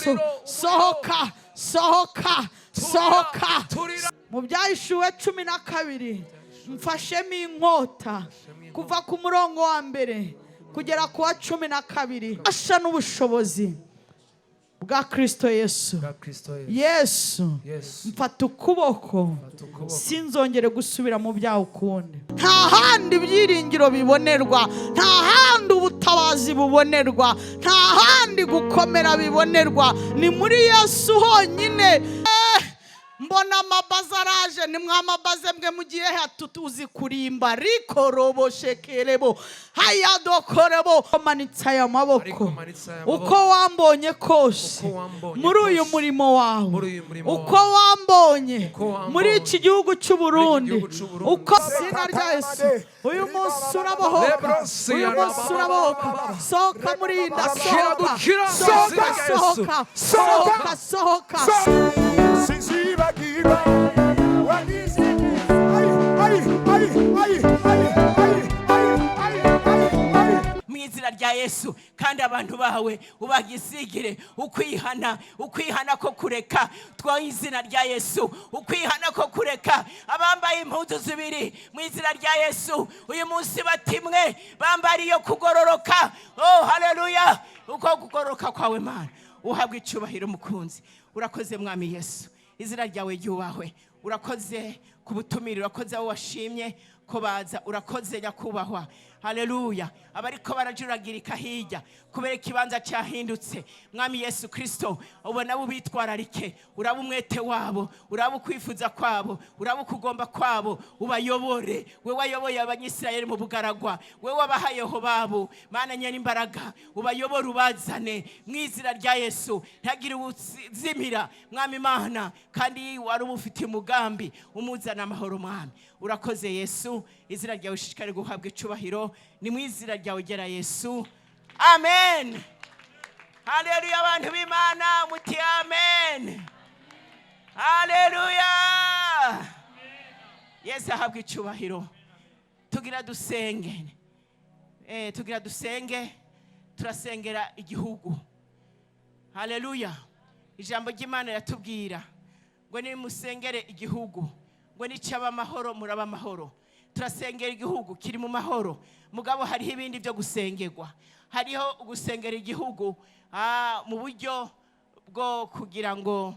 Yesu. Umuriro, Sohoka, sohoka, sohoka. Turira. Mu Byahishuwe 12, mfashemo inkota, kuva ku murongo wa mbere kugera ku wa 12, asha n'ubushobozi bwa Kristo Yesu. Bwa Kristo Yesu. Yesu. Yesu. Mfata ukuboko. Fata ukuboko. Sinzongere gusubira mu byaha ukundi. Nta handi ibyiringiro bibonerwa, nta handi ubutabazi bubonerwa, nta handi gukomera bibonerwa, ni muri Yesu honyine. Mbona amabaze araje. Ni mwamabaze mwe mugiye tuzi kurimba rikorobo shekerebo hayadokorebo. Manitse aya maboko. Ariko manitse aya maboko. Uko wambonye kose, Uko wambonye muri uyu kose. murimo wawe, Muri uyu murimo uko wawe. wambonye Uko wambonye. muri iki gihugu cy'u Burundi, gihugu cy'u Burundi. uko izina rya Yesu, uyu munsi urabohoka, uyu munsi urabohoka. Sohoka muri iyi nda, sohoka. Gukira, Sohoka. izina rya Yesu. Sohoka, sohoka, sohoka. Sinzibagirwa wagize neza. Ay, ay, ay, ay, ay, ay, ay, ay, ay, ay. Mu izina rya Yesu. Kandi abantu bawe ubagisigire ukwihana, ukwihana ko kureka twa izina rya Yesu, ukwihana ko kureka abambaye impuzu zibiri. Mu izina rya Yesu, uyu munsi batimwe bambara iyo kugororoka. Oh, haleluya! Uko kugororoka kwawe, Mana, uhabwa icyubahiro. Mukunzi, urakoze. Mwami Yesu, izina ryawe ryubahwe. Urakoze ku butumire, urakoze aho washimye ko baza, urakoze nyakubahwa. Haleluya! Abariko barajuragirika hirya kubera ikibanza cyahindutse, Mwami Yesu Kristo, ubona bo bitwararike. Uraba umwete wabo, uraba ukwifuza kwabo, uraba ukugomba kwabo, ubayobore. We wayoboye Abanyisirayeli mu bugaragwa, we wabahaye babo. Mana nyene imbaraga, ubayobore, ubazane mu izina rya Yesu. Ntagire uzimira, Mwami Imana, kandi wari ubufitiye umugambi, umuzana amahoro. Mwami, urakoze. Yesu, izina ryawe ushishikare guhabwa icubahiro. Ni mu izina ryawe gera Yesu, amen. Haleluya! Abantu b'Imana, muti amen. Haleluya! Yesu ahabwa icubahiro. Tugira dusenge, tugira dusenge, turasengera igihugu. Haleluya! Ijambo ry'Imana riratubwira ngo nimusengere igihugu, ngo nicyaba amahoro muraba amahoro. Turasengera igihugu kiri mu mahoro, mugabo hariho ibindi byo gusengerwa. Hariho gusengera igihugu mu buryo bwo kugira ngo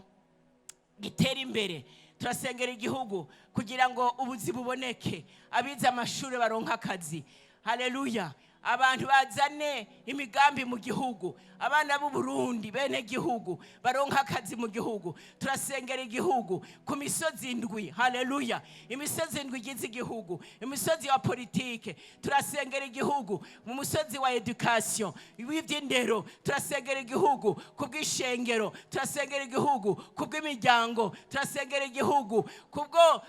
gitere imbere. Turasengera igihugu kugira ngo ubuzi buboneke, abize amashuri baronke akazi. Haleluya! Abantu bazane imigambi mu gihugu, abana b'u Burundi, bene gihugu, baronke akazi mu gihugu. Turasengera igihugu ku misozi indwi. Haleluya! Imisozi indwi igize igihugu: imisozi wa politike, turasengera igihugu mu musozi wa education, w'iby'indero, turasengera igihugu ku bw'ishengero, turasengera igihugu ku bw'imiryango, turasengera igihugu kubwo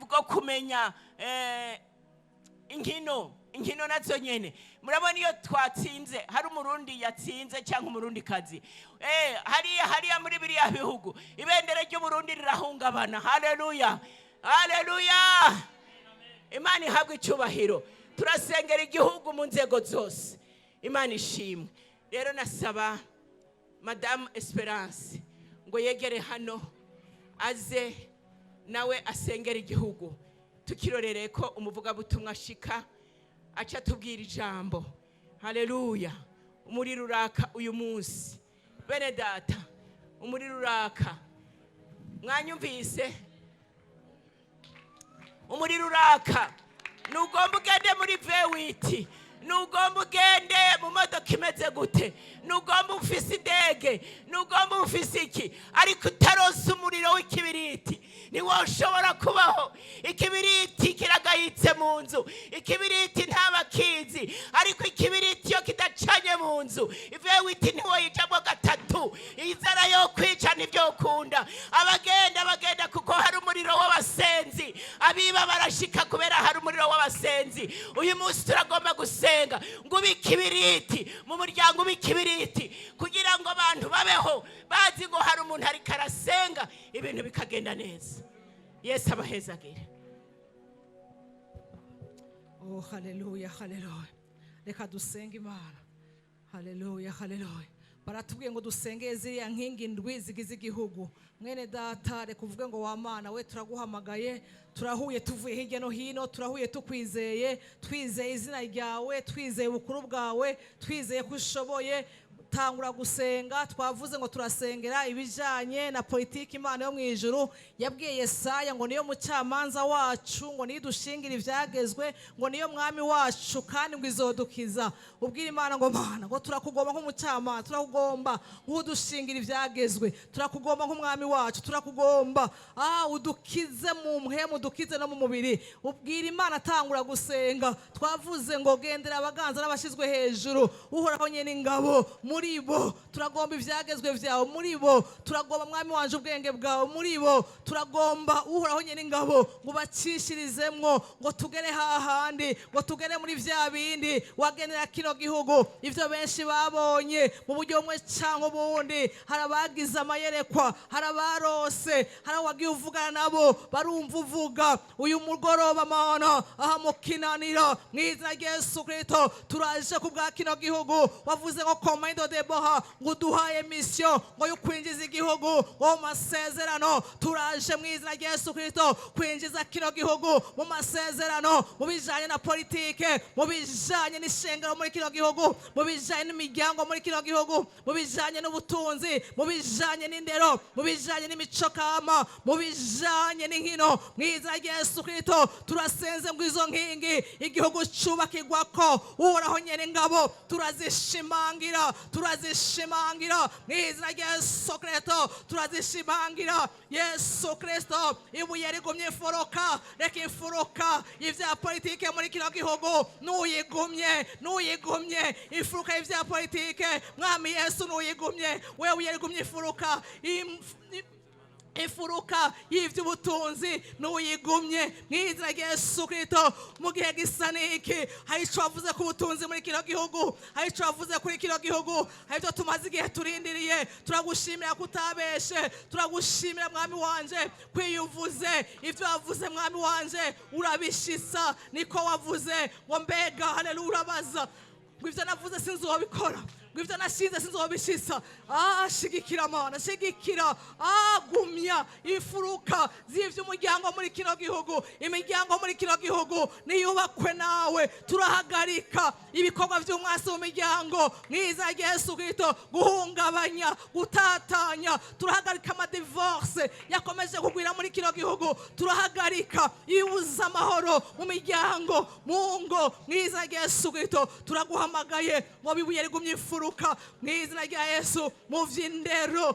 bwo kumenya inkino. Inkino nazo nyene murabona iyo twatsinze, hari Umurundi yatsinze cyangwa Umurundi kazi, hariya hariya muri biriya bihugu, ibendera ry'Uburundi rirahungabana. Haleluya, haleluya! Imana ihabwa icyubahiro. Turasengera igihugu mu nzego zose. Imana ishimwe. Rero nasaba Madamu Esperance ngo yegere hano, aze nawe asengera igihugu, tukirorereye ko umuvugabutumwa ashika, aca atubwira ijambo. Haleluya! Umuriro uraka uyu munsi, bene data, umuriro uraka. Mwanyumvise? Umuriro uraka. Nugomba ugende muri V8, nugomba ugende mu modoka imeze gute, nugomba ufise indege, nugomba ufise iki, ariko utaronse umuriro w'ikibiriti ntiwoshobora kubaho. Ikibiriti kiragayitse mu nzu, ikibiriti ntabakizi, ariko ikibiriti iyo kidacanye mu nzu, V8 ntiwoyijamo gatatu, inzara yo kwica ntibyokunda. Abagenda bagenda kuko hari umuriro w'abasenzi, abiba barashika kubera hari umuriro w'abasenzi. Uyu munsi turagomba gusenga ngo ube ikibiriti mu muryango, ube ikibiriti kugira ngo abantu babeho bazi ngo hari umuntu ariko arasenga, ibintu bikagenda neza. Yesu abahezagire. Oh, haleluya, haleluya! Reka dusenge Imana. Haleluya, haleluya! Baratubwiye ngo dusengeye ziriya nkingi ndwi zigize igihugu. Mwene data, reka uvuge ngo: "Wa Mana we, turaguhamagaye, turahuye tuvuye hirya no hino, turahuye tukwizeye, twizeye izina ryawe, twizeye ubukuru bwawe, twizeye ko ushoboye." Tangura gusenga. Twavuze ngo turasengera ibijyanye na politiki. Imana yo mu ijuru yabwiye Yesaya ngo niyo mucamanza wacu, ngo niyo idushingira ibyagezwe, ngo niyo mwami wacu, kandi ngo izodukiza. Ubwira Imana ngo: "Mana," ngo, "turakugomba nk'umucamanza, turakugomba nk'udushingira ibyagezwe, turakugomba nk'umwami wacu, turakugomba udukize mu mpwemu, udukize no mu mubiri." Ubwira Imana, tangura gusenga. Twavuze ngo gendera abaganza n'abashyizwe hejuru, Uhoraho nyine ingabo. Muri bo turagomba ibyagezwe byawe, muri bo turagomba, mwami wanje, ubwenge bwawe, muri bo turagomba, Uhoraho nyine ingabo, ngo ubacishirizemwo, ngo tugere hahandi, ngo tugere muri bya bindi wagenera kino gihugu. Ibyo benshi babonye mu buryo bumwe cyangwa ubundi, hari abagize amayerekwa, hari abarose, hari abagiye uvugana nabo, barumva uvuga. Uyu mugoroba, Mana, aha mu Kinaniro, mu izina rya Yesu Kirisito, turaje ku bwa kino gihugu. Wavuze ngo komando Deboha, ngo uduhaye mission ngo yo kwinjiza igihugu ngo mu masezerano. Turaje mu izina rya Yesu Kirisito kwinjiza kino gihugu mu masezerano, mu bijanye na politike, mu bijanye n'ishengero muri kino gihugu, mu bijanye n'imiryango muri kino gihugu, mu bijanye n'ubutunzi, mu bijanye n'indero, mu bijanye n'imico kama, mu bijanye n'inkino. Mu izina rya Yesu Kirisito turasenze ngo izo nkingi igihugu cubakirwako, Uhoraho nyene ingabo, turazishimangira, turazishimangira mu izina rya Yesu Kirisito, turazishimangira. Yesu Kirisito, ibuye rigumye imfuruka, reka imfuruka y'ivya politike muri kino gihugu nuyigumye, nuyigumye imfuruka y'ivya politike. Mwami Yesu, nuyigumye wewe rigumye imfuruka, imfuruka y'iby'ubutunzi n'uyigumye mu izina rya Yesu Kirisito. Mu gihe gisa n'iki, hari icyo wavuze ku butunzi muri kino gihugu, hari icyo wavuze kuri kino gihugu, hari ibyo tumaze igihe turindiriye. Turagushimira kutabeshe, turagushimira, mwami wanje, kwiyuvuze ibyo wavuze, mwami wanje, urabishisa. Niko wavuze ngo mbega, haleluya, urabaza ngo: "Ibyo navuze sinzobikora?" Ngo: "Ibyo nashinze sinzobishisa?" Shigikira, Mana, shigikira, gumya imfuruka z'ivy'umuryango muri kino gihugu. Imiryango muri kino gihugu niyubakwe nawe. Turahagarika ibikorwa vy'umwasi mu miryango mu izina rya Yesu Kristo, guhungabanya, gutatanya. Turahagarika amadivorce yakomeje kugwira muri kino gihugu, turahagarika ibuza amahoro mu miryango, mu ngo, mu izina rya Yesu Kristo. Turaguhamagaye ngo bibuye rigumye imfuruka mu izina rya Yesu. Mu vy'indero,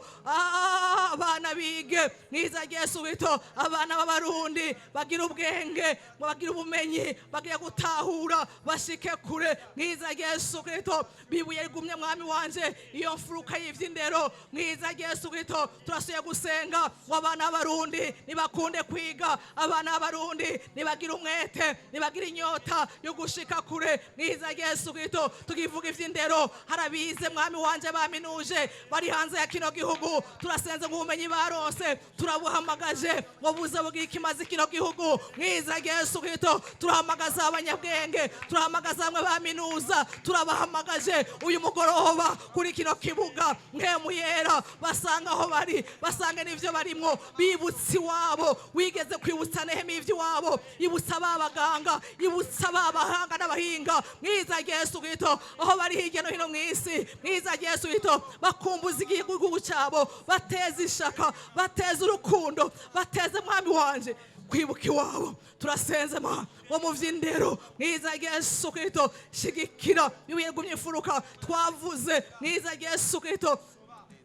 abana bige mu izina rya Yesu Kristo, abana b'Abarundi bagira ubwenge, ngo bagire ubumenyi, bagire gutahura, bashike kure mu izina rya Yesu Kristo. Bibuye rigumye, mwami wanje, iyo mfuruka y'ivy'indero mu izina rya Yesu Kristo. Turasuye gusenga ngo abana b'Abarundi nibakunde kwiga, abana b'Abarundi nibagire umwete, nibagire inyota yo gushika kure mu izina rya Yesu Kristo. Tukivuga ivy'indero, harabize, mwami wanje, baminuje bari hanze ya kino gihugu. Turasenze ngo ubumenyi baronse turabuhamagaje ngo buze bugire ikimazi kino gihugu mu izina rya Yesu Kristo. Turahamagaza abanyabwenge, turahamagaza bamwe baminuza, turabahamagaje uyu mugoroba kuri kino kibuga. Mpwemu Yera, basanga aho bari, basange n'ivyo barimwo, bibutse iwabo. Wigeze kwibutsa Nehemiya ivy'iwabo, ibutsa ba baganga, ibutsa ba bahanga n'abahinga mu izina rya Yesu Kristo, aho bari hirya no hino mu isi, mu izina rya Yesu Kristo. Bakumbuza igihugu cyabo, bateze ishaka, bateze urukundo, bateze, mwami wanje, kwibuka iwabo. Turasenze, ma wo mu vy'indero mu izina rya Yesu Kristo, shigikira ibuye rigumye imfuruka twavuze mu izina rya Yesu Kristo.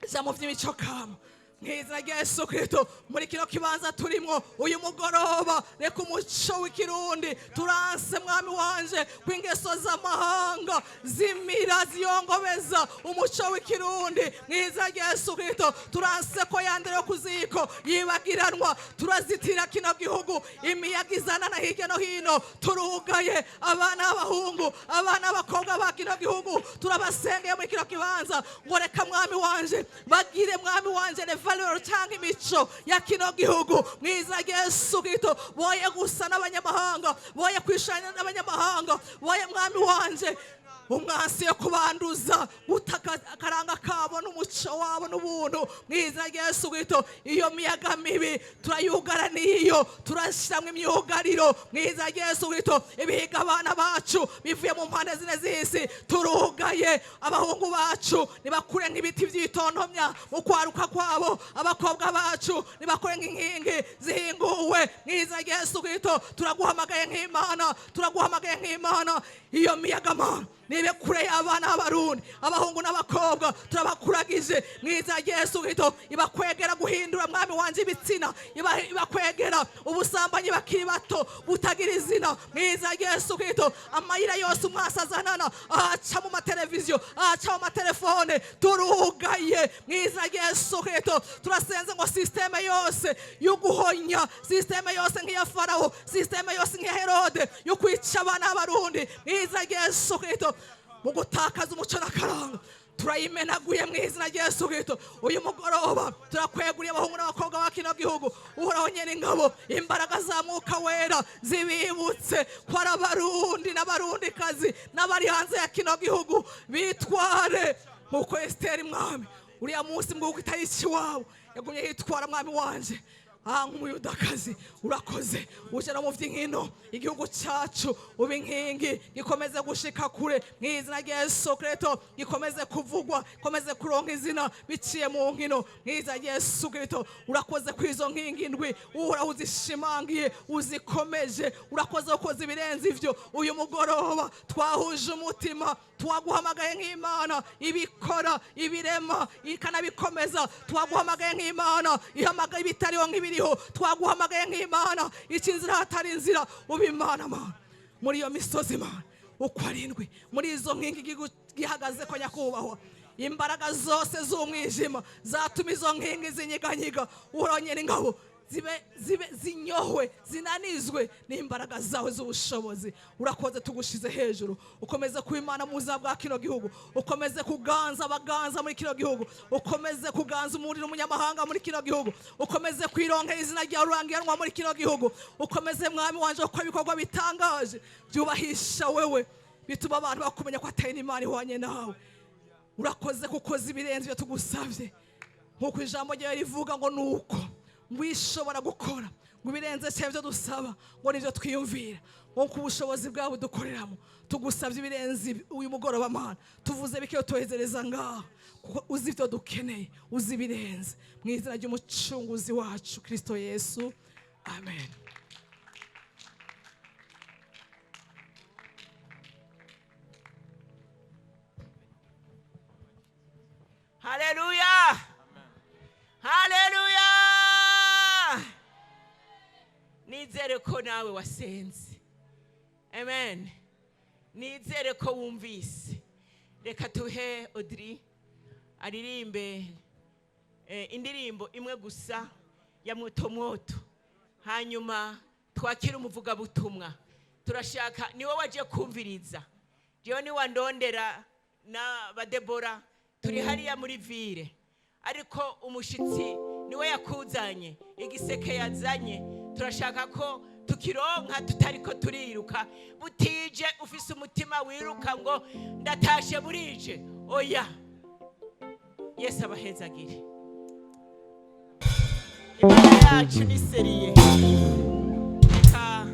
Ijambo vy'imico kama mu izina rya Yesu Kristo, muri kino kibanza turimo uyu mugoroba, reka umuco w'Ikirundi turanse, mwami wanje, kw'ingeso z'amahanga zimira ziyongobeza umuco w'Ikirundi mu izina rya Yesu Kristo. Turanse ko yandere yo ku ziko yibagiranwa. Turazitira kino gihugu imiyaga izanana hirya no hino. Turugaye abana b'abahungu, abana b'abakobwa ba kino gihugu, turabasengeye muri kino kibanza ngo reka, mwami wanje, bagire, mwami wanje, les valeurs cyangwa imico ya kino gihugu mu izina rya Yesu Kristo. Boye gusa n'abanyamahanga, boye kwishanya n'abanyamahanga, boye, mwami wanje. Umwansi yo kubanduza gutaka akaranga kabo n'umuco wabo n'ubuntu, mu izina rya Yesu Kristo. Iyo miyaga mibi turayugaraniye, iyo turashyiramo imyugariro mu izina rya Yesu Kristo. Ibihiga abana bacu bivuye mu mpande zine z'isi turugaye. Abahungu bacu nibakure nk'ibiti by'itontomya mu kwaruka kwabo, abakobwa bacu nibakure nk'inkingi zihinguwe mu izina rya Yesu Kristo. Turaguhamagaye nk'Imana, turaguhamagaye nk'Imana. Iyo miyaga mana nibe kure y'abana b'Abarundi, abahungu n'abakobwa turabakuragije mu izina rya Yesu Kristo. Ibakwegera guhindura, mwami wanje, ibitsina, ibakwegera ubusambanyi bakiri bato butagira izina mu izina rya Yesu Kristo. Amayira yose umwasi azanana, aca mu mateleviziyo, aca mu matelefone, turugaye mu izina rya Yesu Kristo. Turasenze ngo système yose yo guhonya, système yose nk'iya Farawo, système yose nk'iya Herode yo kwica abana b'Abarundi mu izina rya Yesu Kristo, mu gutakaza umuco n'akaranga, turayimenaguye mu izina rya Yesu Kristo. Uyu mugoroba turakweguriye abahungu n'abakobwa ba kino gihugu. Uhoraho nyene ingabo, imbaraga za Mwuka Wera zibibutse ko ari Abarundi n'Abarundikazi n'abari hanze ya kino gihugu, bitware nk'uko Esiteri, mwami, uriya munsi mbwuko itariki iwabo yagumye yitwara, mwami wanje, nk'Umuyudakazi. Urakoze uje no mu by'inkino, igihugu cyacu uba inkingi, gikomeze gushika kure mu izina rya Yesu Kristo, gikomeze kuvugwa, gikomeze kuronka izina biciye mu nkino mu izina rya Yesu Kristo. Urakoze ku izo nkingi ndwi, Uhoraho, uzishimangiye, uzikomeje. Urakoze ukoze ibirenze ivyo. Uyu mugoroba twahuje umutima, twaguhamagaye nk'Imana ibikora, ibirema, ikanabikomeza. Twaguhamagaye nk'Imana ihamagaye ibitariho nk'ibiriho. Twaguhamagaye nk'Imana ica inzira hatari inzira. Uba Imana, Mana, muri iyo misozi, Mana, uko arindwi, muri izo nkingi igihugu gihagaze ko, nyakubahwa, imbaraga zose z'umwijima zatuma izo nkingi zinyiganyiga, Uhoraho ingabo, zibe zinyohwe, zinanizwe n'imbaraga zawe z'ubushobozi. Urakoze, tugushize hejuru. Ukomeze kuba Imana mu buzima bwa kino gihugu, ukomeze kuganza abaganza muri kino gihugu, ukomeze kuganza umuriro umunyamahanga muri kino gihugu, ukomeze kwironkera izina ryawe rurangiranwa muri kino gihugu. Ukomeze, mwami wanje, gukora ibikorwa bitangaje byubahisha wewe, bituma abantu bakumenya ko atari n'Imana ihwanye nawe. Urakoze kuko uzi ibirenze ibyo tugusabye, nk'uko ijambo ryawe rivuga ngo nuko wishobora gukora ngo ibirenze cyane ibyo dusaba ngo nibyo twiyumvira, nk'uko ubushobozi bwawe dukoreramo. Tugusabye ibirenze uyu mugoroba, Mana. Tuvuze bike, tuhezereza ngaho, kuko uzi ibyo dukeneye, uzi ibirenze, mu izina ry'Umucunguzi wacu Kristo Yesu, amen. Haleluya, haleluya! Nizere ko nawe wasenze, amen. Nizere ko wumvise. Reka tuhe Audrey aririmbe indirimbo imwe gusa ya Mwoto, hanyuma twakire umuvugabutumwa. Turashaka niwe waje kumviriza, jewe niwandondera na badebora turi hariya muri ville, ariko umushitsi niwe yakuzanye, igiseke yazanye turashaka ko tukironka tutariko turiruka butije. Ufise umutima wiruka ngo ndatashe burije, oya. Yesu abahezagire. Imana yacu ni sérieux. Reka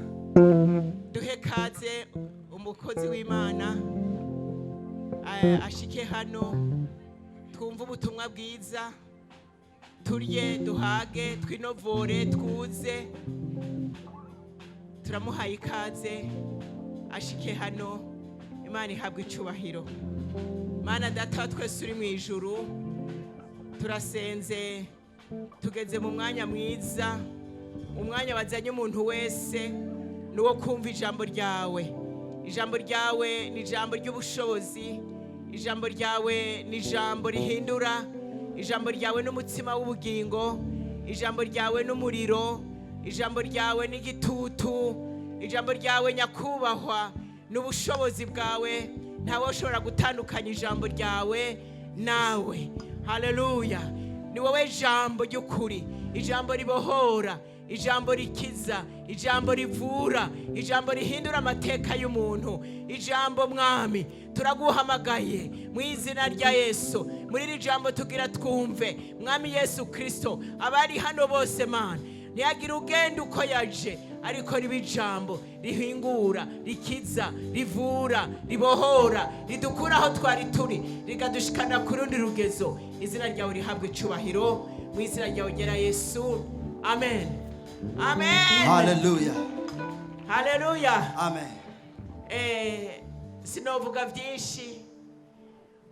duhe kaze umukozi w'Imana ashike hano, twumve ubutumwa bwiza, turye duhage, twinovore, twuze. Turamuhaye ikaze ashike hano. Imana ihabwa icubahiro. Mana Data wa twese uri mu ijuru, turasenze, tugeze mu mwanya mwiza, umwanya wazanye umuntu wese ni uwo kumva ijambo ryawe. Ijambo ryawe ni ijambo ry'ubushobozi, ijambo ryawe ni ijambo rihindura, ijambo ryawe ni umutsima w'ubugingo, ijambo ryawe ni umuriro, ijambo ryawe ni igitutu, ijambo ryawe, nyakubahwa, ni ubushobozi bwawe. Ntawe ushobora gutandukanya ijambo ryawe nawe. Haleluya! Ni wowe jambo ry'ukuri, ijambo ribohora. Ijambo rikiza, ijambo rivura, ijambo rihindura amateka y'umuntu, ijambo Mwami turaguhamagaye mu izina rya Yesu. Muri iri jambo tugira twumve, Mwami Yesu Kristo, abari hano bose Mana, ntihagire ugenda uko yaje, ariko riba ijambo rihingura, rikiza, rivura, ribohora, ridukura aho twari turi, rikadushikana ku rundi rugezo. Izina ryawe rihabwe icyubahiro, mu izina ryawe ryera Yesu, amen, amen. Hallelujah. Haleluya. Amen. Sinovuga byinshi.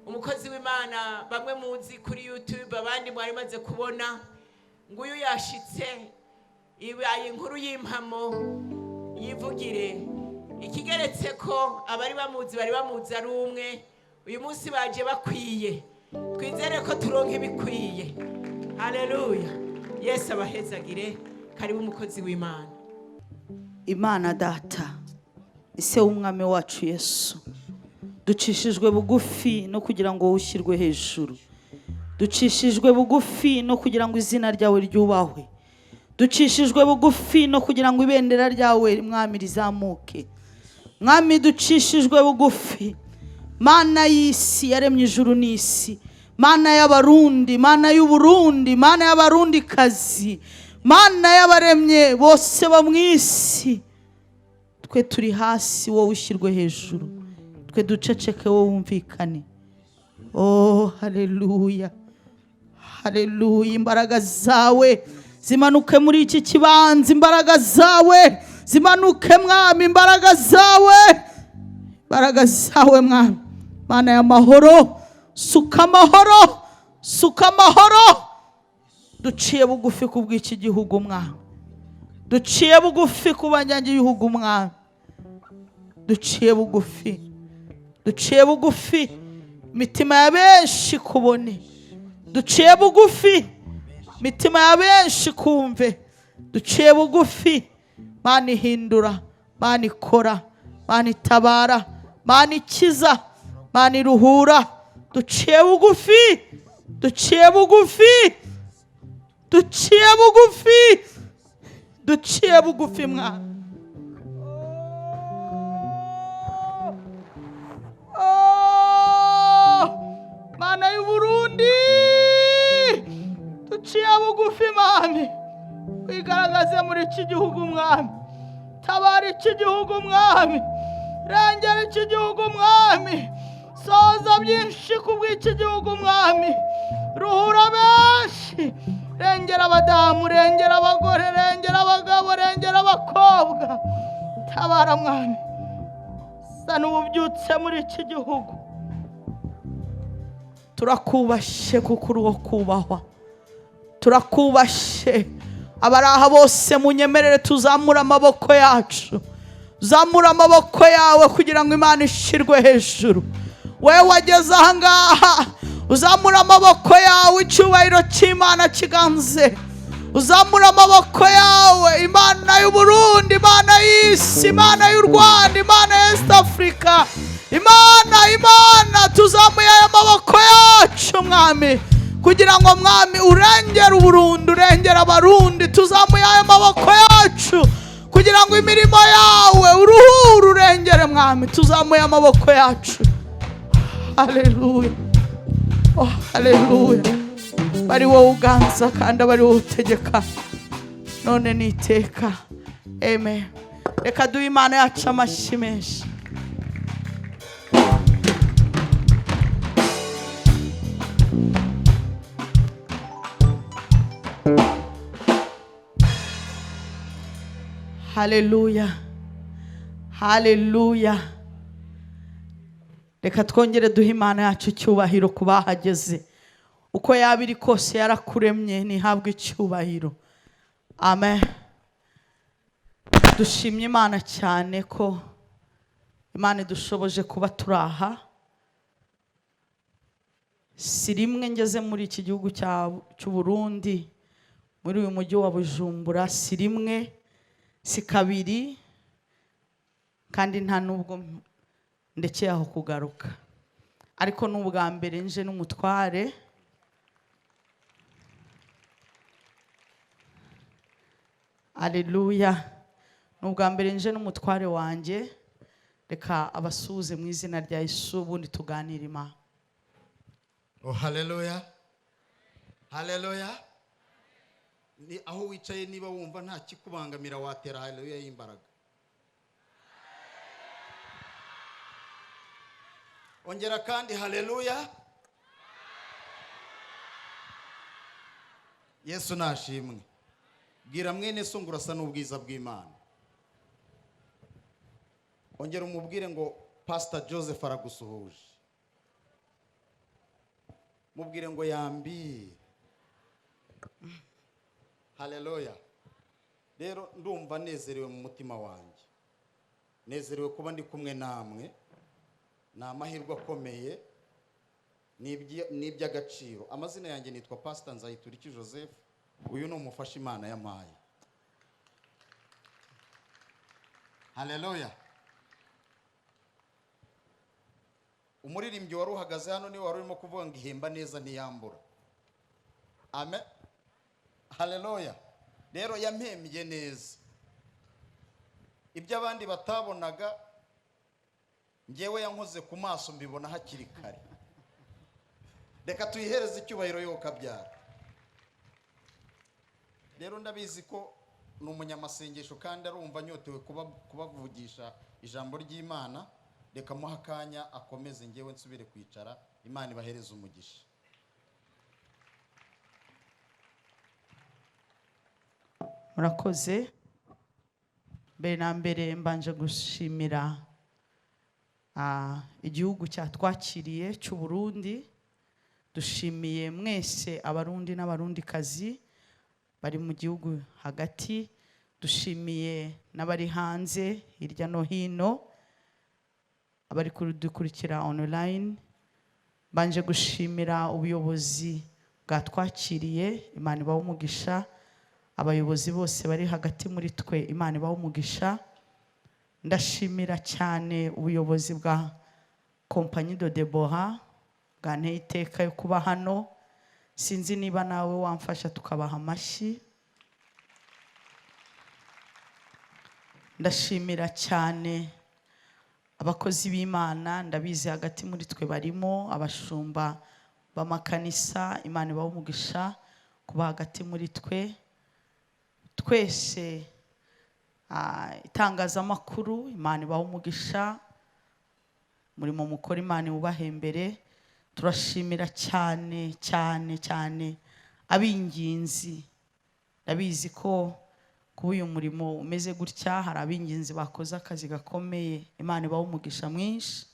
Umukozi w'Imana bamwe muzi kuri YouTube, abandi mwari maze kubona, nguyu yashitse, ibaye inkuru y'impamo yivugire. Ikigeretse ko abari bamuzi bari bamuzi ari umwe, uyu munsi baje bakwiye. Twizere ko turonka ibikwiye. Haleluya. Yesu abahezagire. Karibu umukozi w'Imana. Imana Data, ise w'umwami wacu Yesu, ducishijwe bugufi no kugira ngo wowe ushyirwe hejuru, ducishijwe bugufi no kugira ngo izina ryawe ryubahwe, ducishijwe bugufi no kugira ngo ibendera ryawe Mwami rizamuke. Mwami, ducishijwe bugufi, Mana y'isi yaremye ijuru n'isi, Mana y'Abarundi, Mana y'Uburundi, Mana y'Abarundikazi, Mana y'abaremye bose bo mu isi, twe turi hasi, wowe ushyirwe hejuru, twe duceceke, wowe wumvikane. Oh, haleluya, haleluya. Imbaraga zawe zimanuke muri iki kibanza, imbaraga zawe zimanuke Mwami, imbaraga zawe, imbaraga zawe Mwami. Mana y'amahoro, suka amahoro, suka amahoro. Duciye bugufi ku bw'iki gihugu Mwami, duciye bugufi ku banyagihugu Mwami, duciye bugufi, duciye bugufi, imitima ya benshi kubone, duciye bugufi, imitima ya benshi kumve, duciye bugufi. Mana ihindura, Mana ikora, Mana itabara, Mana ikiza, Mana iruhura. Duciye bugufi, duciye bugufi, duciye bugufi, duciye bugufi Mwana. Oh, Mana y'Uburundi, duciye bugufi Mwami, wigaragaze muri iki gihugu Mwami, tabara iki gihugu Mwami, rengera iki gihugu Mwami, soza byinshi ku bw'iki gihugu Mwami, ruhura benshi, rengera abadamu, rengera abagore, rengera abagabo, rengera abakobwa, tabara Mwami, sa n'ububyutse muri iki gihugu. Turakubashe kuko uri uwo kubahwa, turakubashe. Abari aha bose munyemerere tuzamure amaboko yacu, zamura amaboko yawe kugira ngo Imana ishirwe hejuru. Wewe wageze aha ngaha, uzamura amaboko yawe, icyubahiro cy'Imana kiganze. Uzamura amaboko yawe, Imana y'Uburundi, Imana y'isi, Imana y'u Rwanda, Imana ya East Africa, Imana, Imana, tuzamuye aya maboko yacu Mwami, kugira ngo Mwami urengere Uburundi, urengere Abarundi. Tuzamuye aya maboko yacu kugira ngo imirimo yawe uruhure, urengere Mwami. Tuzamuye amaboko yacu. Haleluya, oh, haleluya. Bari wowe uganza kandi abari wowe utegeka none n'iteka. Amen. Reka duhe Imana yacu amashyi menshi. Haleluya, haleluya. Reka twongere duhe Imana yacu icyubahiro ku bahageze. Uko yaba iri kose yarakuremye, ntihabwe icyubahiro. Amen. Dushimye Imana cyane ko Imana idushoboje kuba turi aha. Si rimwe ngeze muri iki gihugu cy'u Burundi, muri uyu mujyi wa Bujumbura, si rimwe, si kabiri, kandi nta nubwo ndekeye aho kugaruka, ariko ni ubwa mbere nje n'umutware. Aleluya. Ni ubwa mbere nje n'umutware wanjye, reka abasuhuze mu izina rya Yesu, ubundi tuganire Imana. Oh, haleluya, haleluya. Ni aho wicaye, niba wumva nta kikubangamira, watera haleluya y'imbaraga. Ongera kandi haleluya. Yesu nashimwe. Bwira mwene so ngo urasa n'ubwiza bw'Imana. Ongera umubwire ngo Pastor Joseph aragusuhuje. Mubwire ngo yambi. Haleluya. Rero ndumva nezerewe mu mutima wanjye, nezerewe kuba ndi kumwe namwe. Ni amahirwe akomeye, ni iby'agaciro. Amazina yanjye nitwa Pastor Nzayituriki Joseph. Uyu ni umufasha Imana yampaye. Haleluya. Umuririmbyi wari uhagaze hano niwe wari urimo kuvuga ngo ihemba neza ntiyambura. Amen. Haleluya. Rero yampembye neza. Ibyo abandi batabonaga, njyewe yankoze ku maso mbibona hakiri kare. Reka tuyihereze icyubahiro yo kabyara. Rero ndabizi ko ni umunyamasengesho kandi arumva anyotewe kubavugisha ijambo ry'Imana. Reka muhe akanya akomeze, njyewe nsubire kwicara. Imana ibahereze umugisha. Murakoze. Mbere na mbere mbanje gushimira igihugu cyatwakiriye cy'u Burundi. Dushimiye mwese Abarundi n'Abarundikazi bari mu gihugu hagati, dushimiye n'abari hanze hirya no hino, abari kudukurikira online. Mbanje gushimira ubuyobozi bwatwakiriye, Imana ibahe umugisha. Abayobozi bose bari hagati muri twe, Imana ibahe umugisha. Ndashimira cyane ubuyobozi bwa Compagnie de Deborah bwanteye iteka yo kuba hano. Sinzi niba nawe wamfasha tukabaha amashyi. Ndashimira cyane abakozi b'Imana, ndabizi hagati muri twe barimo abashumba b'amakanisa, Imana ibahe umugisha kuba hagati muri twe twese. Itangazamakuru, Imana ibahe umugisha, murimo mukora, Imana iwubahe imbere. Turashimira cyane cyane cyane ab'inginzi. Ndabizi ko kuba uyu murimo umeze gutya hari ab'inginzi bakoze akazi gakomeye, Imana ibahe umugisha mwinshi.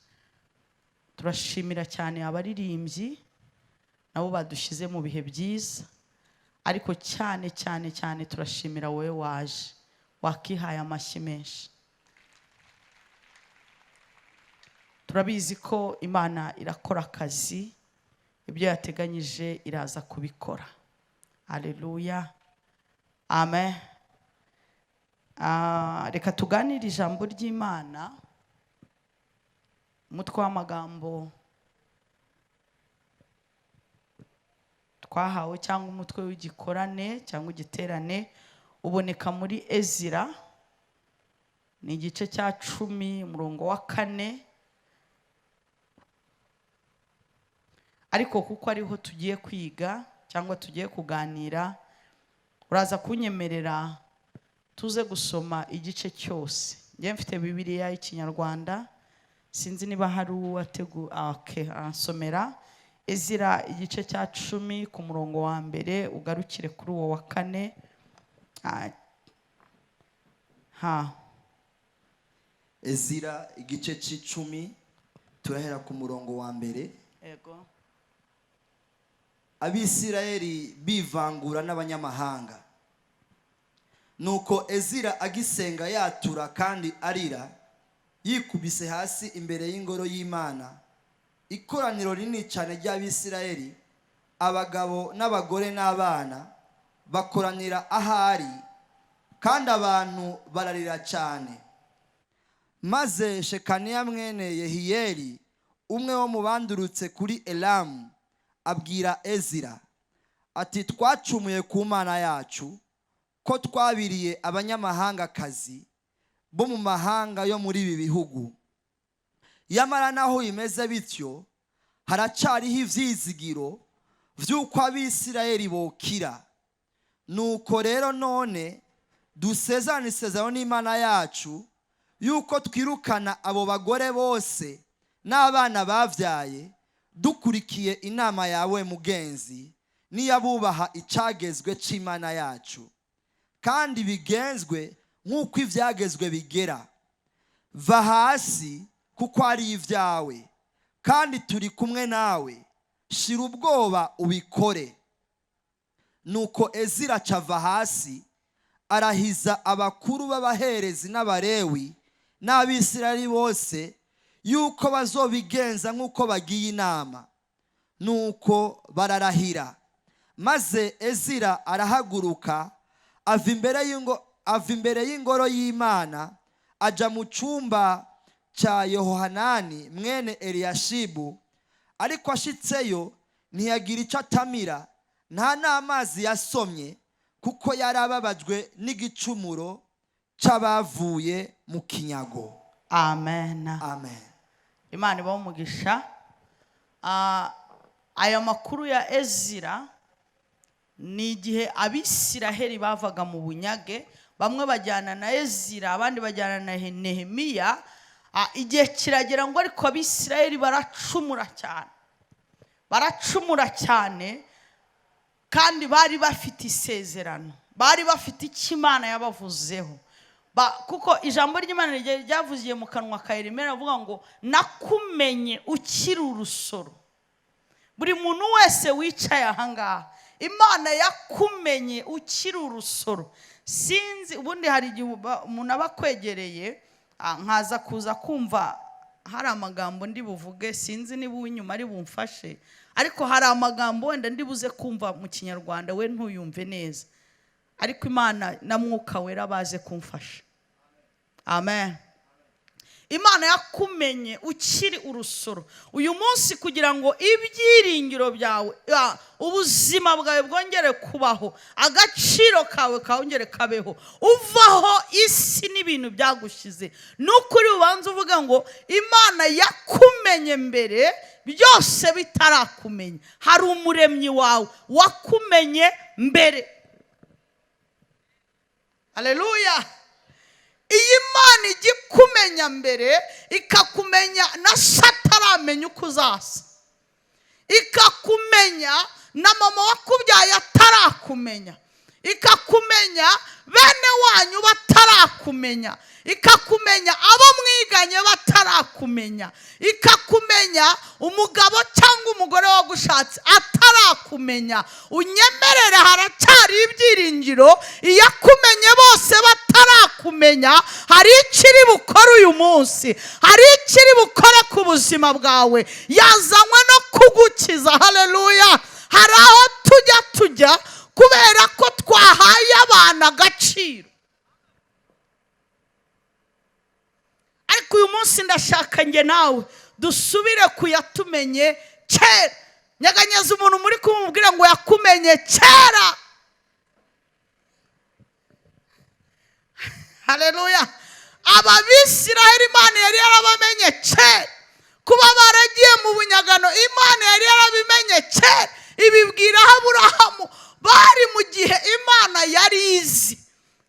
Turashimira cyane abaririmbyi nabo badushyize mu bihe byiza, ariko cyane cyane cyane turashimira wowe waje wakihaye amashyi menshi. Turabizi ko Imana irakora akazi, ibyo yateganyije iraza kubikora. Haleluya, amen. Reka tuganire ijambo ry'Imana. Umutwe w'amagambo twahawe cyangwa umutwe w'igikorane cyangwa igiterane uboneka muri Ezira, ni igice cya 10 umurongo wa 4. Ariko kuko ariho tugiye kwiga cyangwa tugiye kuganira, uraza kunyemerera tuze gusoma igice cyose. Njye mfite Bibiliya y'Ikinyarwanda, sinzi niba hari ansomera Ezira igice cya 10 ku murongo wa 1 ugarukire kuri uwo wa 4. Ezira igice c'icumi turahera ku murongo wa 1. Yego. Abisirayeli bivangura n'abanyamahanga. Nuko Ezira agisenga yatura kandi arira, yikubise hasi imbere y'ingoro y'Imana. Ikoraniro rinini cyane ry'Abisirayeli, abagabo n'abagore n'abana, bakoranira ahari, kandi abantu bararira cyane. Maze Shekaniya mwene Yehiyeli, umwe wo mu bandurutse kuri Elamu, abwira Ezira ati: twacumuye ku Mana yacu, Ko twabiriye abanyamahangakazi bo mu mahanga yo muri ibi bihugu. Yamara naho bimeze bityo, haracariho ivyizigiro vy'uko Abisirayeli bokira. Nuko rero none dusezerane isezerano n'Imana yacu yuko twirukana abo bagore bose n'abana bavyaye, dukurikiye inama yawe mugenzi n'iy'abubaha icagezwe c'Imana yacu, kandi bigenzwe nk'uko ivyagezwe bigera. Va hasi, kuko ari ibyawe, kandi turi kumwe nawe. Shira ubwoba, ubikore. Nuko Ezira acava hasi, arahiza abakuru b'abaherezi n'Abarewi n'Abisirayeli bose yuko bazobigenza nk'uko bagiye inama. Nuko bararahira. Maze Ezira arahaguruka, ava imbere y'ingoro y'Imana, aja mu cyumba cya Yohanani mwene Eliyashibu. Ariko ashitseyo ntiyagira icyo atamira, nta n'amazi yasomye, kuko yari ababajwe n'igicumuro cy'abavuye mu kinyago. Amen. Amen. Imana ibahe umugisha. Aya makuru ya Ezira ni igihe Abisiraheli bavaga mu bunyage, bamwe bajyana na Ezira, abandi bajyana na Nehemiya. Igihe kiragera ngo ariko Abisiraheli baracumura cyane, baracumura cyane, kandi bari bafite isezerano, bari bafite icyo Imana yabavuzeho. Kuko ijambo ry'Imana ryavugiye mu kanwa ka Yeremiya, avuga ngo: "Nakumenye ukiri urusoro." Buri muntu wese wicaye ahangaha, Imana yakumenye ukiri urusoro. Sinzi, ubundi hari igihe umuntu aba akwegereye, nkaza kuza kumva hari amagambo ndi buvuge. Sinzi niba uw'inyuma ari bumfashe, ariko hari amagambo wenda ndi buze kumva mu Kinyarwanda, we ntuyumve neza, ariko Imana na Mwuka Wera baze kumfasha. Amen. Imana yakumenye ukiri urusoro. Uyu munsi, kugira ngo ibyiringiro byawe, ubuzima bwawe bwongere kubaho, agaciro kawe kongere kabeho, uvaho isi n'ibintu byagushyize, ni ukuri ubanza uvuga ngo Imana yakumenye mbere byose bitarakumenya. Hari Umuremyi wawe wakumenye mbere. Haleluya! Iyi Mana ijya ikumenya mbere, ikakumenya na so ataramenya uko uzasa, ikakumenya na mama wakubyaye atarakumenya, ikakumenya bene wanyu batarakumenya, ikakumenya abo mwiganye batarakumenya, ikakumenya umugabo cyangwa umugore wagushatse atarakumenya. Unyemerere, haracyari ibyiringiro. Iyakumenye bose batarakumenya, hari icyo iri bukore uyu munsi, hari icyo iri bukore ku buzima bwawe. Yazanywe no kugukiza. Haleluya! Hari aho tujya kubera ko twahaye abantu agaciro, ariko uyu munsi ndashaka njye nawe dusubire ku yatumenye kera. Nyeganyeza umuntu muri kumubwira ngo yakumenye kera. Haleluya! Aba Bisiraheli Imana yari yarabamenye kera. Kuba baragiye mu bunyagano, Imana yari yarabimenye kera, ibibwira Aburahamu. Bari mu gihe Imana yari izi,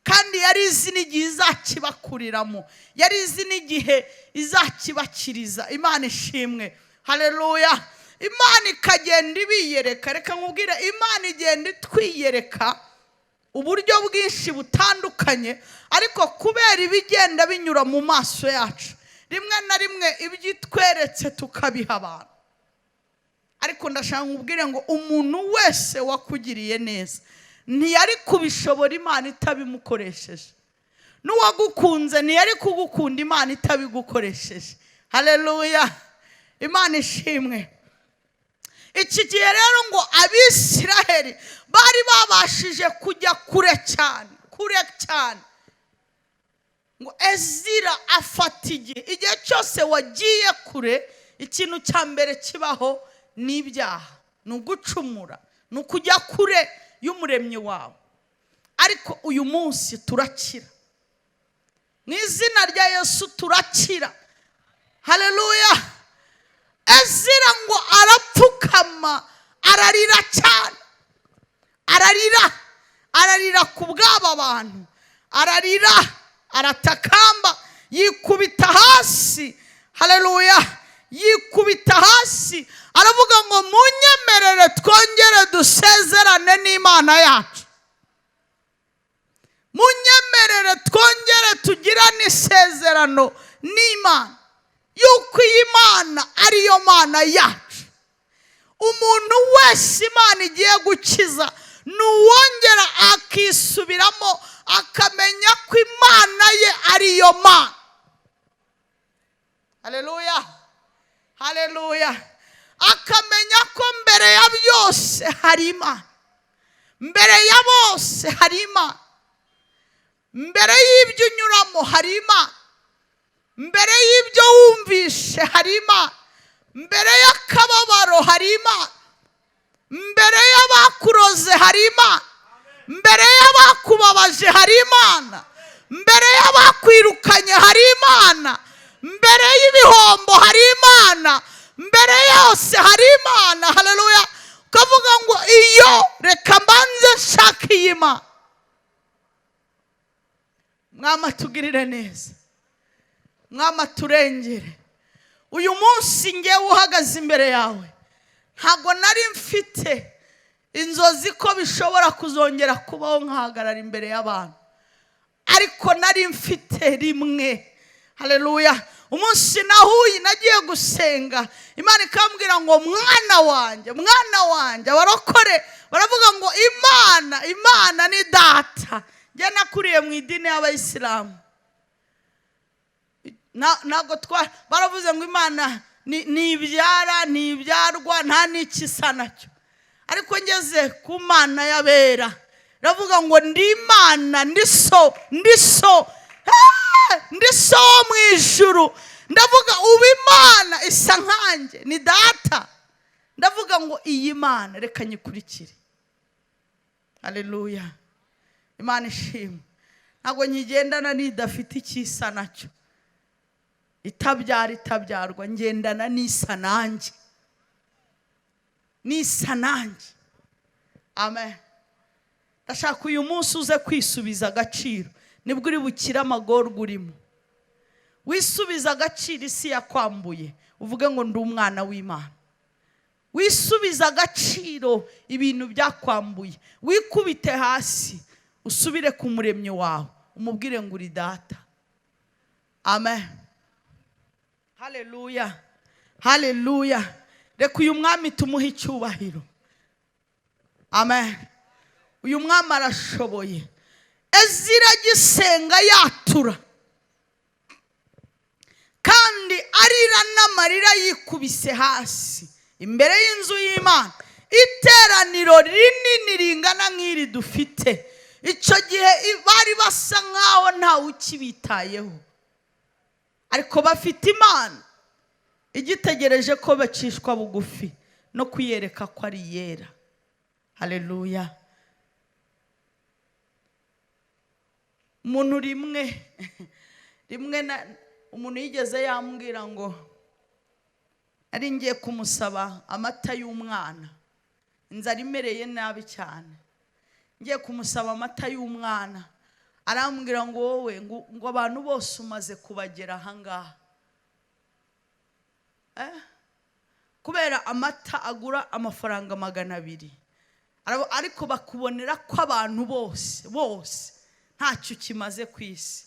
kandi yari izi n'igihe izakibakuriramo, yari izi n'igihe izakibakiriza. Imana ishimwe. Haleluya! Imana ikagenda ibiyereka. Reka nkubwire, Imana igenda itwiyereka uburyo bwinshi butandukanye, ariko kubera ibigenda binyura mu maso yacu, rimwe na rimwe ibyo itweretse tukabiha abantu. Ariko ndashaka nkubwire ngo umuntu wese wakugiriye neza ntiyari kubishobora Imana itabimukoresheje, n'uwagukunze ntiyari kugukunda Imana itabigukoresheje. Haleluya! Imana ishimwe. Iki gihe rero ngo Abisiraheli bari babashije kujya kure cyane, kure cyane, ngo Ezira afata igihe. Igihe cyose wagiye kure, ikintu cya mbere kibaho ni ibyaha, ni ugucumura, ni ukujya kure y'Umuremyi wawe. Ariko uyu munsi turakira mu izina rya Yesu, turakira. Haleluya! Ezira ngo arapfukama, ararira cyane, ararira, ararira ku bw'aba bantu, ararira, aratakamba, yikubita hasi. Haleluya! Yikubita hasi, aravuga ngo: "Munyemerere twongere dusezerane n'Imana yacu, munyemerere twongere tugirane isezerano n'Imana, yuko iyi Mana ariyo Mana yacu." Umuntu wese Imana igiye gukiza ni uwongera akisubiramo, akamenya ko Imana ye ariyo Mana. Haleluya, haleluya! Akamenya ko mbere ya byose hari Imana, mbere ya bose hari Imana, mbere y'ibyo unyuramo hari Imana, mbere y'ibyo wumvishe hari Imana, mbere y'akababaro hari Imana, mbere y'abakuroze hari Imana, mbere y'abakubabaje hari Imana, mbere y'abakwirukanye hari Imana, mbere y'ibihombo hari Imana, mbere yose hari Imana. Haleluya! Ukavuga ngo: "Iyo reka mbanze nshake iyi Mana." Mwama tugirire neza, Mwama turengere. Uyu munsi ngewe uhagaze imbere yawe, ntabwo nari mfite inzozi ko bishobora kuzongera kubaho nkahagarara imbere y'abantu, ariko nari mfite rimwe. Haleluya! Umunsi nahuye, nagiye gusenga, Imana ikambwira ngo: "Mwana wanjye, mwana wanjye." Abarokore baravuga ngo Imana ni data. Njye nakuriye mu idini y'Abayisilamu. Ntabwo twa baravuze ngo Imana ntibyara, ntibyarwa, nta n'ikisa nacyo. Ariko ngeze ku Mana y'abera, iravuga ngo: "Ndi Imana, ndi so, ndi so, ndi so wo mu ijuru." Ndavuga: "Ubu Imana isa nkanjye, ni data." Ndavuga ngo: "Iyi Mana reka nyikurikire." Haleluya! Imana ishimwe. Ntabwo nkigendana n'idafite icyisa nacyo, itabyara, itabyarwa. Ngendana n'isa nanjye, n'isa nanjye. Amen. Ndashaka uyu munsi uze kwisubiza agaciro, nibwo uri bukire amagorwa urimo. Wisubiza agaciro isi yakwambuye, uvuge ngo: "Ndi umwana w'Imana." Wisubiza agaciro ibintu byakwambuye, wikubite hasi, usubire ku Muremyi wawe, umubwire ngo: "Uri data." Amen. Haleluya, haleluya! Reka uyu mwami tumuhe icyubahiro. Amen. Uyu mwami arashoboye. Ezira agisenga, yatura kandi arira n'amarira, yikubise hasi imbere y'inzu y'Imana, iteraniro rinini ringana nk'iri dufite, icyo gihe bari basa nk'aho ntawe ukibitayeho, ariko bafite Imana igitegereje ko bacishwa bugufi no kuyereka ko ari iyera. Haleluya! Umuntu rimwe rimwe umuntu yigeze yambwira ngo ari ngiye kumusaba amata y'umwana, inzara imereye nabi cyane, ngiye kumusaba amata y'umwana, arambwira ngo: "Wowe ngo abantu bose umaze kubagera ahangaha." Kubera amata agura amafaranga 200, ariko bakubonera ko abantu bose bose ntacyo kimaze ku isi.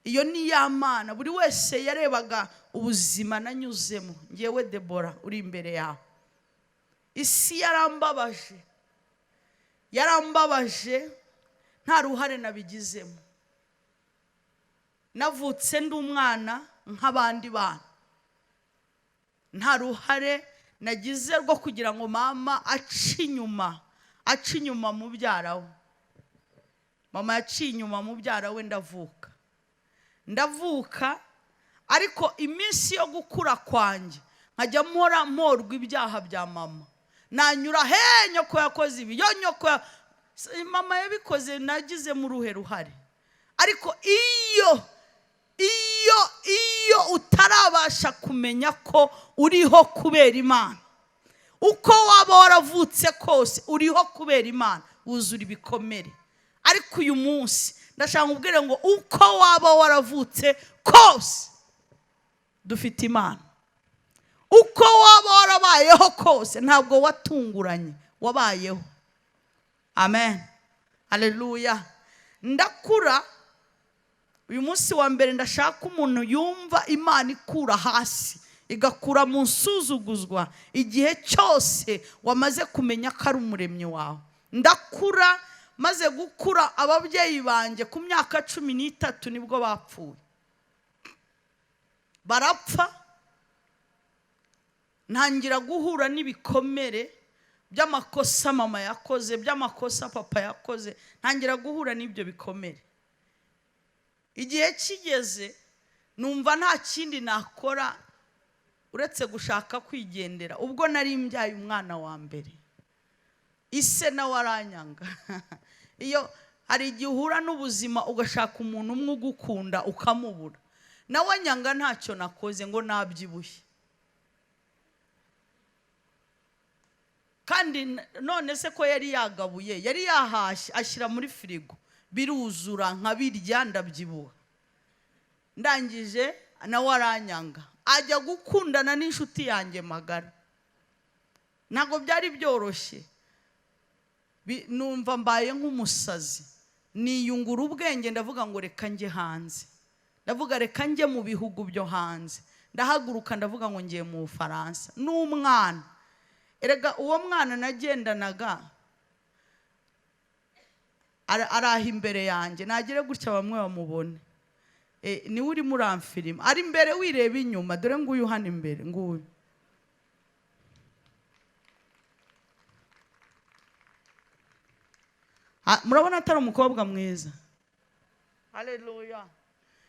Iyo ni ya Mana buri wese yarebaga ubuzima nanyuzemo. Ngewe Debora uri imbere yawe, isi yarambabaje, yarambabaje nta ruhare nabigizemo. Navutse ndi umwana nk'abandi bana, nta ruhare nagize rwo kugira ngo mama ace inyuma, ace inyuma mubyara we. Mama yaciye inyuma mubyara we, ndavuka, ndavuka, ariko iminsi yo gukura kwanjye nkajya mpora mporwa ibyaha bya mama. Nanyura he? Nyoko yakoze ibi, yo nyoko mama yabikoze, nagize mu ruhe ruhare? Ariko iyo utarabasha kumenya ko uriho kubera Imana, uko waba waravutse kose uriho kubera Imana, wuzura ibikomere. Ariko uyu munsi ndashaka nkubwire ngo uko waba waravutse kose dufite Imana. Uko waba warabayeho kose ntabwo watunguranye, wabayeho. Amen, haleluya. Ndakura. Uyu munsi wa mbere ndashaka umuntu yumva Imana ikura hasi, igakura mu nsuzuguzwa, igihe cyose wamaze kumenya ko ari umuremyi wawe. Ndakura. Maze gukura, ababyeyi banjye ku myaka 13 nibwo bapfuye, barapfa. Ntangira guhura n'ibikomere by'amakosa mama yakoze, by'amakosa papa yakoze. Ntangira guhura n'ibyo bikomere. Igihe kigeze numva nta kindi nakora uretse gushaka kwigendera. Ubwo nari mbyaye umwana wa mbere, ise nawe aranyanga. Iyo hari igihe uhura n'ubuzima ugashaka umuntu umwe ugukunda ukamubura, nawe anyanga ntacyo nakoze, ngo nabyibushye. Kandi none se ko yari yagabuye, yari yahashye, ashyira muri firigo biruzura, nkabirya ndabyibuha. Ndangije nawe aranyanga, ajya gukundana n'inshuti yanjye magara. Ntabwo byari byoroshye. Numva mbaye nk'umusazi, niyungura ubwenge, ndavuga ngo reka njye hanze, ndavuga reka njye mu bihugu byo hanze. Ndahaguruka, ndavuga ngo ngiye mu Bufaransa n'umwana. Erega uwo mwana nagendanaga araha imbere yanjye, nagere gutya bamwe bamubone. Niwe urimo uramfirima, ari imbere wireba inyuma, dore nguyu hano imbere, nguyu. Murabona atari umukobwa mwiza? Haleluya.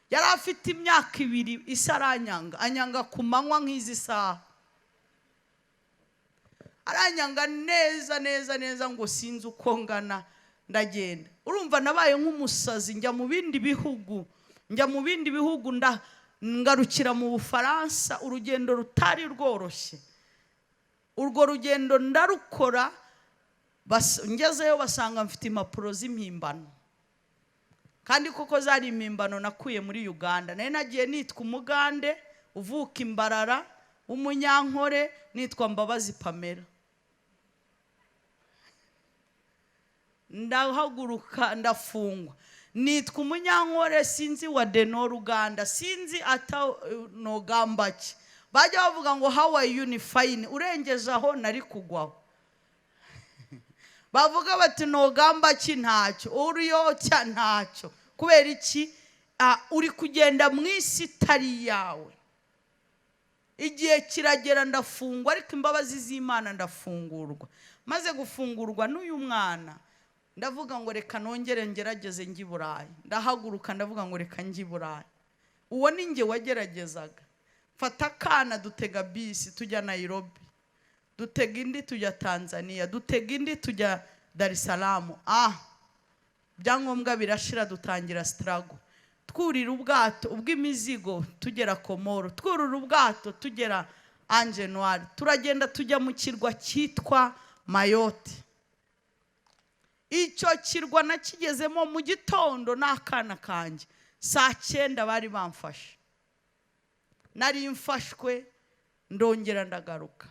Yari afite imyaka 2, ise aranyanga, anyanga ku manywa nk'izi saha, aranyanga neza neza neza ngo sinzi uko ngana. Ndagenda, urumva nabaye nk'umusazi, njya mu bindi bihugu, njya mu bindi bihugu, ngarukira mu Bufaransa. Urugendo rutari rworoshye, urwo rugendo ndarukora. Ngezeyo basanga mfite impapuro z'impimbano, kandi koko zari impimbano nakuye muri Uganda. Nari nagiye nitwa umugande uvuka Imbarara w'umunyankore, nitwa Mbabazi Pamela. Ndahaguruka ndafungwa, nitwa umunyankore, sinzi wa Denor Uganda, sinzi ata nogambaki. Bajya bavuga ngo how are you, ni fine, urengeje aho nari kugwaho. Bavuga bati nogambaki, ntacyo uriyocya, ntacyo. Kubera iki? Uri kugenda mu isi itari iyawe. Igihe kiragera ndafungwa, ariko imbabazi z'Imana ndafungurwa. Maze gufungurwa n'uyu mwana, ndavuga ngo reka nongere ngerageze njye i Burayi. Ndahaguruka ndavuga ngo reka njye i Burayi. Uwo ni njye wageragezaga. Mfata akana dutega bisi tujya Nairobi, dutega indi tujya Tanzania, dutega indi tujya Dar es Salaam. Ibyangombwa birashira, dutangira struggle. Twurira ubwato ubw'imizigo tugera Komoro, twurira ubwato tugera Ange Noir, turagenda tujya mu kirwa cyitwa Mayotte. Icyo kirwa nakigezemo mu gitondo n'akana kanjye, saa 9 bari bamfashe. Nari mfashwe, ndongera ndagaruka.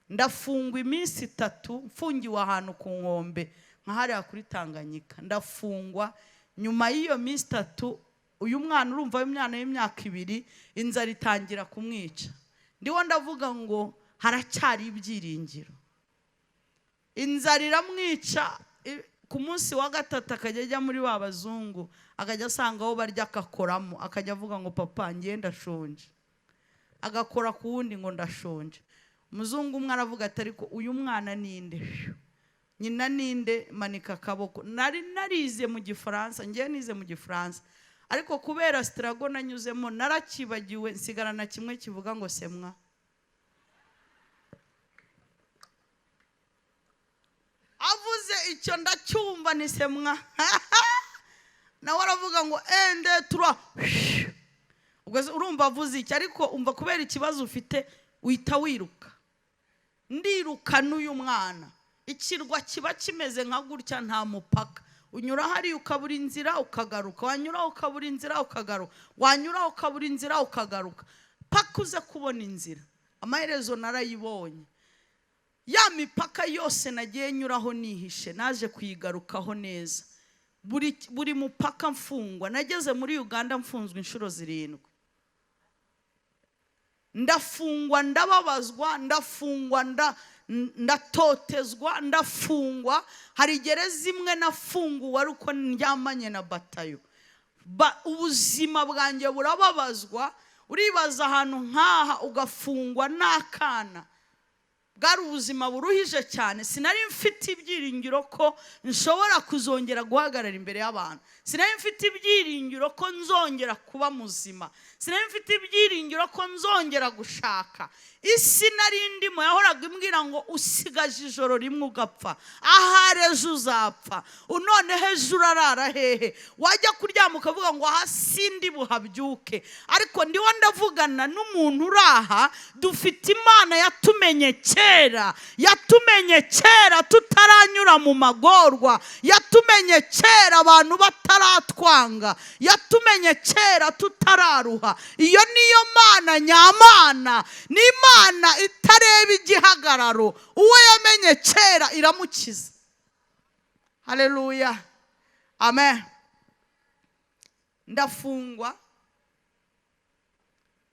Ndafungwa iminsi 3, mfungiwe ahantu ku nkombe nka hariya kuri Tanganyika. Ndafungwa. Nyuma y'iyo minsi 3, uyu mwana urumva w'imyana y'imyaka 2, inzara itangira kumwica. Ndiho ndavuga ngo haracyari ibyiringiro. Inzara iramwica. Ku munsi wa 3 akajya ajya muri ba bazungu, akajya asanga aho barya akakoramo, akajya avuga ngo papa ngiye ndashonje, agakora ku wundi ngo ndashonje. Umuzungu umwe aravuga ati ariko uyu mwana ninde? Nyina ninde? Manika akaboko. Nari narize mu Gifaransa, ngiye nize mu Gifaransa, ariko kubera struggle nanyuzemo narakibagiwe, nsigarana kimwe kivuga ngo semwa. Icyo ndacyumva nisemwa. Nawe aravuga ngo ende tura. Ubwo se urumva avuze iki? Ariko umva, kubera ikibazo ufite uhita wiruka. Ndiruka n'uyu mwana. Ikirwa kiba kimeze nka gutya, nta mupaka. Unyura hariya ukabura inzira ukagaruka, wanyura ukabura inzira ukagaruka, wanyura ukabura inzira ukagaruka, paka uze kubona inzira. Amaherezo narayibonye. Ya mipaka yose nagiye nyuraho nihishe, naje kuyigarukaho neza. Buri mupaka mfungwa. Nageze muri Uganda mfunzwe inshuro 7. Ndafungwa, ndababazwa, ndafungwa, ndatotezwa, ndafungwa. Hari gereza imwe nafunguwe ari uko ndyamanye na batayo. Ubuzima bwanjye burababazwa. Uribaza ahantu nk'aha ugafungwa n'akana. Bwari ubuzima buruhije cyane. Sinari mfite ibyiringiro ko nshobora kuzongera guhagarara imbere y'abantu. Sinari mfite ibyiringiro ko nzongera kuba muzima. Sinari mfite ibyiringiro ko nzongera gushaka. Isi nari ndimo yahoraga imbwira ngo usigaje ijoro rimwe ugapfa, ahari ejo uzapfa, noneho ejo urarara hehe? Wajya kuryama ukavuga ngo aha sindi buhabyuke. Ariko ndiho ndavugana n'umuntu uri aha, dufite Imana yatumenye kera, yatumenye kera tutaranyura mu magorwa, yatumenye kera abantu bataratwanga, yatumenye kera tutararuha. Iyo niyo Mana nyamana, ni Imana itareba igihagararo. Uwo yamenye kera iramukiza. Haleluya, amen. Ndafungwa,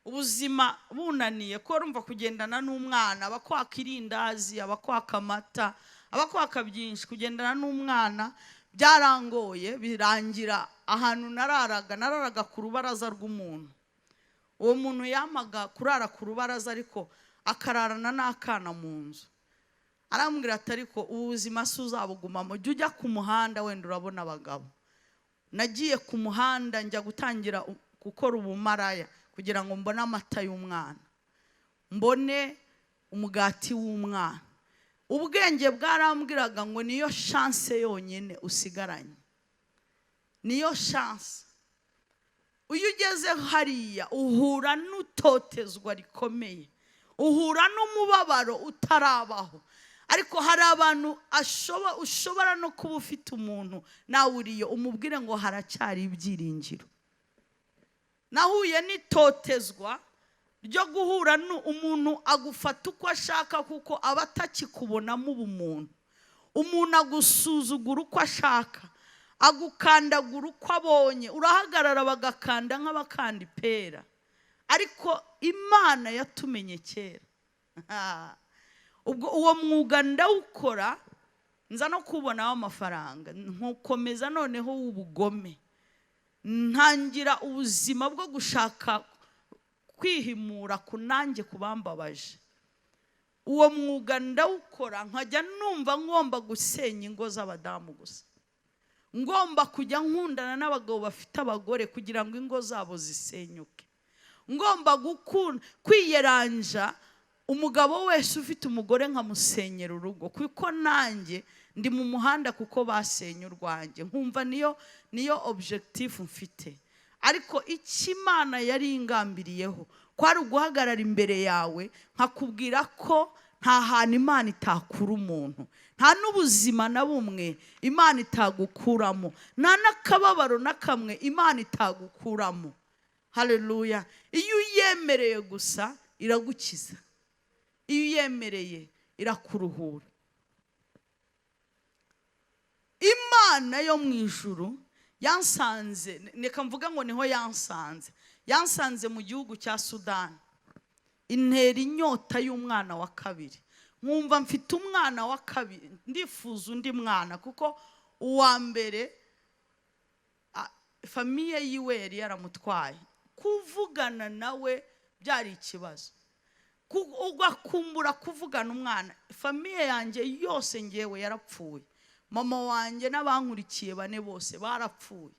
ubuzima bunaniye, ko urumva kugendana n'umwana, abakwaka irindazi, abakwaka amata, abakwaka byinshi. Kugendana n'umwana byarangoye, birangira ahantu nararaga, nararaga ku rubaraza rw'umuntu. Uwo muntu yamaga kurara ku rubaraza, ariko akararana n'akana mu nzu. Arambwira ati ariko ubu buzima si uzabugumamo, jya ujya ku muhanda wenda urabona abagabo. Nagiye ku muhanda njya gutangira gukora ubumaraya kugira ngo mbone amata y'umwana, mbone umugati w'umwana. Ubwenge bwarambwiraga ngo niyo chance yonyine usigaranye, niyo chance. Iyo ugeze hariya uhura n'utotezwa rikomeye, uhura n'umubabaro utarabaho. Ariko hari abantu ushobora no kuba ufite umuntu nawe uriyo, umubwire ngo haracyari ibyiringiro. Nahuye n'itotezwa ryo guhura umuntu agufata uko ashaka, kuko aba atakikubonamo ubumuntu. Umuntu agusuzugura uko ashaka, agukandagura uko abonye, urahagarara bagakanda nk'abakanda ipera. Ariko Imana yatumenye kera. Ubwo uwo mwuga ndawukora, nza no kubonaho amafaranga, nkukomeza noneho w'ubugome. Ntangira ubuzima bwo gushaka kwihimura kunange kubambabaje. Uwo mwuga ndawukora, nkajya numva ngomba gusenya ingo z'abadamu gusa, ngomba kujya nkundana n'abagabo bafite abagore kugira ngo ingo zabo zisenyuke, ngomba kwiyeranja umugabo wese ufite umugore nkamusenyera urugo, kuko nanjye ndi mu muhanda kuko basenye urwanjye. Nkumva niyo objectif mfite. Ariko icyo Imana yari ingambiriyeho kwari uguhagarara imbere yawe nkakubwira ko nta hantu Imana itakura umuntu, nta n'ubuzima na bumwe Imana itagukuramo, nta n'akababaro na kamwe Imana itagukuramo. Haleluya. Iyo uyemereye gusa iragukiza, iyo uyemereye irakuruhura. Imana yo mu ijuru yansanze, reka mvuga ngo niho yansanze, yansanze mu gihugu cya Sudani, intera inyota y'umwana wa kabiri. Nkumva mfite umwana wa kabiri, ndifuza undi mwana, kuko uwa mbere famiye yiwe yari yaramutwaye. Kuvugana nawe byari ikibazo, ugakumbura kuvugana umwana. Famiye yanjye yose ngewe yarapfuye, mama wanjye n'abankurikiye bane bose barapfuye,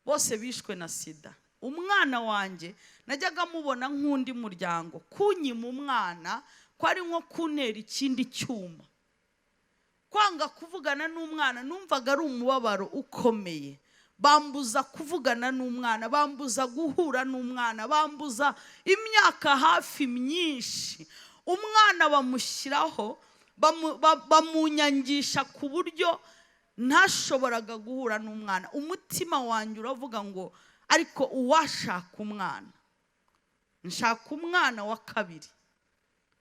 bose bishwe na sida. Umwana wanjye najyaga mubona nk'undi muryango, kunyima umwana ko ari nko kuntera ikindi cyuma, Kwanga kuvugana n'umwana numvaga ari umubabaro ukomeye. Bambuza kuvugana n'umwana, bambuza guhura n'umwana, bambuza imyaka hafi myinshi. Umwana bamushyiraho, bamunyangisha ku buryo ntashoboraga guhura n'umwana. Umutima wanjye uravuga ngo ariko uwashaka umwana, nshaka umwana wa kabiri.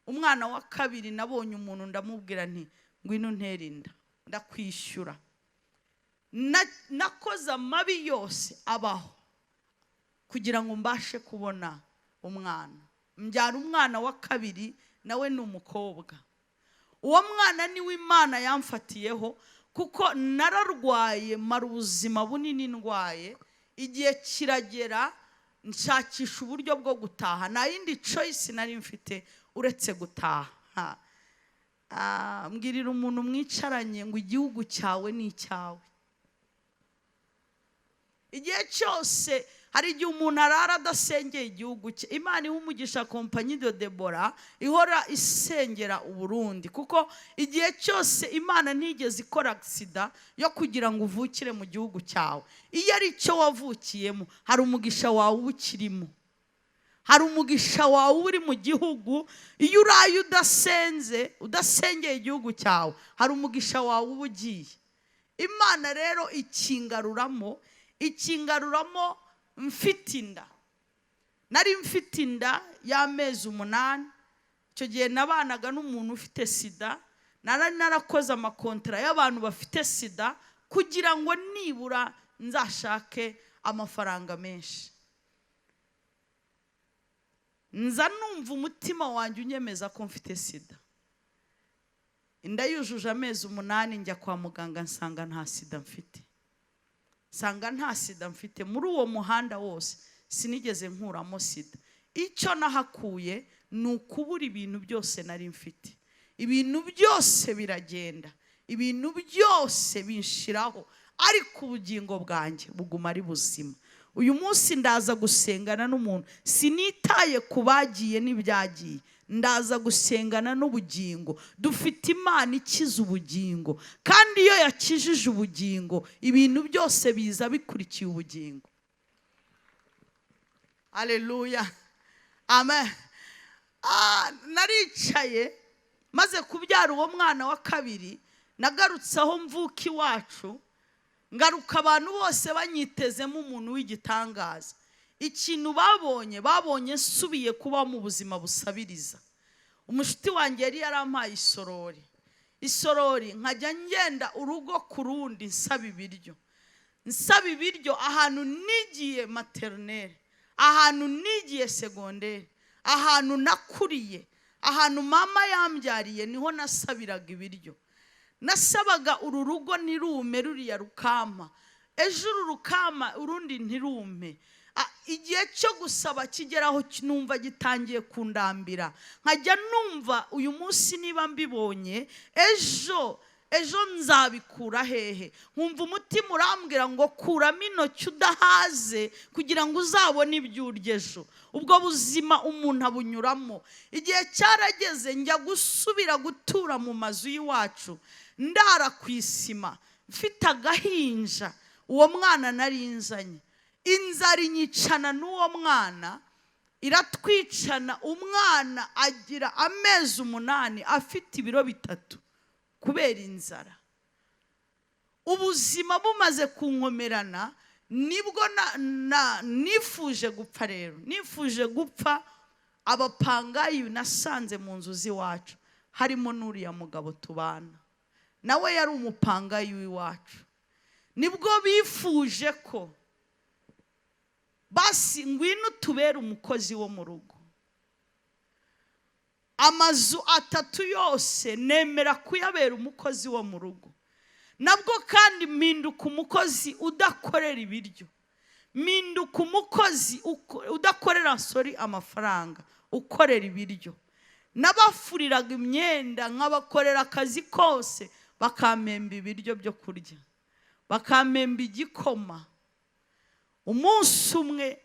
Umwana wa kabiri nabonye umuntu ndamubwira nti ngwino untere inda, ndakwishyura. Nakoze amabi yose abaho kugira ngo mbashe kubona umwana. Mbyara umwana wa kabiri, nawe ni umukobwa. Uwo mwana niwe Imana yamfatiyeho, kuko nararwaye mara ubuzima bunini ndwaye. Igihe kiragera nshakisha uburyo bwo gutaha, nta yindi choice nari mfite uretse gutaha. Mbwirira umuntu mwicaranye ngo igihugu cyawe ni icyawe. Igihe cyose hari igihe umuntu arara adasengeye igihugu cye. Imana iha umugisha Compagnie de Debora ihora isengera Uburundi, kuko igihe cyose Imana ntigeze ikora accident yo kugira ngo uvukire mu gihugu cyawe. Iyo ari cyo wavukiyemo, hari umugisha wawe uba ukirimo, hari umugisha wawe uri mu gihugu. Iyo uraye udasenze, udasengeye igihugu cyawe, hari umugisha wawe uba ugiye. Imana rero ikingaruramo, ikingaruramo mfite inda. Nari mfite inda y'amezi 8. Icyo gihe nabanaga n'umuntu ufite sida. Nari narakoze amakontara y'abantu bafite sida kugira ngo nibura nzashake amafaranga menshi. Nza numva umutima wanjye unyemeza ko mfite sida. Inda yujuje amezi 8 njya kwa muganga nsanga nta sida mfite. Nsanga nta sida mfite. Muri uwo muhanda wose sinigeze nkuramo sida. Icyo nahakuye ni ukubura ibintu byose nari mfite. Ibintu byose biragenda, ibintu byose binshiraho, ariko ubugingo bwanjye buguma ari buzima. Uyu munsi ndaza gusengana n'umuntu, sinitaye ku bagiye n'ibyagiye, ndaza gusengana n'ubugingo. Dufite Imana ikiza ubugingo, kandi iyo yakijije ubugingo ibintu byose biza bikurikiye ubugingo. Haleluya, amen. Naricaye maze kubyara uwo mwana wa kabiri, nagarutse aho mvuka iwacu, ngaruka abantu bose banyitezemo umuntu w'igitangaza. Ikintu babonye, babonye nsubiye kuba mu buzima busabiriza. Umushuti wanjye yari yarampaye isorori, isorori nkajya ngenda urugo ku rundi nsaba ibiryo, nsaba ibiryo. Ahantu nigiye maternelle, ahantu nigiye secondaire, ahantu nakuriye, ahantu mama yambyariye, niho nasabiraga ibiryo. Nasabaga uru rugo ntirume, ruriya rukama, ejo uru rukama urundi ntirume. Igihe cyo gusaba kigeraho numva gitangiye kundambira, nkajya numva uyu munsi niba mbibonye ejo, ejo nzabikura hehe? Nkumva umutima urambwira ngo kuramo intoki udahaze kugira ngo uzabone ibyo urya ejo. Ubwo buzima umuntu abunyuramo. Igihe cyarageze njya gusubira gutura mu mazu y'iwacu, ndara ku isima mfite agahinja. Uwo mwana nari nzanye, inzara inyicana n'uwo mwana, iratwicana. Umwana agira amezi 8 afite ibiro 3 kubera inzara. Ubuzima bumaze kunkomerana, nibwo nifuje gupfa. Rero nifuje gupfa. Abapangayi nasanze mu nzu z'iwacu harimo n'uriya mugabo tubana nawe, yari umupangayi w'iwacu. Nibwo bifuje ko basi ngwino tubere umukozi wo mu rugo. Amazu 3 yose nemera kuyabera umukozi wo mu rugo. Nabwo kandi mpinduka umukozi udakorera ibiryo, mpinduka umukozi udakorera sorry amafaranga, ukorera ibiryo. Nabafuriraga imyenda, nkabakorera akazi kose, bakampemba ibiryo byo kurya, bakampemba igikoma. Umunsi umwe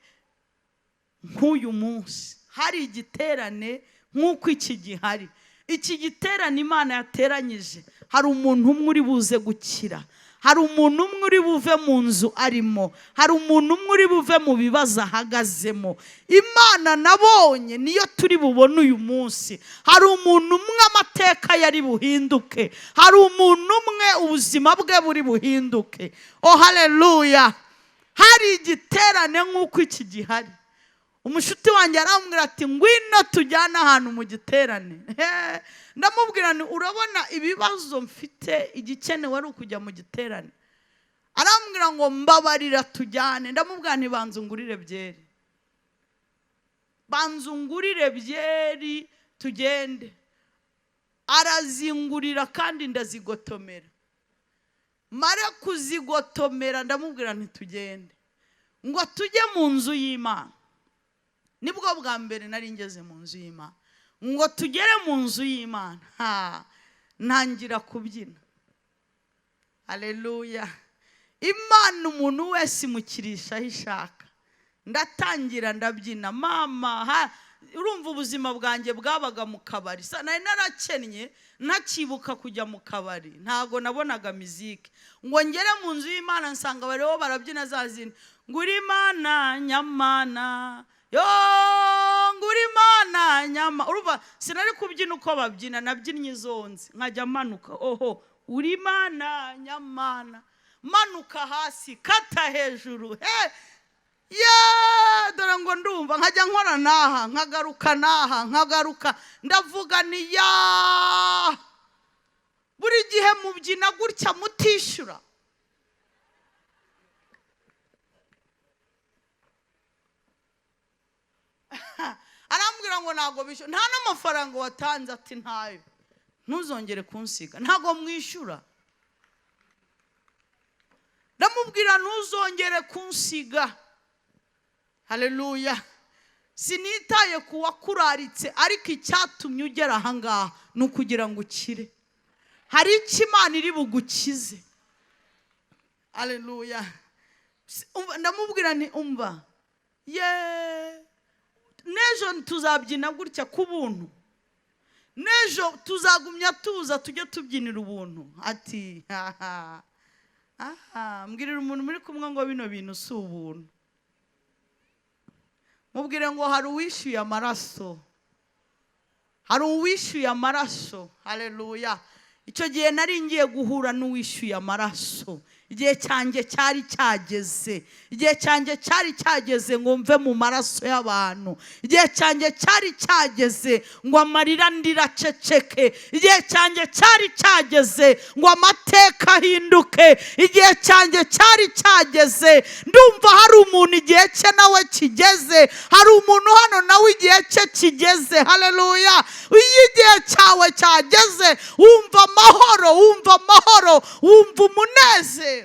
nk'uyu munsi hari igiterane nk'uko iki gihari, iki giterane Imana yateranyije Hari umuntu umwe uri buze gukira, hari umuntu umwe uri buve mu nzu arimo, hari umuntu umwe uri buve mu bibazo ahagazemo. Imana nabonye niyo turi bubone uyu munsi. Hari umuntu umwe amateka yari buhinduke, hari umuntu umwe ubuzima bwe buri buhinduke. Oh haleluya! Hari igiterane nk'uko iki gihari. Umushuti wanjye arambwira ati ngwino tujyane ahantu mu giterane. Ndamubwira nti urabona ibibazo mfite, igikenewe ari ukujya mu giterane. Arambwira ngo mbabarira tujyane. Ndamubwira nti banza ungurire byeri, banza ungurire byeri tugende. Arazingurira kandi ndazigotomera. Mare kuzigotomera ndamubwira nti tugende, ngo tujye mu nzu y'Imana. Nibwo bwa mbere nari ngeze mu nzu y'Imana. Ngo tugere mu nzu y'Imana, ntangira kubyina. Haleluya! Imana umuntu wese imukirisha aho ishaka. Ndatangira ndabyina. Mama, urumva ubuzima bwanjye bwabaga mu kabari. Nari narakennye ntakibuka kujya mu kabari, ntago nabonaga miziki. Ngo ngere mu nzu y'Imana nsanga bariho barabyina za zindi, nguri Imana nyamana, yo nguri Imana nyama. Urumva sinari kubyina uko babyina, nabyinnye izonze nkajya manuka, oho uri Imana nyamana, manuka hasi kata hejuru, he ye dore ngo ndumva nkajya nkora naha nkagaruka naha nkagaruka, ndavuga ni ya buri gihe mubyina gutya mutishyura. Arambwira ngo ntago bishyura, nta n'amafaranga watanze. Ati ntayo, ntuzongere kunsiga, ntago mwishyura. Ndamubwira ntuzongere kunsiga. Haleluya! Sinitaye ku wakuraritse, ariko icyatumye ugera aha ngaha ni ukugira ngo ukire. Hari icyo Imana iri bugukize. Haleluya! Ndamubwira nti umva ye, n'ejo tuzabyina gutya ku buntu, n'ejo tuzagumya tuza tujye tubyinira ubuntu. Ati haha, aha, mbwirira umuntu muri kumwe ngo bino bintu si ubuntu. Mubwire ngo hari uwishyuye amaraso, hari uwishyuye amaraso. Haleluya! Icyo gihe nari ngiye guhura n'uwishyuye amaraso. Igihe cyanjye cyari cyageze, igihe cyanjye cyari cyageze ngo mve mu maraso y'abantu. Igihe cyanjye cyari cyageze ngo amarira ndiraceceke. Igihe cyanjye cyari cyageze ngo amateka ahinduke. Igihe cyanjye cyari cyageze. Ndumva hari umuntu igihe cye nawe kigeze, hari umuntu hano nawe igihe cye kigeze. Haleluya! Iyo igihe cyawe cyageze wumva amahoro, wumva amahoro, wumva umunezero.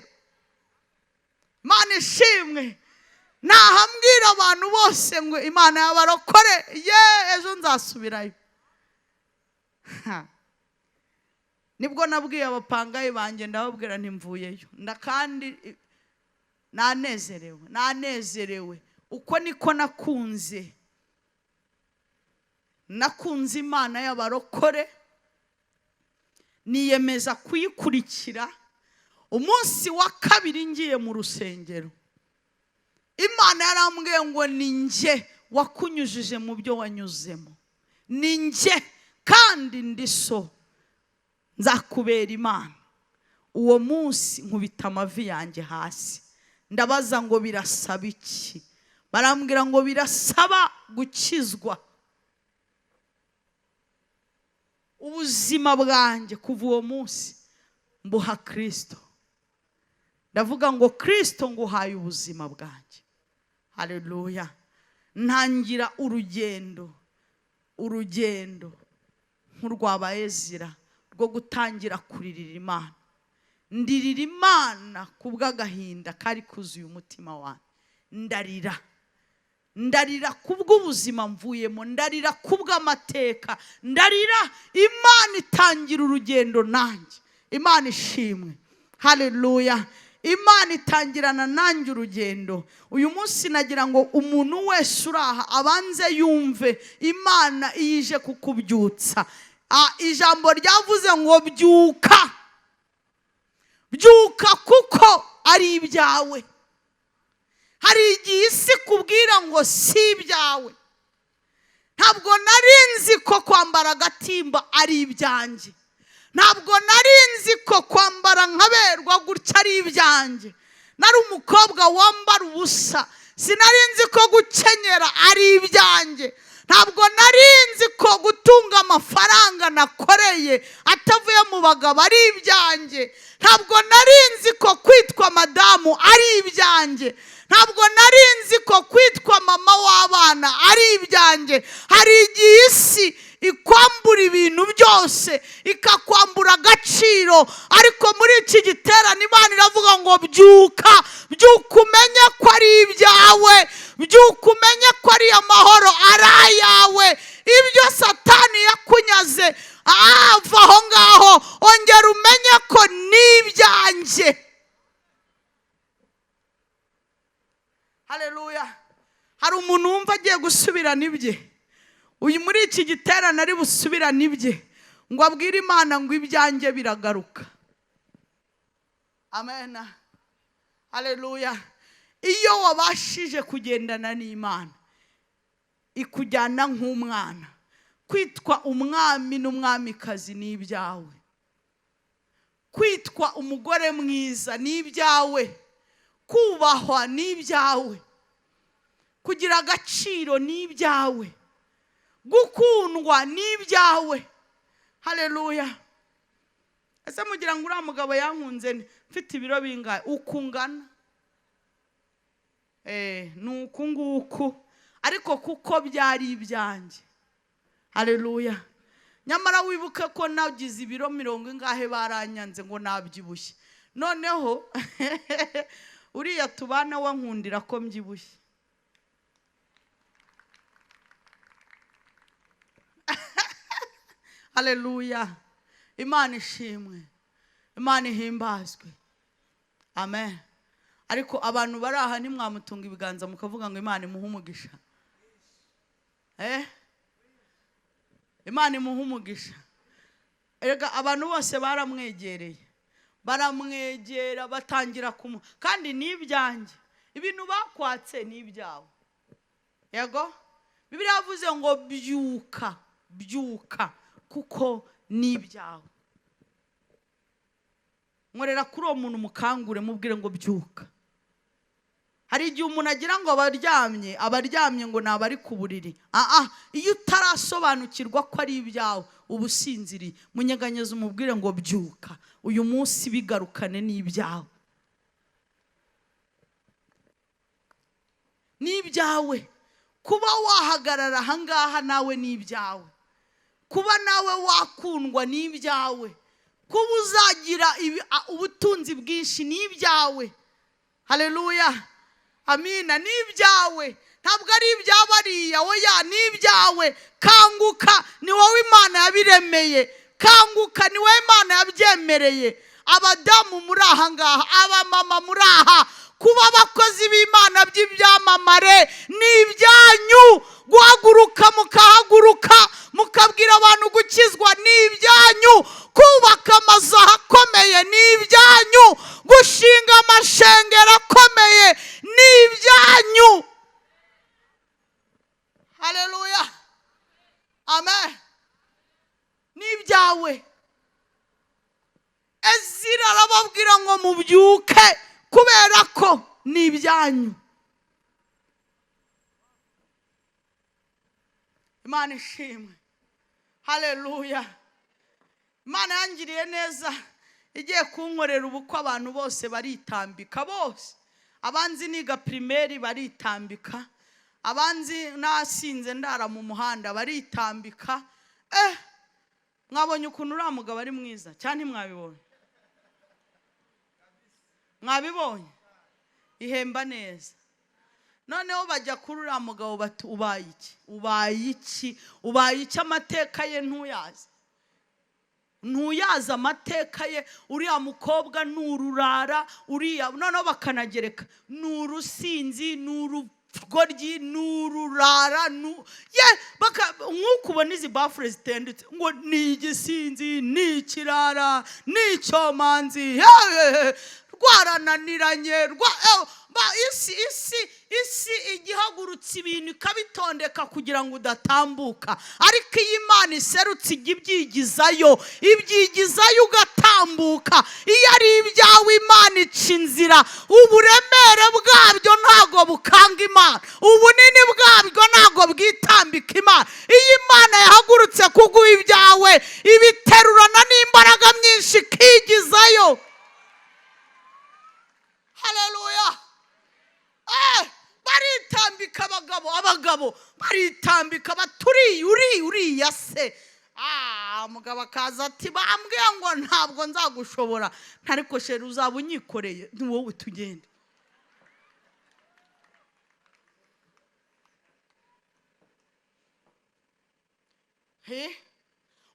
Imana ishimwe. Nahambwira abantu bose ngo Imana yabarokore, ye ejo nzasubirayo. Nibwo nabwiye abapangayi banjye, ndababwira nti mvuyeyo, kandi nanezerewe, nanezerewe. Uko niko nakunze, nakunze Imana y'abarokore, niyemeza kuyikurikira. Umunsi wa kabiri ngiye mu rusengero, Imana yarambwiye ngo ni njye wakunyujije mu byo wanyuzemo, ni njye kandi ndi so, nzakubera Imana. Uwo munsi nkubita amavi yanjye hasi, ndabaza ngo birasaba iki? Barambwira ngo birasaba gukizwa. Ubuzima bwanjye kuva uwo munsi mbuha Kristo. Ndavuga ngo Kristo nguhaye ubuzima bwanjye. Haleluya! Ntangira urugendo, urugendo nk'urwa Ezira rwo gutangira kuririra Imana. Ndirira Imana kubw'agahinda kari kuzuye umutima wanjye. Ndarira, ndarira kubw'ubuzima mvuyemo, ndarira kubw'amateka, ndarira. Imana itangira urugendo nanjye. Imana ishimwe. Haleluya! Imana itangirana nanjye urugendo. Uyu munsi nagira ngo umuntu wese uraha abanze yumve Imana iyije kukubyutsa. Ijambo ryavuze ngo byuka. Byuka kuko ari ibyawe. Hari igihe isi ikubwira ngo si ibyawe. Ntabwo nari nzi ko kwambara agatimba ari ibyanjye. Ntabwo nari nzi ko kwambara nkaberwa gutya ari ibyanjye. Nari umukobwa wambara ubusa, sinari nzi ko gukenyera ari ibyanjye. Ntabwo nari nzi ko gutunga amafaranga nakoreye atavuye mu bagabo ari ibyanjye. Ntabwo nari nzi ko kwitwa madamu ari ibyanjye. Ntabwo nari nzi ko kwitwa mama w'abana ari ibyanjye. Hari igihe isi ikwambura ibintu byose, ikakwambura agaciro, ariko muri iki giterane Imana iravuga ngo byuka, byuka umenye ko ari ibyawe, byuka umenye ko ari amahoro ari ayawe. Ibyo Satani yakunyaze, ava aho ngaho, ongera umenye ko ni ibyanjye. Haleluya. Hari umuntu wumva agiye gusubirana ibye. Uyu muri iki giterane ari busubirane ibye, ngo abwire Imana ngo ibyanjye biragaruka. Amen. Haleluya. Iyo wabashije kugendana n'Imana, ikujyana nk'umwana. Kwitwa umwami n'umwamikazi ni ibyawe. Kwitwa umugore mwiza ni ibyawe. Kubahwa ni ibyawe. Kugira agaciro ni ibyawe. Gukundwa ni ibyawe. Haleluya. Ese mugira ngo uriya mugabo yankunze nte? Mfite ibiro bingahe? Uku ngana. Ni uku nguku, ariko kuko byari ibyanjye. Haleluya. Nyamara wibuke ko nagize ibiro mirongo ingahe baranyanze ngo nabyibushye. Noneho uriya tubana wankundira ko mbyibushye. Haleluya. Imana ishimwe, Imana ihimbazwe. Amen. Ariko abantu bari aha ntimwamutunga ibiganza mukavuga ngo Imana imuhe umugisha. Imana imuhe umugisha. Erega abantu bose baramwegereye, baramwegera batangira kumu, kandi ni ibyanjye. Ibintu bakwatse ni ibyawe. Yego, Bibiliya yavuze ngo byuka, byuka kuko ni ibyawe. Nkorera kuri uwo muntu mukangure, mubwire ngo byuka. Hari igihe umuntu agira ngo abaryamye, abaryamye ngo ni abari ku buriri. Iyo utarasobanukirwa ko ari ibyawe, uba usinziriye. Munyeganyeze umubwire ngo byuka, uyu munsi bigarukane n'ibyawe. Ni ibyawe. Kuba wahagarara aha ngaha nawe ni ibyawe. Kuba nawe wakundwa ni ibyawe. Kuba uzagira ubutunzi bwinshi ni ibyawe. Haleluya. Amina. Ni ibyawe. Ntabwo ari iby'abariya, oya, ni ibyawe. Kanguka, ni wowe Imana yabiremeye. Kanguka, ni wowe Imana yabyemereye. Abadamu muri aha ngaha, abamama muri aha, kuba abakozi b'Imana by'ibyamamare ni ibyanyu. Guhaguruka mukahaguruka mukabwira abantu gukizwa ni ibyanyu. Kubaka amazu akomeye ni ibyanyu. Gushinga amashengero akomeye ni ibyanyu. Haleluya. Amen. Ni ibyawe. Ezira arababwira ngo mubyuke kubera ko ni ibyanyu. Imana ishimwe. Haleluya. Imana yangiriye neza, igiye kunkorera ubukwe abantu bose baritambika, bose. Abanzi niga primaire baritambika, abanzi nasinze ndara mu muhanda baritambika. Mwabonye ukuntu uriya mugabo ari mwiza cyane? Mwabibonye? Mwabibonye? Ihemba neza. Noneho bajya kuri uriya mugabo bati ubaye iki? Ubaye iki? Ubaye iki? Amateka ye ntuyazi. Ntuyazi amateka ye. Uriya mukobwa ni ururara, uriya noneho bakanagereka ni urusinzi, ni Urugoryi, ni ururara, ye nk'uko ubona izi bafure zitendetse ngo ni igisinzi, ni ikirara, ni icyomanzi, yeee, rwarananiranye rwa isi igihagurutse ibintu ikabitondeka kugira ngo udatambuka. Ariko iyo Imana iserutse ijya ibyigizayo, ibyigizayo ugatambuka. Iyo ari ibyawe Imana ica inzira. Uburemere bwabyo ntago bukanga Imana, ubunini bwabyo ntago bwitambika Imana. Iyo Imana yahagurutse kuguha ibyawe, ibiterurana n'imbaraga nyinshi ikigizayo. Haleluya. Baritambika abagabo, abagabo baritambika baturiye uriya se. Umugabo akaza ati bambwiye ngo ntabwo nzagushobora, ntariko sheri uzaba unyikoreye, ni wowe tugende.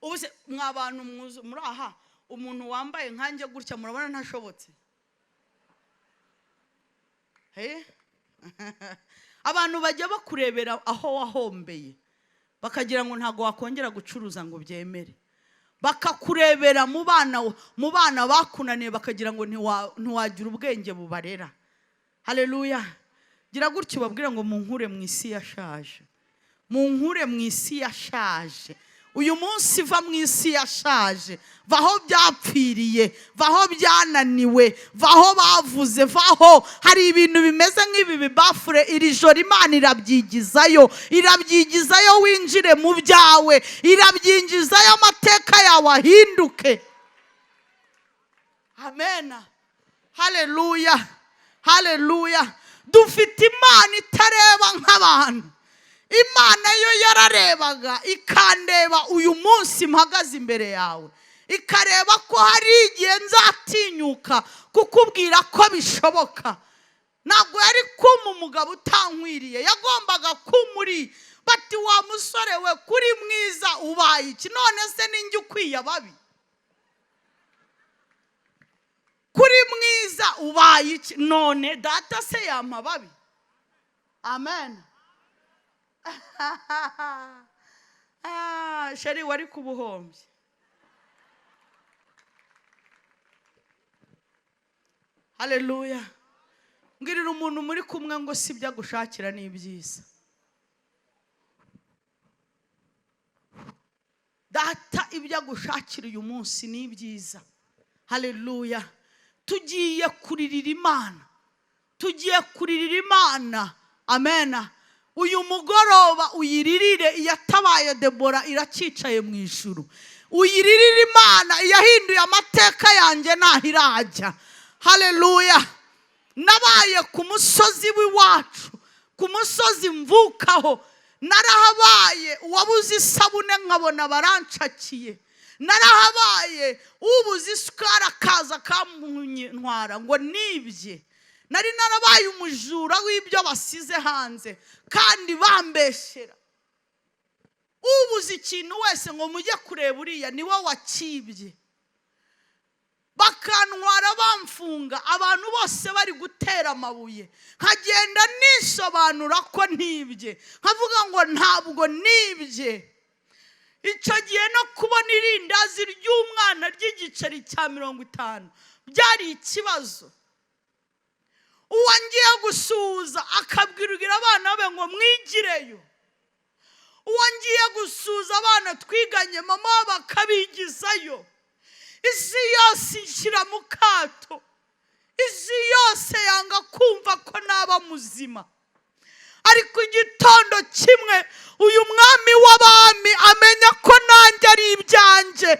Ubu se mwa bantu muri aha, umuntu wambaye nkanjye gutya murabona ntashobotse? Abantu bajya bakurebera aho wahombeye bakagira ngo ntabwo wakongera gucuruza ngo byemere, bakakurebera mu bana bakunaniye bakagira ngo ntiwagira ubwenge bubarera. Haleluya. Gira gutyo ubabwire ngo munkure mu isi yashaje, munkure mu isi yashaje. Uyu munsi va mu isi yashaje, va aho byapfiriye, va aho byananiwe, va aho bavuze, va aho hari ibintu bimeze nk'ibi bibafure. Iri joro Imana irabyigizayo, irabyigizayo winjire mu byawe, irabyinjizayo amateka yawe ahinduke. Amen. Haleluya, haleluya. Dufite Imana itareba nk'abantu. Imana yo yararebaga ikandeba uyu munsi mpagaze imbere yawe, ikareba ko hari igihe nzatinyuka kukubwira ko bishoboka. Ntabwo yari kumpa umugabo utankwiriye, yagombaga kumuri bati wa musore we kuri mwiza ubaye iki? None se ninjye ukwiye ababi? Kuri mwiza ubaye iki? None data se yampa ababi? Amen. Sheri wari kubuhombye. Haleluya. Mbwirira umuntu muri kumwe ngo si ibyo agushakira ni ibyiza. Data ibyo agushakira uyu munsi ni ibyiza. Haleluya. Tugiye kuririra Imana, tugiye kuririra Imana. Amen. Uyu mugoroba uyiririre iyatabaye Debora iracyicaye mu ijuru. Uyiririre Imana iyahinduye amateka yanjye naho irajya. Haleluya. Nabaye ku musozi w'iwacu, ku musozi mvukaho, narahabaye uwabuze isabune nkabona barancakiye. Narahabaye ubuze isukari akaza akamuntwara ngo nibye. Nari narabaye umujura w'ibyo basize hanze kandi bambeshera. Ubuze ikintu wese ngo mujye kureba uriya niwe wakibye. Bakantwara bamfunga, abantu bose bari gutera amabuye, nkagenda nisobanura ko ntibye, nkavuga ngo ntabwo nibye. Icyo gihe no kubona irindazi ry'umwana ry'igiceri cya 50 byari ikibazo. Uwo ngiye gusuhuza akabwirira abana be ngo mwigireyo. Uwo ngiye gusuhuza abana twiganye mama bakabigizayo. Isi yose inshyira mu kato, isi yose yanga kumva ko naba muzima. Ariko igitondo kimwe uyu mwami w'abami amenya ko nanjye ari ibyanjye,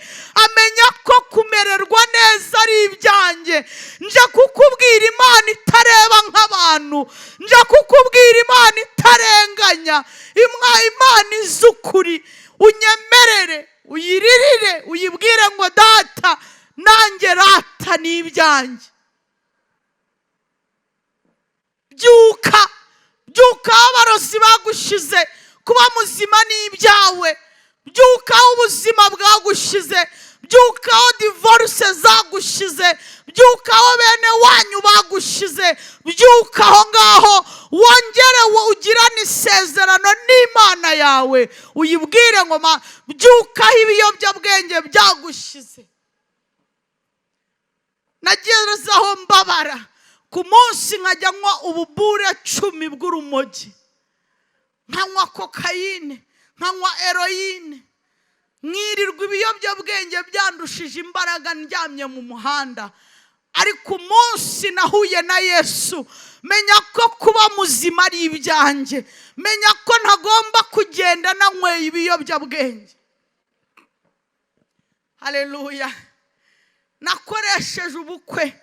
amenya ko kumererwa neza ari ibyanjye. Nje kukubwira Imana itareba nk'abantu, nje kukubwira Imana itarenganya, Imana izi ukuri. Unyemerere uyiririre, uyibwire ngo data nanjye rata ni ibyanjye. Byuka, byuka aho abarozi bagushize, kuba muzima ni ibyawe. Byuka aho ubuzima bwagushize, Byuka aho divorce zagushize. Byuka aho bene wanyu bagushize. Byuka aho ngaho, wongere ugirane isezerano n'Imana yawe, uyibwire ngo ma. Byuka aho ibiyobyabwenge byagushize. Nageze aho mbabara, ku munsi nkajya nywa ububure 10 bw'urumogi, nkanywa kokayine, nkanywa heroine, mwirirwa ibiyobyabwenge byandushije imbaraga, ndyamye mu muhanda. Ariko umunsi nahuye na Yesu, menya ko kuba muzima ari ibyanjye, menya ko ntagomba kugenda nanyweye ibiyobyabwenge. Haleluya! Nakoresheje ubukwe,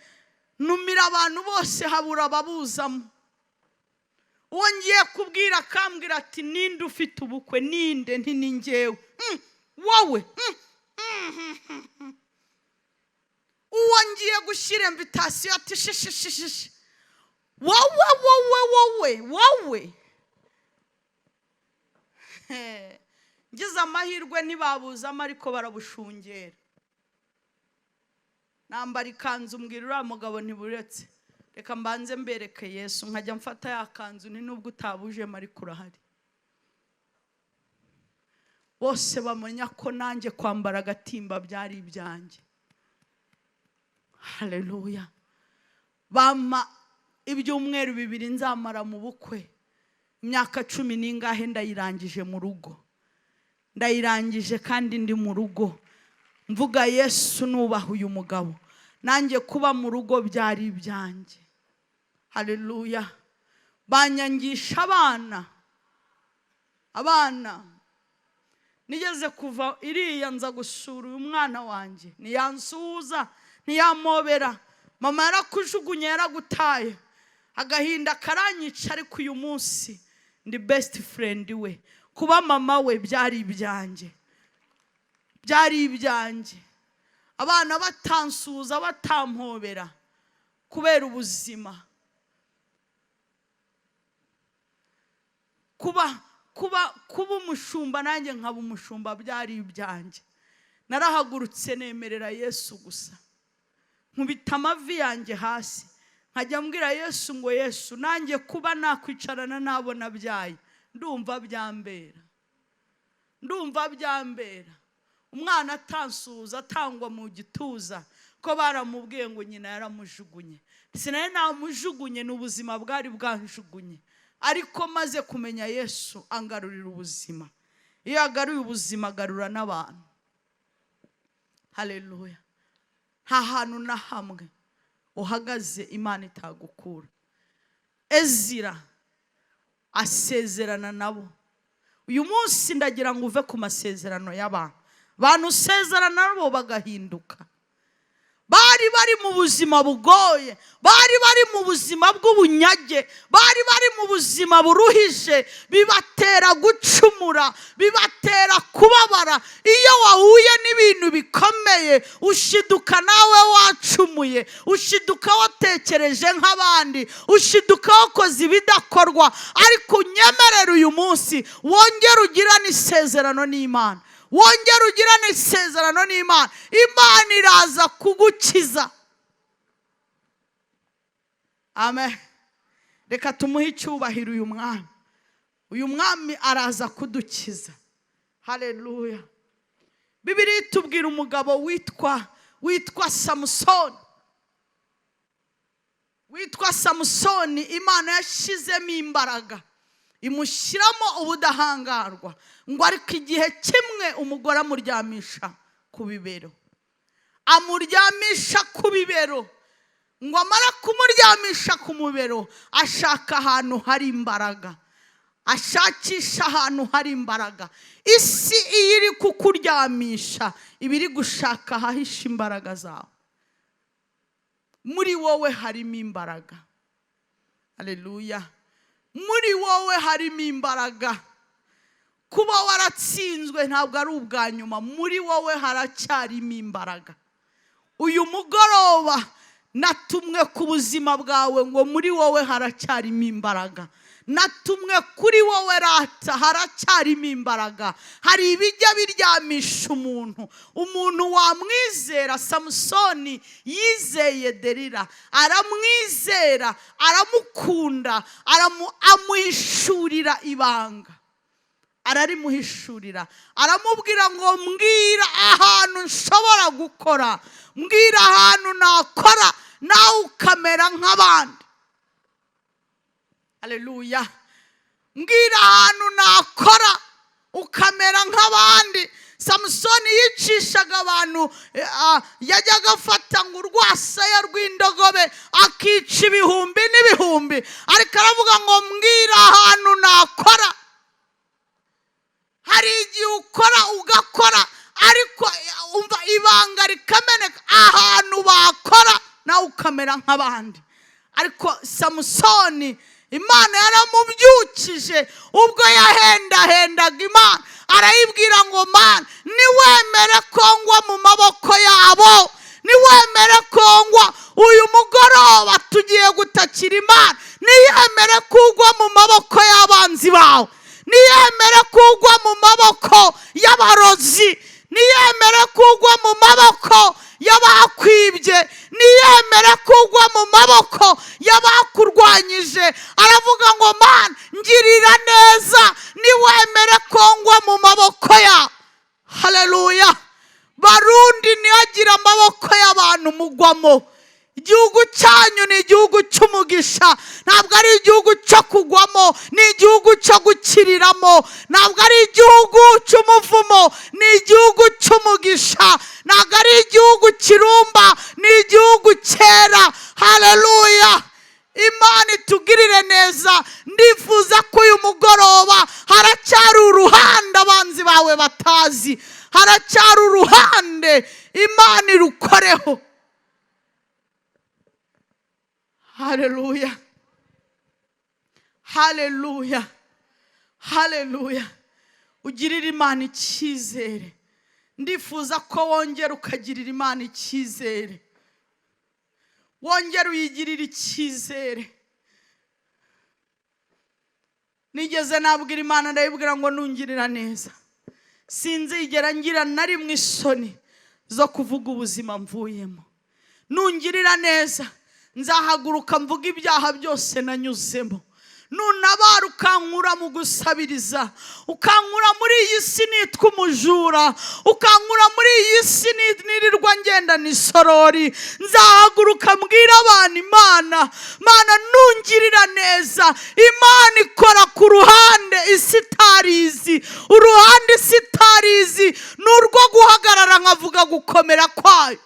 numira abantu bose, habura ababuzamo. Uwo ngiye kubwira akambwira ati: "Ninde ufite ubukwe? Ninde?" Nti: "Ni njyewe." Wowe?" Uwo ngiye gushyira invitation ati: "Shishishishishi, wowe, wowe, wowe, wowe?" Ngize amahirwe ntibabuzamo, ariko barabushungera. Nambara ikanzu, mbwira uriya mugabo, ntiburetse, reka mbanze mbereke Yesu. Nkajya mfata ya kanzu, ni nubwo utabujemo ariko urahari. Bose bamenya ko nanjye kwambara agatimba byari ibyanjye. Haleluya! Bampa ibyumweru 2 nzamara mu bukwe. Imyaka cumi n'ingahe ndayirangije mu rugo, ndayirangije kandi ndi mu rugo mvuga Yesu, nubaha uyu mugabo. Nanjye kuba mu rugo byari ibyanjye. Haleluya! Banyangisha abana. Abana, nigeze kuva iriya nza gusura uyu mwana wanjye, ntiyansuhuza, ntiyampobera. Mama yarakujugunye, yaragutaye. Agahinda karanyica. Ariko uyu munsi ndi best friend we. Kuba mama we byari ibyanjye, byari ibyanjye. Abana batansuhuza, batampobera kubera ubuzima. Kuba umushumba, nanjye nkaba umushumba, byari ibyanjye. Narahagurutse, nemerera Yesu gusa, nkubita amavi yanjye hasi, nkajya mbwira Yesu ngo: "Yesu, nanjye kuba nakwicarana n'abo nabyaye, ndumva byambera, ndumva byambera." Umwana atansuhuza, atangwa mu gituza, ko baramubwiye ngo nyina yaramujugunye. Sinari namujugunye, ni ubuzima bwari bwanjugunye. Ariko maze kumenya Yesu, angarurira ubuzima. Iyo agaruye ubuzima, agarura n'abantu. Haleluya! Nta hantu na hamwe uhagaze Imana itagukura. Ezira asezerana nabo. Uyu munsi ndagira ngo uve ku masezerano y'abantu. Bantu usezerana nabo bagahinduka. Bari bari mu buzima bugoye, bari bari mu buzima bw'ubunyage, bari bari mu buzima buruhije, bibatera gucumura, bibatera kubabara. Iyo wahuye n'ibintu bikomeye, ushiduka nawe wacumuye, ushiduka watekereje nk'abandi, ushiduka wakoze ibidakorwa. Ariko unyemerere uyu munsi wongere ugirane isezerano n'Imana, wongere ugirane isezerano n'Imana. Imana iraza kugukiza. Amen. Reka tumuhe icyubahiro uyu mwami. Uyu mwami araza kudukiza. Haleluya! Bibiliya itubwira umugabo witwa Samusoni, witwa Samusoni. Imana yashyizemo imbaraga, imushyiramo ubudahangarwa, ngo ariko igihe kimwe umugore amuryamisha ku bibero, amuryamisha ku bibero. Ngo amara kumuryamisha ku mubero, ashaka ahantu hari imbaraga, ashakisha ahantu hari imbaraga. Isi iyo iri kukuryamisha, iba iri gushaka ahahisha imbaraga zawe. Muri wowe harimo imbaraga. Haleluya! Muri wowe harimo imbaraga. Kuba waratsinzwe ntabwo ari ubwa nyuma. Muri wowe haracyarimo imbaraga. Uyu mugoroba Natumwe ku buzima bwawe ngo muri wowe haracyarimo imbaraga. Natumwe kuri wowe rata, haracyarimo imbaraga. Hari ibijya biryamisha umuntu, umuntu wamwizera. Samusoni yizeye Derira, aramwizera, aramukunda, amuhishurira ibanga, ararimuhishurira, aramubwira ngo mbwira ahantu nshobora gukora, mbwira ahantu nakora nawe ukamera nk'abandi. Aleluya! Mbwira ahantu nakora ukamera nk'abandi. Samusoni yicishaga abantu, yajyaga afata ngo urwasaya rw'indogobe akica ibihumbi n'ibihumbi, ariko aravuga ngo mbwira ahantu nakora. Hari igihe ukora ugakora, ariko umva ibanga rikameneka, ahantu bakora nawe ukamera nk'abandi. Ariko Samusoni Imana yaramubyukije ubwo yahendahendaga Imana, arayibwira ngo Mana, niwemere ko ngwa mu maboko yabo, niwemere ko ngwa uyu mugoroba tugiye gutakira Imana, niyemere ko ugwa mu maboko y'abanzi bawe, niyemere ko ugwa mu maboko y'abarozi, niyemere ko ugwa mu maboko y'abakwibye, niyemere ko ugwa mu maboko y'abakurwanyije. Aravuga ngo Mana, ngirira neza, niwemere ko ngwa mu maboko yawe. Haleluya! Barundi, ntihagire amaboko y'abantu mugwamo. Igihugu cyanyu ni igihugu cy'umugisha, ntabwo ari igihugu cyo kugwamo, ni igihugu cyo gukiriramo. Ntabwo ari igihugu cy'umuvumo, ni igihugu cy'umugisha. Ntabwo ari igihugu kirumba, ni igihugu cyera. Haleluya! Imana itugirire neza. Ndifuza ko uyu mugoroba haracyari uruhande abanzi bawe batazi, haracyari uruhande Imana irukoreho. Haleluya, haleluya, haleluya! Ugirire Imana icyizere. Ndifuza ko wongera ukagirira Imana icyizere, wongera uyigirire icyizere. Nigeze nabwira Imana, ndayibwira ngo nungirira neza, sinzigera ngira na rimwe isoni zo kuvuga ubuzima mvuyemo. Nungirira neza, nzahaguruka mvuga ibyaha byose nanyuzemo. Nunabara ukankura mu gusabiriza, ukankura muri iyi si nitwa umujura, ukankura muri iyi si nirirwa ngenda n'isorori, nzahaguruka mbwira abantu Imana. Mana, nungirira neza. Imana ikora ku ruhande isi itarizi. Uruhande isi itarizi ni urwo guhagarara nkavuga gukomera kwayo.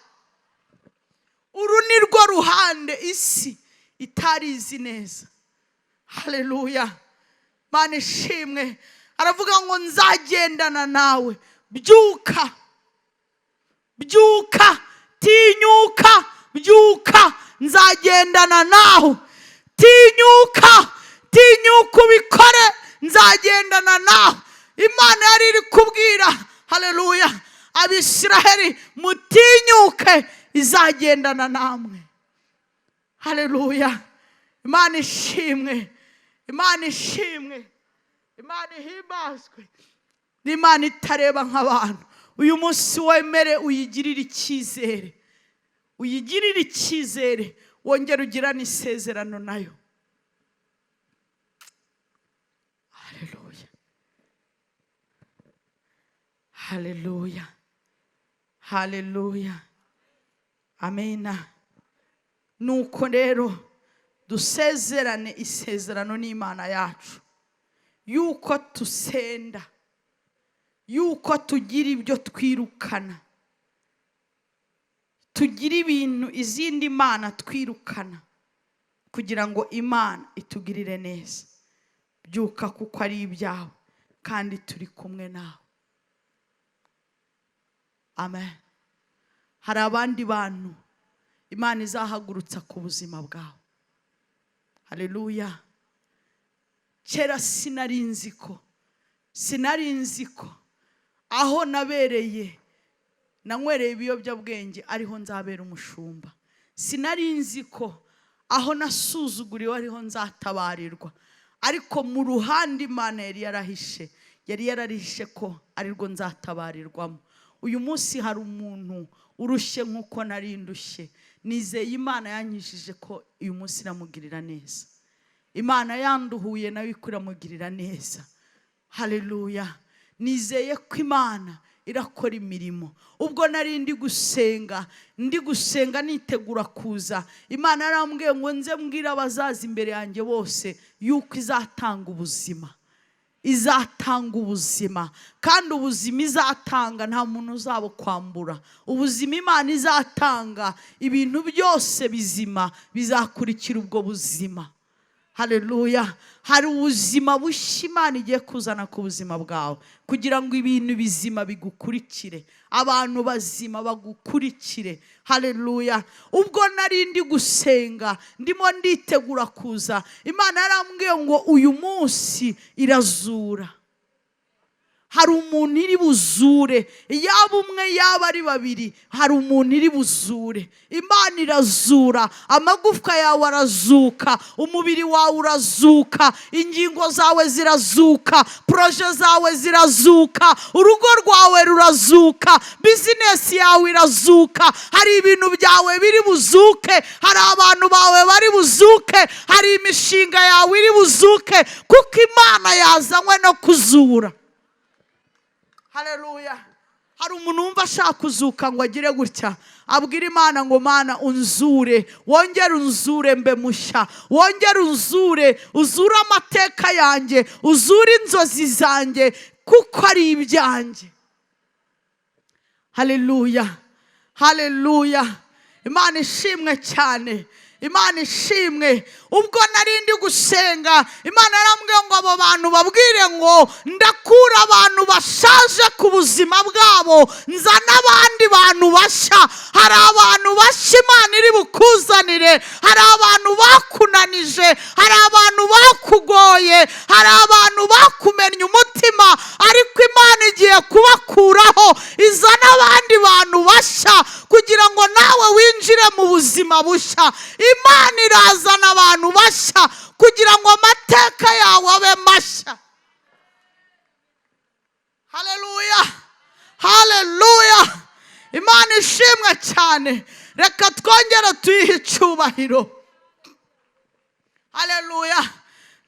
Uru ni rwo ruhande isi itarizi neza. Haleluya! Mana ishimwe. Aravuga ngo nzagendana nawe. Byuka, byuka, tinyuka, byuka, nzagendana nawe. Tinyuka, tinyuka ubikore, nzagendana nawe. Imana yari iri kubwira, haleluya, Abisiraheli, mutinyuke, izagendana namwe. Haleluya! Imana ishimwe, Imana ishimwe, Imana ihimbazwe. Ni Imana itareba nk'abantu. Uyu munsi wemere uyigirire icyizere, uyigirire icyizere, wongere ugirane isezerano nayo. Haleluya, haleluya, haleluya, amena. Nuko rero dusezerane isezerano n'Imana yacu yuko tusenda, yuko tugira ibyo twirukana, tugira ibintu izindi mana twirukana kugira ngo Imana itugirire neza. Byuka kuko ari ibyawe kandi turi kumwe nawe. Amen. Hari abandi bantu Imana izahagurutsa ku buzima bwawe. Haleluya! Kera sinari nzi ko, sinari nzi ko aho nabereye nanywereye ibiyobyabwenge ariho nzabera umushumba. Sinari nzi ko aho nasuzuguriwe ariho nzatabarirwa, ariko mu ruhande Imana yari yarahishe, yari yararishe ko arirwo nzatabarirwamo. Uyu munsi hari umuntu urushye nk'uko nari ndushye. Nizeye Imana yanyijije ko uyu munsi iramugirira neza. Imana yanduhuye nayo iramugirira neza. Haleluya. Nizeye ko Imana irakora imirimo. Ubwo nari ndi gusenga, ndi gusenga nitegura kuza, Imana yarambwiye ngo nze mbwire abazaza imbere yanjye bose yuko izatanga ubuzima. Izatanga ubuzima, kandi ubuzima izatanga nta muntu uzabukwambura. Ubuzima Imana izatanga, ibintu byose bizima bizakurikira ubwo buzima. Haleluya. Hari ubuzima bushya Imana igiye kuzana ku buzima bwawe, kugira ngo ibintu bizima bigukurikire, abantu bazima bagukurikire. Haleluya. Ubwo nari ndi gusenga, ndimo nditegura kuza, Imana yarambwiye ngo uyu munsi irazura. Hari umuntu iri buzure, yaba umwe yaba ari babiri, hari umuntu iri buzure. Imana irazura, amagufwa yawe arazuka, umubiri wawe urazuka, ingingo zawe zirazuka, projet zawe zirazuka, urugo rwawe rurazuka, bizinesi yawe irazuka. Hari ibintu byawe biri buzuke, hari abantu bawe bari buzuke, hari imishinga yawe iri buzuke, kuko Imana yazanywe no kuzura. Haleluya. Hari umuntu wumva ashaka kuzuka ngo agire gutya, abwira Imana ngo Mana unzure, wongere unzure mbe mushya, wongere unzure, uzure amateka yanjye, uzure inzozi zanjye, kuko ari ibyanjye. Haleluya. Haleluya. Imana ishimwe cyane. Imana ishimwe. Ubwo nari ndi gusenga, Imana yarambwiye ngo abo bantu babwire ngo ndakura abantu bashaje ku buzima bwabo, nzana abandi bantu bashya. Hari abantu bashya Imana iri bukuzanire, hari abantu bakunanije, hari abantu bakugoye, hari abantu bakumennye umutima, ariko Imana igiye kubakuraho, izana abandi bantu bashya kugira ngo nawe winjire mu buzima bushya. Imana irazana abantu bashya kugira ngo amateka yawe abe mashya. Haleluya. Haleluya. Imana ishimwe cyane. Reka twongere tuyihe icyubahiro. Haleluya.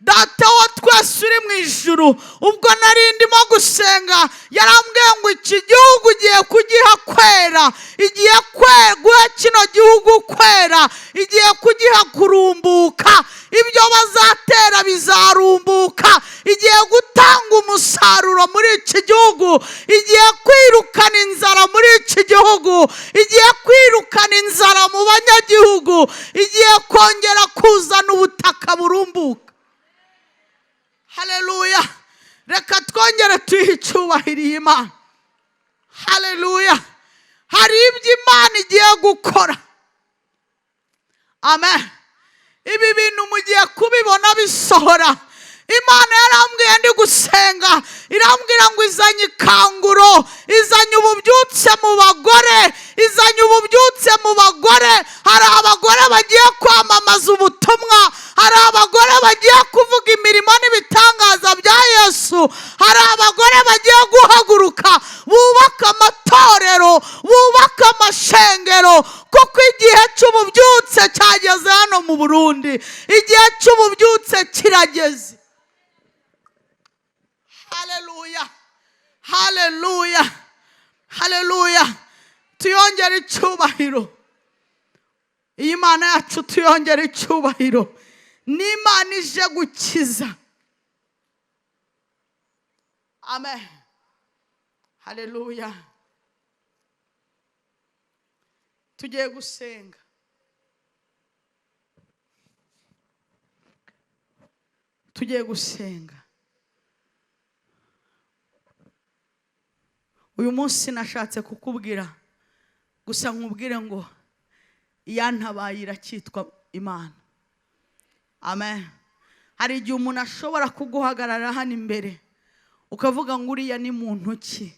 Data wa twese uri mu ijuru, ubwo nari ndimo gusenga yarambwiye ngo iki gihugu igiye kugiha kwera, igiye guha kino gihugu kwera, igiye kugiha kurumbuka, ibyo bazatera bizarumbuka, igiye gutanga umusaruro muri iki gihugu, igiye kwirukana inzara muri iki gihugu, igiye kwirukana inzara mu banyagihugu, igiye kongera kuzana ubutaka burumbuka. Haleluya. Reka twongere tuyihe icyubahiro iyi Imana. Haleluya. Hari ibyo Imana igiye gukora. Amen. Ibi bintu mugiye kubibona bisohora. Imana yarambwiye ndi gusenga, irambwira ngo izanye ikanguro, izanye ububyutse mu bagore, izanye ububyutse mu bagore. Hari abagore bagiye kwamamaza ubutumwa, hari abagore bagiye kuvuga imirimo n'ibitangaza bya Yesu, hari abagore bagiye guhaguruka bubaka amatorero, bubaka amashengero, kuko igihe cy'ububyutse cyageze hano mu Burundi. Igihe cy'ububyutse kirageze. Haleluya. Haleluya. Haleluya. Tuyongere icyubahiro. Iyi Mana yacu tuyongere icyubahiro. Ni Imana ije gukiza. Amen. Haleluya. Tugiye gusenga. Tugiye gusenga. Uyu munsi nashatse kukubwira gusa nkubwire ngo iyantabaye iracyitwa Imana. Amen. Hari igihe umuntu ashobora kuguhagarara hano imbere ukavuga ngo uriya ni muntu ki?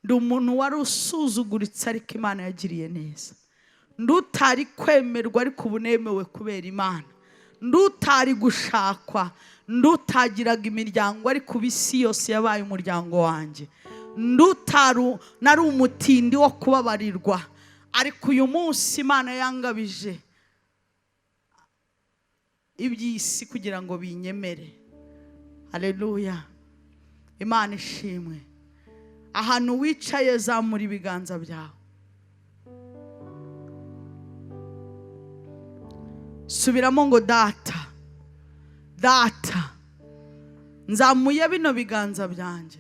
Ndi umuntu wari usuzuguritse ariko Imana yagiriye neza. Ndutari kwemerwa, ariko ubu nemewe kubera Imana. Ndutari gushakwa, ndutagiraga imiryango, ariko ubu isi yose yabaye umuryango wanjye. Ndutaru nari umutindi wo kubabarirwa, ariko uyu munsi Imana yangabije iby'isi kugira ngo binyemere. Haleluya, Imana ishimwe. Ahantu wicaye, zamura ibiganza byawe, subiramo ngo: "Data, Data, nzamuye bino biganza byanjye.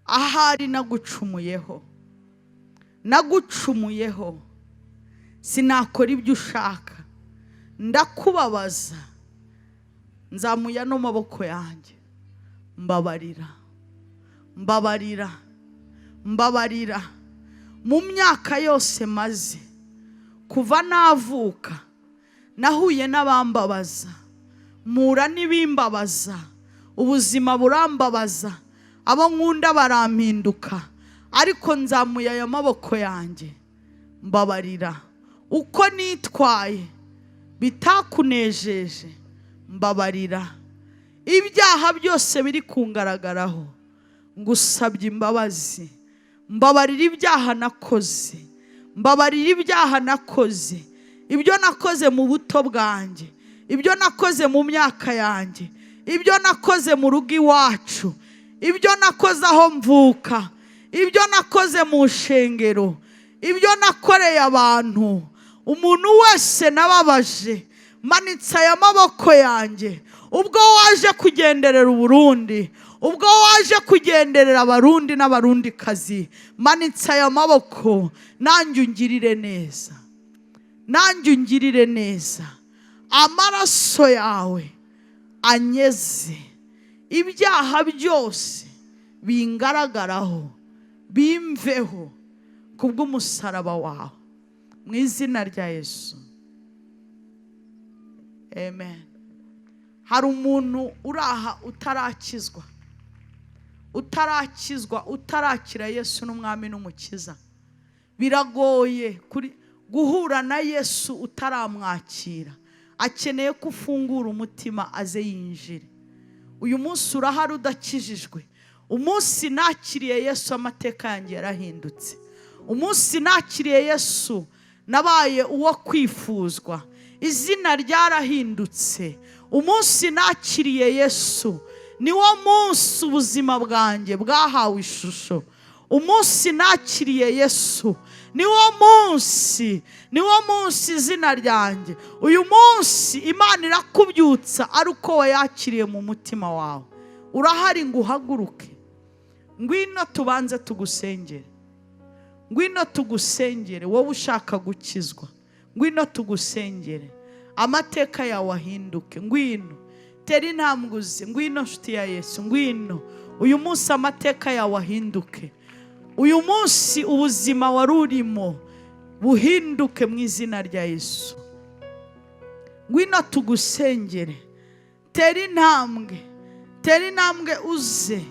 Ahari nagucumuyeho, nagucumuyeho, sinakora ibyo ushaka, ndakubabaza. Nzamuye ano maboko yanjye, mbabarira, mbabarira, mbabarira. Mu myaka yose maze kuva navuka, nahuye n'abambabaza, mpura n'ibimbabaza, ubuzima burambabaza, abo nkunda barampinduka, ariko nzamuye aya maboko yanjye, mbabarira. Uko nitwaye bitakunejeje, mbabarira. Ibyaha byose biri kungaragaraho, ngusabye imbabazi. Mbabarira ibyaha nakoze, mbabarira ibyaha nakoze, ibyo nakoze mu buto bwanjye, ibyo nakoze mu myaka yanjye, ibyo nakoze mu rugo iwacu, ibyo nakoze aho mvuka, ibyo nakoze mu nshengero, ibyo nakoreye abantu, umuntu wese nababaje. Manitse aya maboko yanjye. Ubwo waje kugenderera Uburundi, ubwo waje kugenderera Abarundi n'Abarundikazi, manitse aya maboko, nanjye ungirire neza, nanjye ungirire neza. Amaraso yawe anyeze, ibyaha byose bingaragaraho bimveho kubw'umusaraba wawe, mu izina rya Yesu, amen." Hari umuntu uraha utarakizwa, utarakizwa, utarakira Yesu n'Umwami n'Umukiza? Biragoye kuri guhura na Yesu utaramwakira. Akeneye ko ufungura umutima aze yinjire. Uyu munsi urahari udakijijwe? Umunsi nakiriye Yesu, amateka yanjye yarahindutse. Umunsi nakiriye Yesu, nabaye uwo kwifuzwa, izina ryarahindutse. Umunsi nakiriye Yesu, niwo munsi ubuzima bwanjye bwahawe ishusho. Umunsi nakiriye Yesu, niwo munsi, niwo munsi izina ryanjye. Uyu munsi Imana irakubyutsa ari uko wayakiriye mu mutima wawe. Urahari ngo uhaguruke? Ngwino tubanze tugusengere, ngwino tugusengere. Wowe ushaka gukizwa, ngwino tugusengere, amateka yawe ahinduke. Ngwino, tera intambwe uze. Ngwino nshuti ya Yesu, ngwino uyu munsi amateka yawe ahinduke. Uyu munsi ubuzima wari urimo buhinduke mu izina rya Yesu. Ngwino tugusengere, tera intambwe, tera intambwe uze,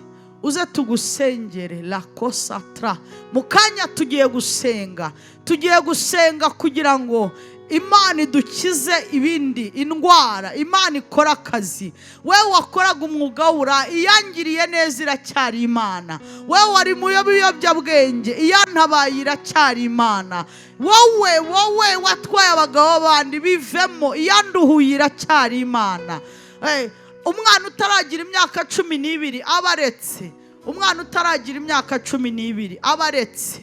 uze tugusengere. La kosatra. Mu kanya tugiye gusenga, tugiye gusenga kugira ngo Imana idukize ibindi indwara, Imana ikora akazi. Wewe wakoraga umwuga w'ura, iyangiriye neza iracyari Imana. Wewe wari mu biyobyabwenge, iyantabaye iracyari Imana. Wowe, wowe watwaye abagabo bandi, bivemo, iyanduhuye iracyari Imana. Umwana utaragira imyaka 12 aba aretse, umwana utaragira imyaka 12 aba aretse,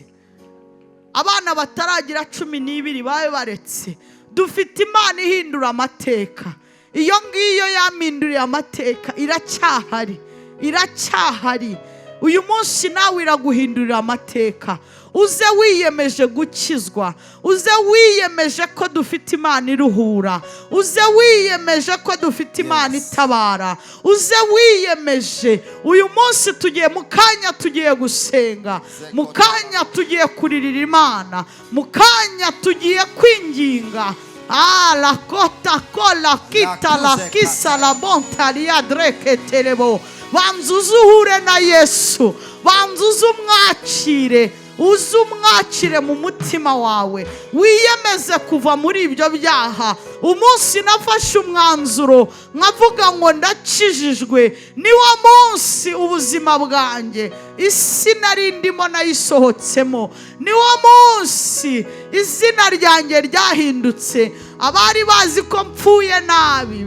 abana bataragira 12 babe baretse. Dufite Imana ihindura amateka. Iyo ngiyo yampinduriye amateka iracyahari, iracyahari. Uyu munsi nawe iraguhindurira amateka. Uze wiyemeje gukizwa, uze wiyemeje ko dufite Imana iruhura, uze wiyemeje ko dufite Imana itabara, uze wiyemeje. Uyu munsi tugiye, mu kanya tugiye gusenga, mu kanya tugiye kuririra Imana, mu kanya tugiye kwinginga. Ah, la kota kola kita la kisa la bontaria dreke telebo. Banza uze uhure na Yesu, banza uze umwakire. Uze umwakire mu mutima wawe, wiyemeze kuva muri ibyo byaha. Umunsi nafashe umwanzuro nkavuga ngo ndakijijwe, niwo munsi ubuzima bwanjye isi nari ndimo nayisohotsemo, niwo munsi izina ryanjye ryahindutse. Abari bazi ko mpfuye nabi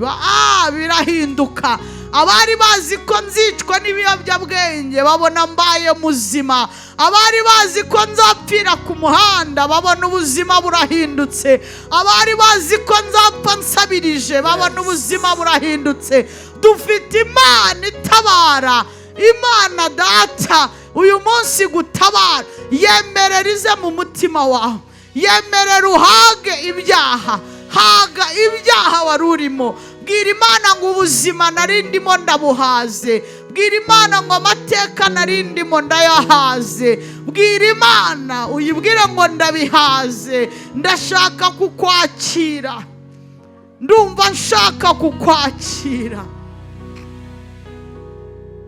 birahinduka. Abari bazi ko nzicwa n'ibiyobyabwenge babona mbaye muzima. Abari bazi ko nzapfira ku muhanda babona ubuzima burahindutse. Abari bazi ko nzapfa nsabirije babona ubuzima burahindutse. Dufite Imana itabara, Imana Data uyu munsi gutabara. Yemerera ize mu mutima wawe, yemerera uhage ibyaha, haga ibyaha wari urimo. Bwira Imana ngo ubuzima nari ndimo ndabuhaze. Bwira Imana ngo amateka nari ndimo ndayahaze. Bwira Imana uyibwire ngo ndabihaze, ndashaka kukwakira, ndumva nshaka kukwakira.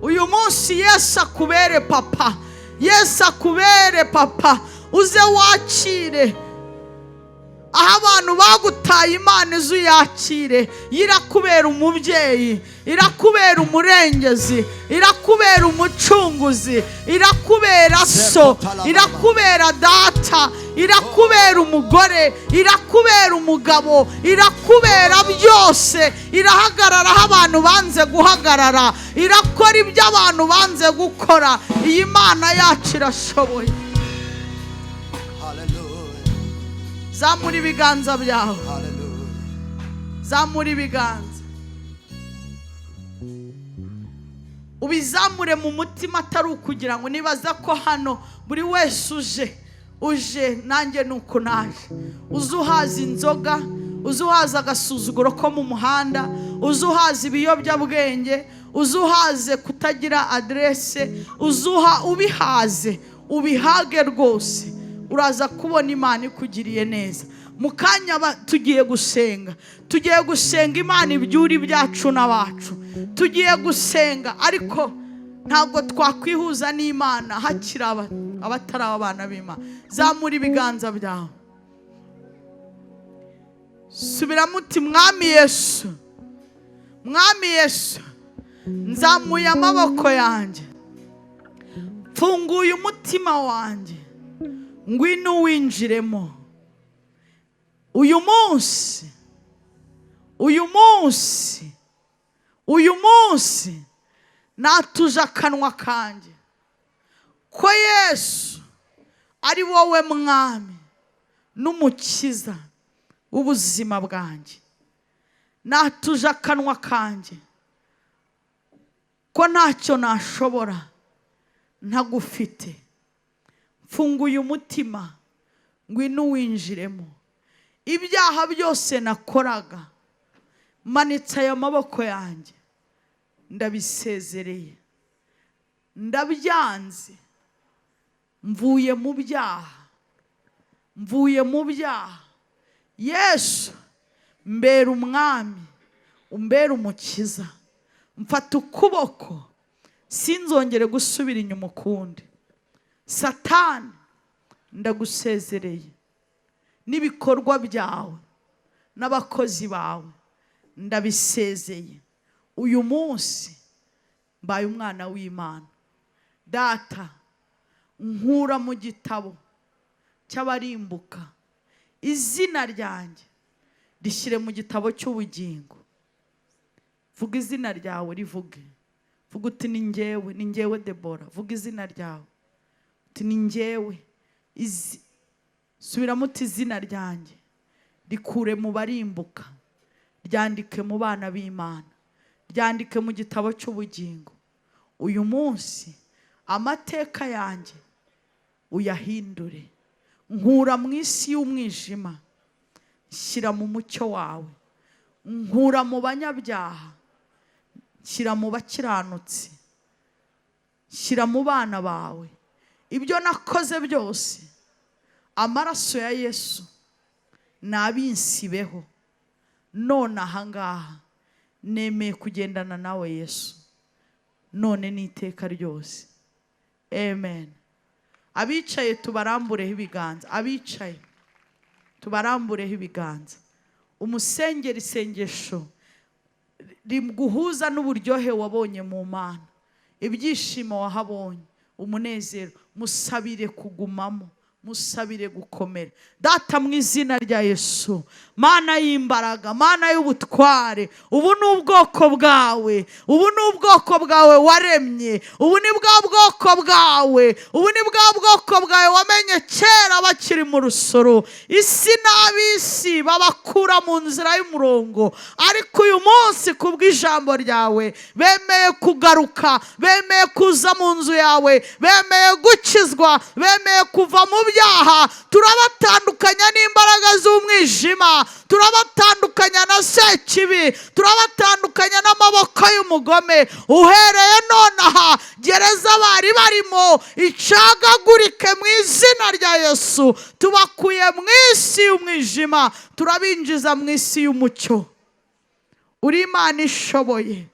Uyu munsi Yesu akubere papa, Yesu akubere papa, uze wakire. Aho abantu bagutaye Imana ize uyakire. Irakubera umubyeyi, irakubera umurengezi, irakubera umucunguzi, irakubera so, irakubera data, irakubera umugore, irakubera umugabo, irakubera byose. Irahagarara aho abantu banze guhagarara, irakora ibyo abantu banze gukora. Iyi Mana yacu irashoboye. Zamura ibiganza byawe, zamura ibiganza, ubizamure mu mutima, atari ukugira ngo nibaza ko hano buri wese uje nanjye nuko naje. Uze uhaza inzoga, uze uhaza agasuzuguro ko mu muhanda, uze uhaza ibiyobyabwenge, uze uhaze kutagira aderese, uze ubihaze, ubihage rwose. Uraza kubona Imana ikugiriye neza. Mu kanya tugiye gusenga, tugiye gusenga Imana ibyuri byacu n'abacu. Tugiye gusenga, ariko ntabwo twakwihuza n'Imana hakiri abatari abana b'Imana. Zamura ibiganza byawe, subiramo uti Mwami Yesu, Mwami Yesu, nzamuye amaboko yanjye, mfunguye umutima wanjye, ngwino winjiremo. Uyu munsi, uyu munsi, uyu munsi natuje akanwa kanjye ko Yesu ari wowe Mwami n'Umukiza w'ubuzima bwanjye. Natuje akanwa kanjye ko ntacyo nashobora ntagufite. Mfunguye umutima, ngwino winjiremo. Ibyaha byose nakoraga, manitse aya maboko yanjye, ndabisezereye, ndabyanze, mvuye mu byaha, mvuye mu byaha. Yesu mbera umwami, umbera umukiza, mfata ukuboko sinzongere gusubira inyuma ukundi. Satani ndagusezereye n'ibikorwa byawe n'abakozi bawe ndabisezeye. Uyu munsi mbaye umwana w'Imana. Data, nkura mu gitabo cy'abarimbuka, izina ryanjye rishyire mu gitabo cy'ubugingo. Vuga izina ryawe, rivuge. Vuga uti ni njyewe, ni njyewe Debora. Vuga izina ryawe uti ni njyewe. Subiramo uti izina ryanjye rikure mu barimbuka, ryandike mu bana b'Imana, ryandike mu gitabo cy'ubugingo. Uyu munsi amateka yanjye uyahindure, nkura mu isi y'umwijima nshyira mu mucyo wawe, nkura mu banyabyaha nshyira mu bakiranutsi, nshyira mu bana bawe. Ibyo nakoze byose amaraso ya Yesu nabinsibeho. None ahangaha nemeye kugendana nawe Yesu, none n'iteka ryose. Amen. Abicaye tubarambureho ibiganza, abicaye tubarambureho ibiganza. Umusengera isengesho riguhuza n'uburyohe wabonye mu Mana, ibyishimo wahabonye, umunezero. Musabire kugumamo, musabire gukomera. Data, mu izina rya Yesu, Mana y'imbaraga, Mana y'ubutware, ubu ni ubwoko bwawe, ubu ni ubwoko bwawe waremye, ubu ni bwa bwoko bwawe, ubu ni bwa bwoko bwawe wamenye kera bakiri mu rusoro. Isi n'ab'isi babakura mu nzira y'umurongo, ariko uyu munsi kubw'ijambo ryawe bemeye kugaruka, bemeye kuza mu nzu yawe, bemeye gukizwa, bemeye kuva mu byaha. Turabatandukanya n'imbaraga z'umwijima, turabatandukanya na sekibi, turabatandukanya n'amaboko y'umugome. Uhereye nonaha gereza bari barimo icagagurike mu izina rya Yesu. Tubakuye mu isi y'umwijima, turabinjiza mu isi y'umucyo. Uri Imana ishoboye,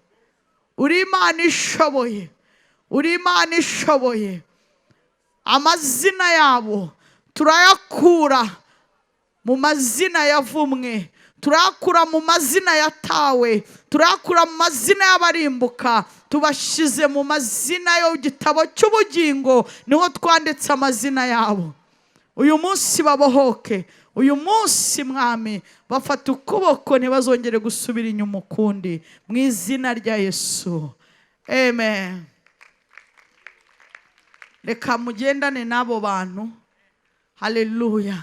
uri Imana ishoboye, uri Imana ishoboye. Amazina yabo turayakura mu mazina yavumwe, turayakura mu mazina yatawe, turayakura mu mazina y'abarimbuka, tubashize mu mazina y'igitabo cy'ubugingo, niho twanditse amazina yabo. Uyu munsi babohoke, uyu munsi Mwami bafata ukuboko, ntibazongere gusubira inyuma ukundi, mu izina rya Yesu, amen. Reka mugendane n'abo bantu. Haleluya,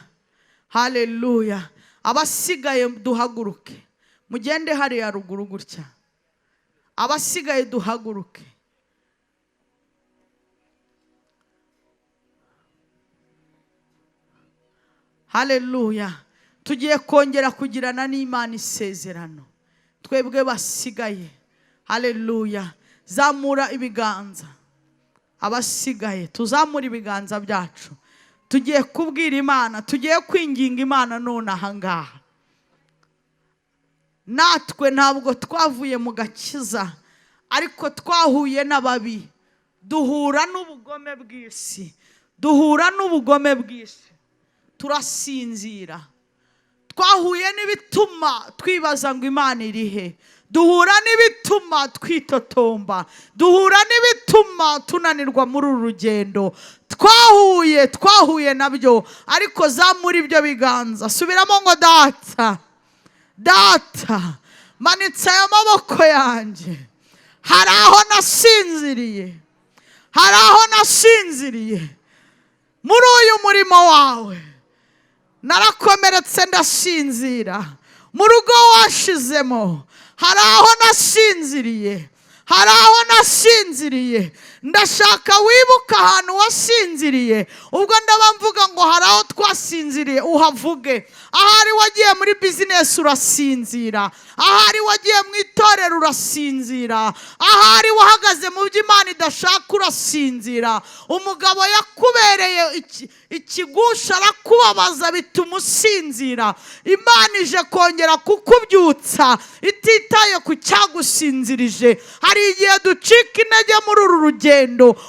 haleluya. Abasigaye duhaguruke, mugende hariya ruguru gutya. Abasigaye duhaguruke. Haleluya. Tugiye kongera kugirana n'Imana isezerano, twebwe basigaye. Haleluya. Zamura ibiganza, abasigaye tuzamura ibiganza byacu. Tugiye kubwira Imana, tugiye kwinginga Imana none aha ngaha. Natwe ntabwo twavuye mu gakiza, ariko twahuye n'ababi, duhura n'ubugome bw'isi, duhura n'ubugome bw'isi, turasinzira. Twahuye n'ibituma twibaza ngo Imana irihe, duhura n'ibituma twitotomba, duhura n'ibituma tunanirwa muri uru rugendo. Twahuye nabyo, ariko zamura ibyo biganza, subiramo ngo Data, Data, manitse aya maboko yanjye. Hari aho nasinziriye, hari aho nasinziriye muri uyu murimo wawe, narakomeretse ndasinzira, mu rugo washizemo, hari aho nasinziriye, hari aho nasinziriye. Ndashaka wibuka ahantu wasinziriye. Ubwo ndaba mvuga ngo hari aho twasinziriye, uhavuge. Ahari wagiye muri bizinesi urasinzira, ahari wagiye mu itorero urasinzira, ahari wahagaze mu byo Imana idashaka urasinzira. Umugabo yakubereye ikigusha arakubabaza bituma usinzira. Imana ije kongera kukubyutsa ititaye ku cyagusinzirije. Hari igihe ducika intege muri uru rugendo,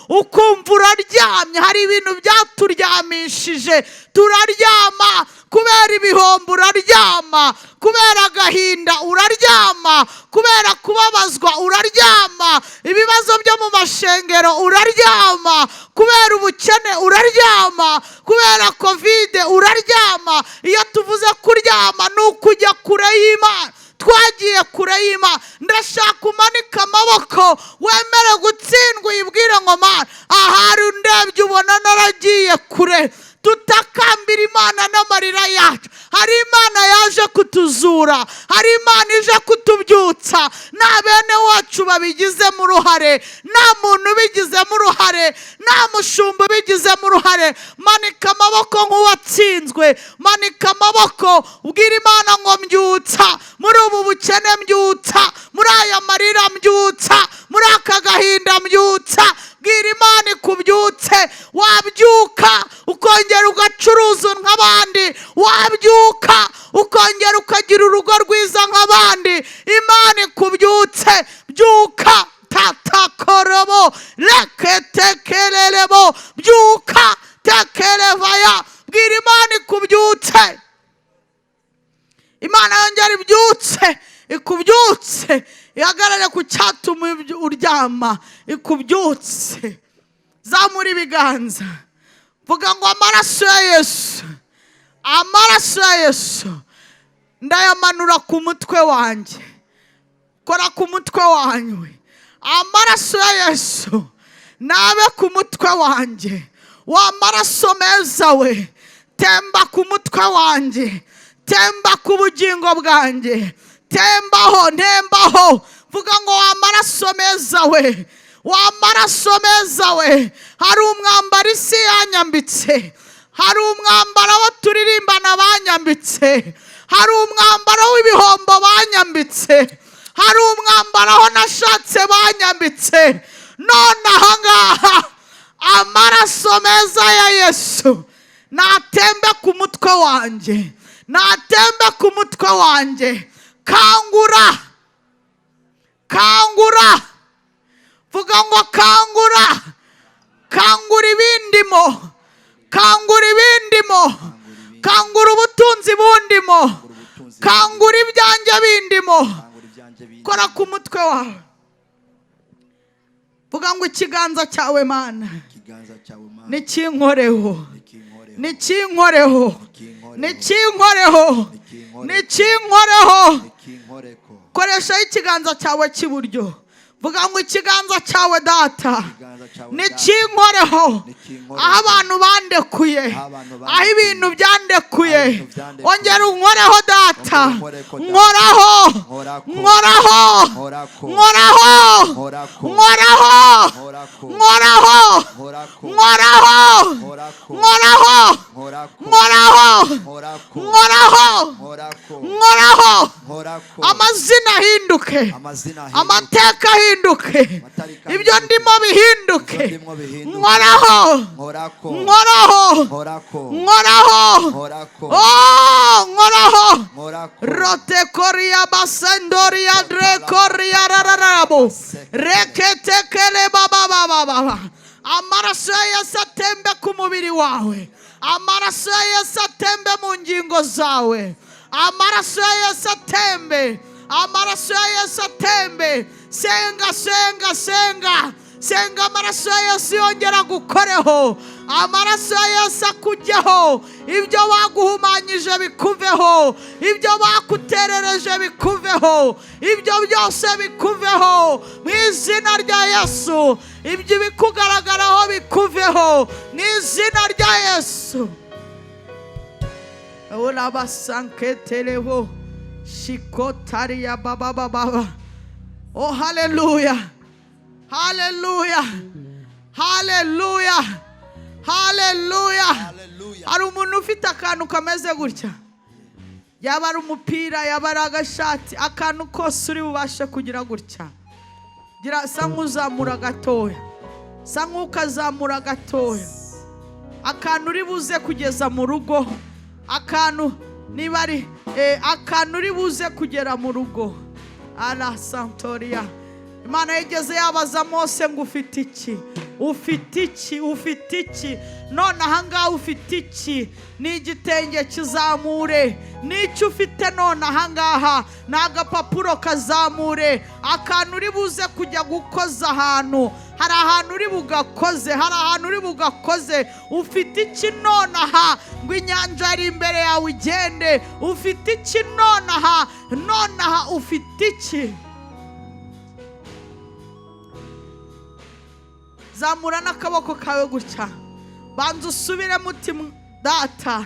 ukumva uraryamye. Hari ibintu byaturyamishije, turaryama kubera ibihombo, uraryama kubera agahinda, uraryama kubera kubabazwa, uraryama ibibazo byo mu mashengero, uraryama kubera ubukene, uraryama kubera Kovide, uraryama. Iyo tuvuze kuryama ni ukujya kure y'Imana. Twagiye kure y'Imana. Ndashaka umanike amaboko, wemere gutsindwa, uyibwire ngo Mana, ahari undebye ubona naragiye kure. Tutakambira Imana n'amarira yacu. Hari Imana yaje kutuzura, hari Imana ije kutubyutsa. Nta bene wacu babigizemo uruhare, nta muntu ubigizemo uruhare, nta mushumba ubigizemo uruhare. Manika amaboko nk'uwatsinzwe, manika amaboko ubwira Imana ngo mbyutsa muri ubu bukene, mbyutsa muri aya marira, mbyutsa muri aka gahinda, mbyutsa. Bwira Imana ikubyutse. Wabyuka ukongera ugacuruza nk'abandi, wabyuka ukongera ukagira urugo rwiza nk'abandi. Imana ikubyutse. Byuka tatakorobo reketekererebo, byuka. Imana yongera ibyutse, ikubyutse, ihagarare ku cyatuma uryama, ikubyutse. Zamura ibiganza, vuga ngo amaraso ya Yesu, amaraso ya Yesu ndayamanura ku mutwe wanjye. Kora ku mutwe wanjye, amaraso ya Yesu nabe ku mutwe wanjye. Wa maraso meza we, temba ku mutwe wanjye, temba ku bugingo bwanjye, tembaho, ntembaho. Vuga ngo wa maraso meza we, wa maraso meza we. Hari umwambaro isi yanyambitse, hari umwambaro abo turirimbana banyambitse, hari umwambaro w'ibihombo banyambitse, hari umwambaro aho nashatse banyambitse. None ahangaha amaraso meza ya Yesu natembe ku mutwe wanjye, natembe ku mutwe wanjye. Kangura, kangura, vuga ngo kangura, kangura ibindimo, kangura ibindimo, kangura ubutunzi bundimo, kangura ibyanjye bindimo. Kangura ibyanjye bindi. Kora ku mutwe wawe, vuga ngo ikiganza cyawe Mana Ikiganza cyawe Mana nikinkoreho, nikinkoreho, nikinkoreho, nikinkoreho, nikinkoreho. Nikinkoreko. Koreshaho ikiganza cyawe cy'iburyo, vuga ngo ikiganza cyawe Data Ikiganza cyawe Data nikinkoreho, Nikinkoreho. aho abantu bandekuye, Aho abantu aho ibintu byandekuye, Aho ibintu byandekuye. ongera unkoreho Data, Ongera unkoreko, Data. nkoraho, Nkorako. nkoraho, Nkorako. nkoraho, Nkorako. nkoraho, Nkorako. nkoraho, Nkorako. nkoraho, Nkorako. nkoraho, Nkorako. nkoraho, Nkorako. nkoraho, Nkorako. nkoraho. Nkorako. Amazina ahinduke, Amazina ahinduke. amateka ahinduke, Amatariki ibyo ahinduke. ndimo bihinduke. Ibyo ndimo bihinduke. Nkoraho, Nkorako. nkoraho, Nkorako. nkoraho, Nkorako. oh, nkoraho. Nkorako. Rote koria basendoria dre koria rararabo reketekele baba baba baba. Amaraso ya Yesu atembe ku mubiri wawe, amaraso ya Yesu atembe mu ngingo zawe, amaraso ya Yesu atembe, amaraso ya Yesu atembe. Senga, senga, senga, senga, amaraso ya Yesu yongera gukoreho, amaraso ya Yesu akujyeho, ibyo baguhumanyije bikuveho, ibyo bakuterereje bikuveho, ibyo byose bikuveho mu izina rya Yesu. Ibyo bikugaragaraho bikuveho mu izina rya Yesu. Urabasanketereho shikotariya baba baba. Oh, haleluya, haleluya, haleluya, haleluya. Hallelujah. Hari umuntu ufite akantu kameze gutya, yaba ari umupira, yaba ari agashati, akantu kose uri bubashe kugira gutya. Gira sa nk'uzamura gatoya, sa nk'ukazamura gatoya, akantu uri buze kugeza mu rugo, akantu niba ari akantu uri buze kugera mu rugo. Ara santoria. Imana yigeze yabaza Mose ngo ufite iki, ufite iki, ufite iki? None ahangaha ufite iki? Ni igitenge kizamure, n'icyo ufite none ahangaha ni agapapuro kazamure, akantu uri buze kujya gukoza ahantu, hari ahantu uri bugakoze, hari ahantu uri bugakoze. Ufite iki nonaha ngo inyanja ari imbere yawe igende? Ufite iki nonaha? Nonaha ufite iki? Zamura n'akaboko kawe gutya, banza usubiremo uti Data,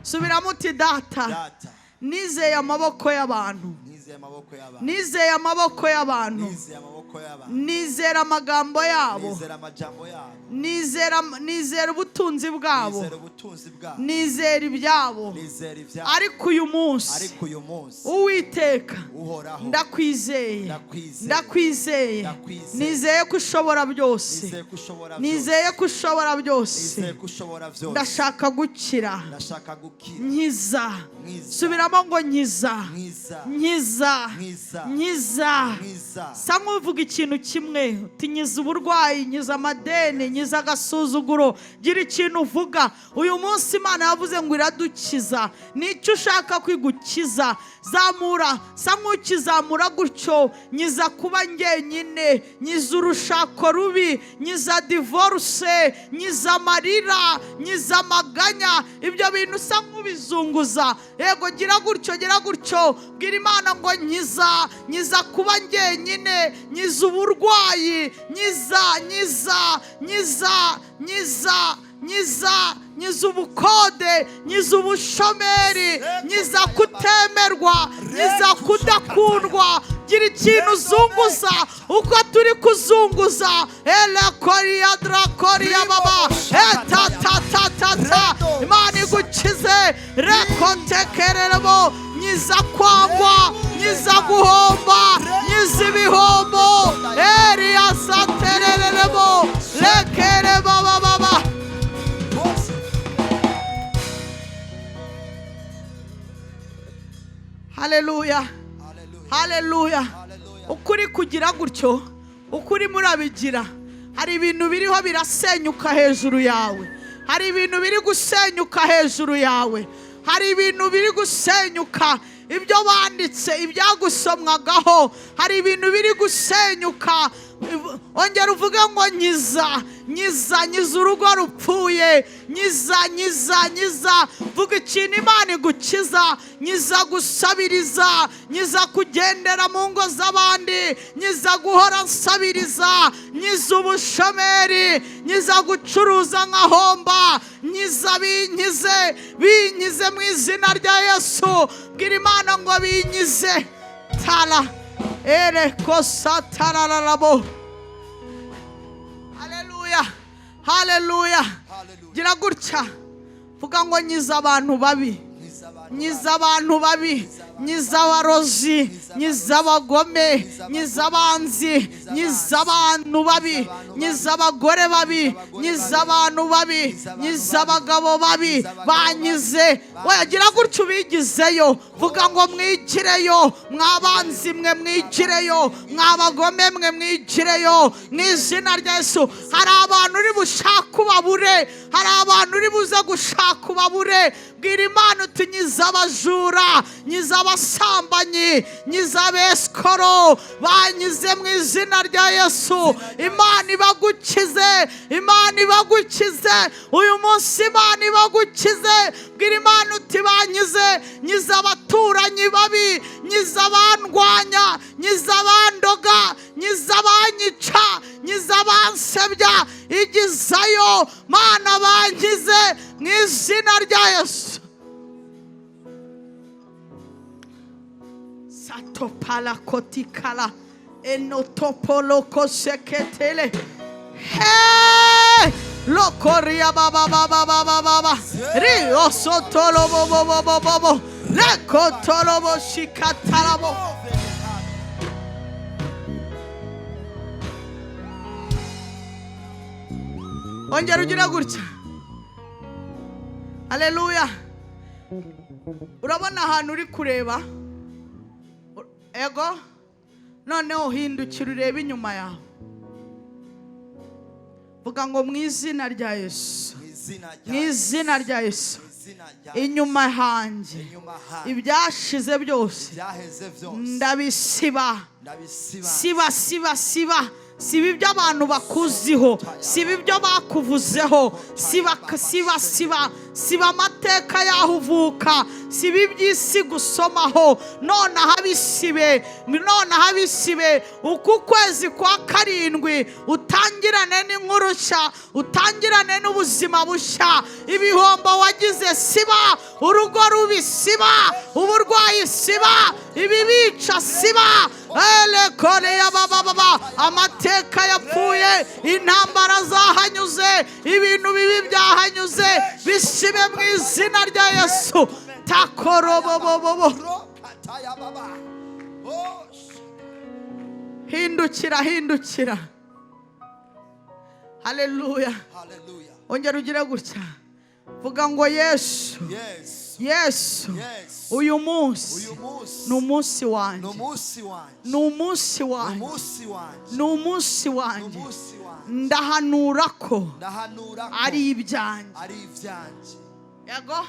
subiramo uti Data, Data, nizeye amaboko y'abantu, nizeye amaboko y'abantu, nizeye amaboko y'abantu, nizeye amaboko y'abantu, nizera amagambo yabo, nizera amajambo yabo, nizera, nizera ubutunzi bwabo, nizera ubutunzi bwabo, nizera ibyabo, nizera ibyabo. Ariko uyu munsi Ariko uyu munsi Uwiteka Uhoraho, ndakwizeye, Ndakwizeye. ndakwizeye, Ndakwizeye. nizeye ko ushobora byose, nizeye ko ushobora byose, nizeye ko ushobora byose. nizeye ko ushobora byose. Ndashaka gukira, Ndashaka gukira. nkiza, Nkiza. subiramo ngo nkiza, Nkiza. nkiza, Nkiza. nkiza, Nkiza. Nkiza. Sa nk'uvuga ikintu kimwe uti: "Nyiza uburwayi, nyiza amadeni, nyiza agasuzuguro." Gira ikintu uvuga. Uyu munsi Imana yavuze ngo iradukiza. Nicyo ushaka kwigukiza? Zamura, sa nk'ukizamura gutyo: nyiza kuba njyenyine, nyiza urushako rubi, nyiza divorce, nyiza amarira, nyiza amaganya. Ibyo bintu usa nk'ubizunguza. Yego, gira gutyo, gira gutyo. Bwira Imana ngo: "Nyiza, nyiza kuba njyenyine, nyiza uburwayi, nyiza, nyiza, nyiza, nyiza, nyiza, nyiza ubukode, nyiza ubushomeri, nyiza kutemerwa, nyiza kudakundwa." Gira ikintu uzunguza uko turi kuzunguza. Ela koriya drakoriya baba etatatatata. Imana igukize. Rekotekereremo. Nyiza kwangwa, nyiza guhomba, nyiza ibihombo. Eriyasatereremo lekere baba baba. Bose. Haleluya. Haleluya. Haleluya. Haleluya. Ukuri kugira gutyo, ukuri murabigira. Hari ibintu biriho birasenyuka hejuru yawe, hari ibintu biri gusenyuka hejuru yawe, hari ibintu biri gusenyuka. Ibyo banditse, ibyagusomwagaho, hari ibintu biri gusenyuka. Ongera uvuge ngo: "Nyiza, nyiza, nyiza urugo rupfuye, nyiza, nyiza, nyiza." Vuga ikintu Imana igukiza: nyiza gusabiriza, nyiza kugendera mu ngo z'abandi, nyiza guhora nsabiriza, nyiza ubushomeri, nyiza gucuruza nkahomba, nyiza. Binkize, binkize mu izina rya Yesu. Bwira Imana ngo binkize. Tara ere kosa tarararabo. Haleluya, haleluya. Haleluya. Gira gutya, vuga ngo: "Nyiza abantu babi." Nkiza abantu. Nyiza abantu babi, nyiza abarozi, nyiza abagome, nyiza abanzi, nyiza abantu babi, nyiza abagore babi, nyiza abantu babi, nyiza abagabo babi, banyize. Wagira gutya ubigizeyo. Vuga ngo: "Mwigireyo mwabanzi mwe, mwigireyo mwabagome mwe, mwigireyo mu izina rya Yesu." Hari abantu uri bushake ubabure, hari abantu uri buze gushaka ubabure. Bwira Imana uti: "Nyiza abajura, nyiza abasambanyi, nyiza abesikoro, banyize mu izina rya Yesu." Imana ibagukize, Imana ibagukize uyu munsi, Imana ibagukize. Bwira Imana uti: "Banyize, nyiza abaturanyi babi, nyiza abandwanya, nyiza abandoga, nyiza abanyica, nyiza abansebya." Igizayo Mana, bangize mu izina rya Yesu. Satopalakotikala enotopolokoseketele he lokoria baba baba baba baba rio sotolo bo bo bo bo bo lekotolo shikatalabo. Ongera ugira gutya. Haleluya. Urabona ahantu uri kureba? Ego, noneho hindukira urebe inyuma yawe. Vuga ngo: "Mu izina rya Yesu." Mu izina Mu rya izina rya Yesu. Mu izina rya Inyuma hanjye, Inyuma hanjye. ibyashize byose Byaheze byose ndabisiba. Ndabisiba. Siba, siba, siba, siba ibyo abantu bakuziho, siba ibyo bakuvuzeho. Siba, siba, siba, siba amateka y'aho uvuka, siba iby'isi gusomaho. Nonaha bisibe, nonaha bisibe. Uku kwezi kwa karindwi utangirane n'inkuru nshya, utangirane n'ubuzima bushya. Ibihombo wagize siba, urugo rubi siba, uburwayi siba, ibibica siba. Elekoreya baba, amateka yapfuye, intambara zahanyuze, ibintu bibi byahanyuze, bisibe mu izina rya Yesu. Takorobobobobo. Rokataya baba. Oh, Hindukira, hindukira. Haleluya. Hallelujah. Ongera ugire gutya. Vuga ngo: "Yesu." Yes. Yesu. Yesu, Yesu. uyu munsi Uyu munsi ni umunsi ni wanjye, umunsi wanjye, ni umunsi ni wanjye, umunsi wanjye, ni umunsi ni wanjye. umunsi wanjye. Ndahanura ko Ndahanura ko ari ibyanjye. ari ibyanjye. Yego,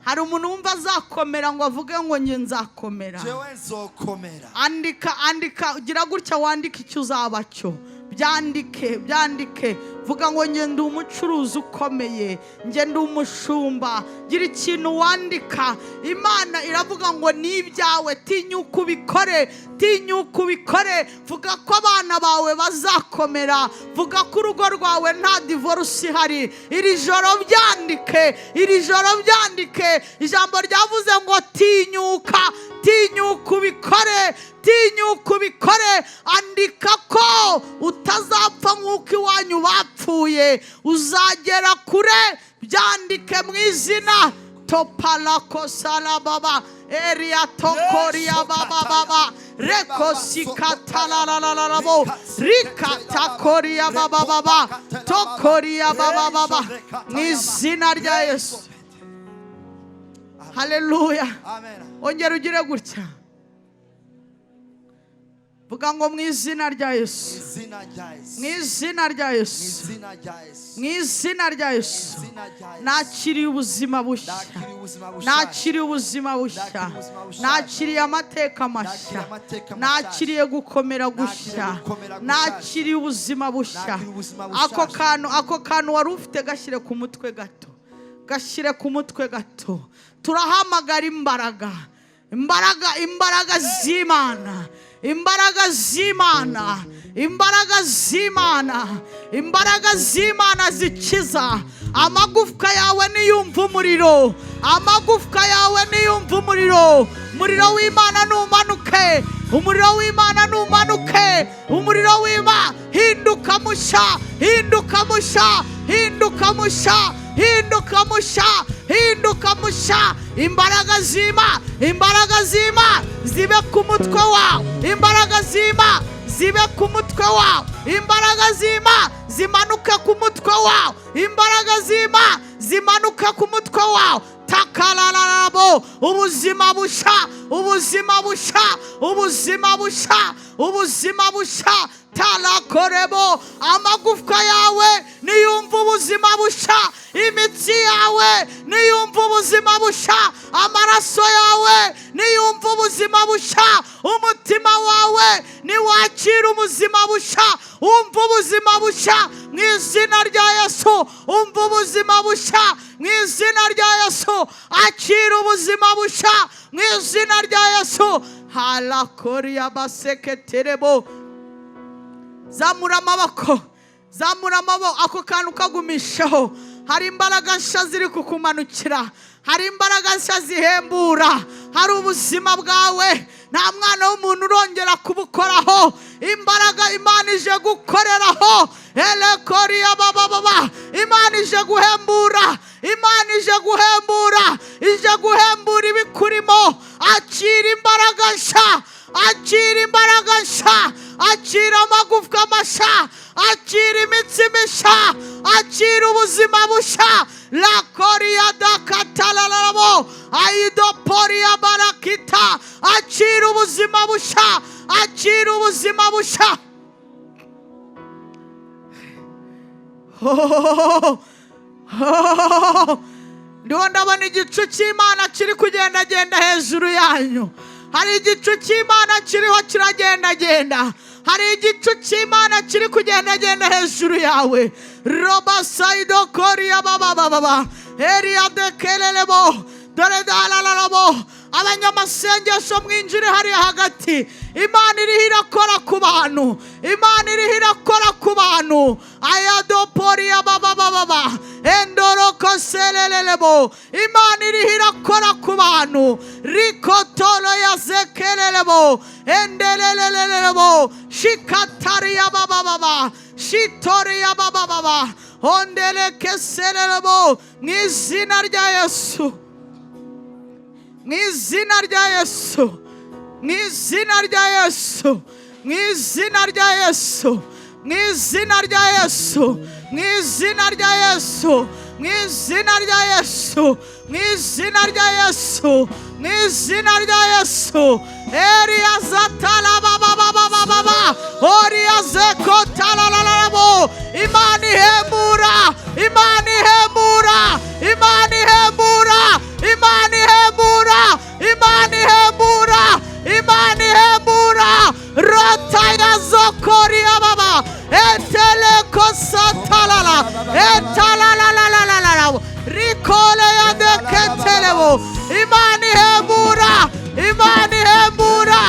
hari umuntu wumva azakomera ngo avuge ngo njye nzakomera. Jewe nzokomera. Andika, andika, gira gutya wandike icyo uzaba cyo. Byandike, byandike. Vuga ngo njye ndi umucuruzi ukomeye, njye ndi umushumba. Gira ikintu wandika. Imana iravuga ngo ni ibyawe, tinyuka ubikore, tinyuka ubikore. Vuga ko abana bawe bazakomera, vuga ko urugo rwawe nta divorce ihari. Iri joro byandike, iri joro byandike. Ijambo ryavuze ngo tinyuka, tinyuka ubikore, tinyuka ubikore. Andika ko utazapfa nk'uko iwanyu bapfuye, uzagera kure. Byandike mu izina topalakosarababa eria tokoria baba baba rekosikatalalalabo rikatakoria baba baba tokoria baba baba, mu izina rya Yesu. Haleluya. Amen. Ongera ugire gutya, vuga ngo mu izina rya Yesu, Izina rya Yesu. mu izina rya Yesu, Izina rya Yesu. mu izina rya Yesu. Izina rya Yesu. Nakiriye ubuzima bushya, Nakiriye ubuzima bushya. nakiriye ubuzima bushya, Nakiriye ubuzima bushya. nakiriye amateka mashya, Nakiriye amateka mashya. nakiriye gukomera gushya, gukomera gushya. nakiriye ubuzima bushya. Nakiriye ubuzima bushya. Ako kantu, ako kantu wari ufite gashyire ku mutwe gato, gashyire ku mutwe gato. Turahamagara imbaraga, imbaraga, imbaraga z'Imana, imbaraga z'Imana, imbaraga z'Imana, imbaraga z'Imana zikiza. Amagufwa yawe niyumva umuriro, amagufwa yawe niyumva umuriro. Umuriro w'Imana numanuke, umuriro w'Imana numanuke, umuriro w'Imana. Hinduka musha, hinduka musha, hinduka musha, hinduka musha, hinduka musha. Imbaraga z'Imana, imbaraga z'Imana zibe ku mutwe wawe, imbaraga z'Imana zibe ku mutwe wawe, imbaraga z'Imana zimanuke ku mutwe wawe, imbaraga z'Imana zimanuke ku mutwe wawe. Takalarabo, ubuzima busha, ubuzima busha, ubuzima busha, ubuzima busha. Tarakorebo, amagufwa yawe niyumva ubuzima busha, imitsi yawe niyumva ubuzima busha, amaraso yawe niyumva ubuzima busha, umutima wawe niwakira ubuzima busha. Umva ubuzima busha mu izina rya Yesu, umva ubuzima busha mu izina rya Yesu, akira ubuzima busha mu izina rya Yesu. Harakoria baseketerebo. Zamura amaboko, zamura amaboko, ako kantu kagumishaho. Hari imbaraga nshya ziri kukumanukira, hari imbaraga nshya zihembura, hari ubuzima bwawe nta mwana w'umuntu urongera kubukoraho. Imbaraga Imana ije gukoreraho, elekoriya baba baba, Imana ije guhembura, Imana ije guhembura, ije guhembura ibikurimo. Akira imbaraga nshya, akira imbaraga nshya, akira amagufwa mashya, akira imitsi mishya, akira ubuzima bushya. Lakoria dakatalarabo aidoporia barakita, akira ubuzima bushya, akira ubuzima bushya. Ndiho ndabona igicu cy'Imana kiri kugendagenda hejuru yanyu. Hari igicu cy'Imana kiriho kiragendagenda, hari igicu cy'Imana kiri kugendagenda hejuru yawe. Roba saido koria baba baba eria dekelelebo dore dalarabo. Abanyamasengesho mwinjire hariya hagati. Imana iriho irakora ku bantu, Imana iriho irakora ku bantu. Ayadoporia baba baba endorokosererebo. Imana iriho irakora ku bantu. Rikotoro yazekererebo enderererebo shikataria baba baba shitoria baba baba onderekesererebo, mu izina rya Yesu, mu izina rya Yesu, mu izina rya Yesu, mu izina rya Yesu, mu izina rya Yesu, mu izina rya Yesu. Mu izina rya Yesu, mu izina rya Yesu, mu izina rya Yesu. Eriya zatarabababababa, oriya zekotarararabo. Imana ihembura, Imana ihembura, Imana ihembura, Imana ihembura, Imana ihembura, Imana ihembura. Rota ya zokoriya baba, etelekosatalala, etalalalalala, rikole ya deketelebo. Imana ihembura, Imana ihembura,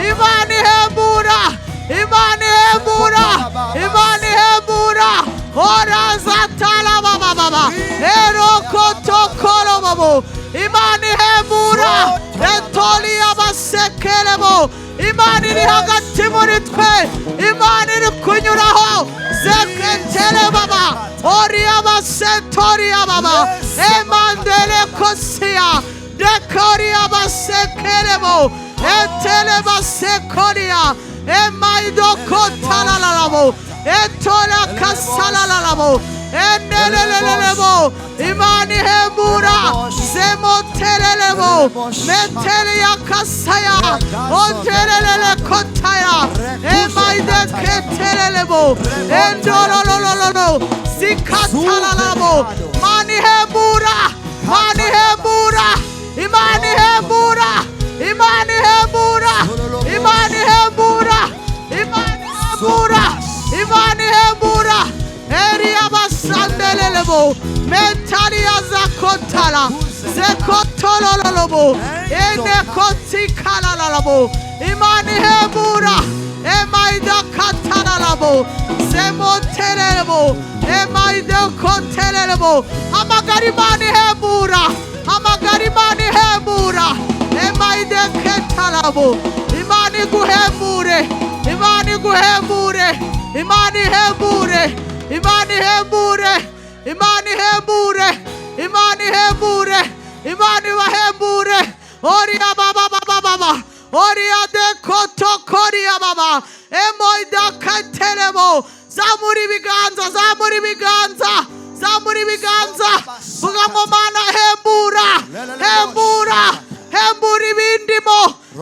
Imana ihembura, Imana ihembura, Imana ihembura. Orazatala baba, erokotokorobobo. Imana ihembura, etolia basekerebo. Imana iri hagati muri twe, Imana iri kunyuraho. Zeketere baba, oriya basetoriya baba, emandele kosia, dekoria basekerebo, etele basekoria, emaidokotalalabo, etola kasalalabo, endelelelebo. Imana ihembura, zemotelelebo, metelia kasaya, ontelelele kotaya, emaideketelelebo, endololololo, zikatalalabo. Imana ihembura, Imana ihembura, Imana ihembura, Imana ihembura, Imana ihembura, Imana ihembura, Imana ihembura. Eria basandelelebo, mentalia zakotala, zekotololobo, enekotikalalabo. Imana ihembura, emaida katalalabo, zemotelelebo, emaidokotelelebo. Hamagara Imana ihembura, hamagara Imana ihembura, emaideketalabo. Imana iguhembure, Imana iguhembure, Imana ihembure, Imana ihembure, Imana ihembure, Imana ihembure, Imana ibahembure. Oria baba baba baba, oriya dekotokoria baba, emoidakaterebo. Zamura ibiganza, zamura ibiganza, zamura ibiganza. Vuga ngo Mana hembura, hembura, hembura ibindimo,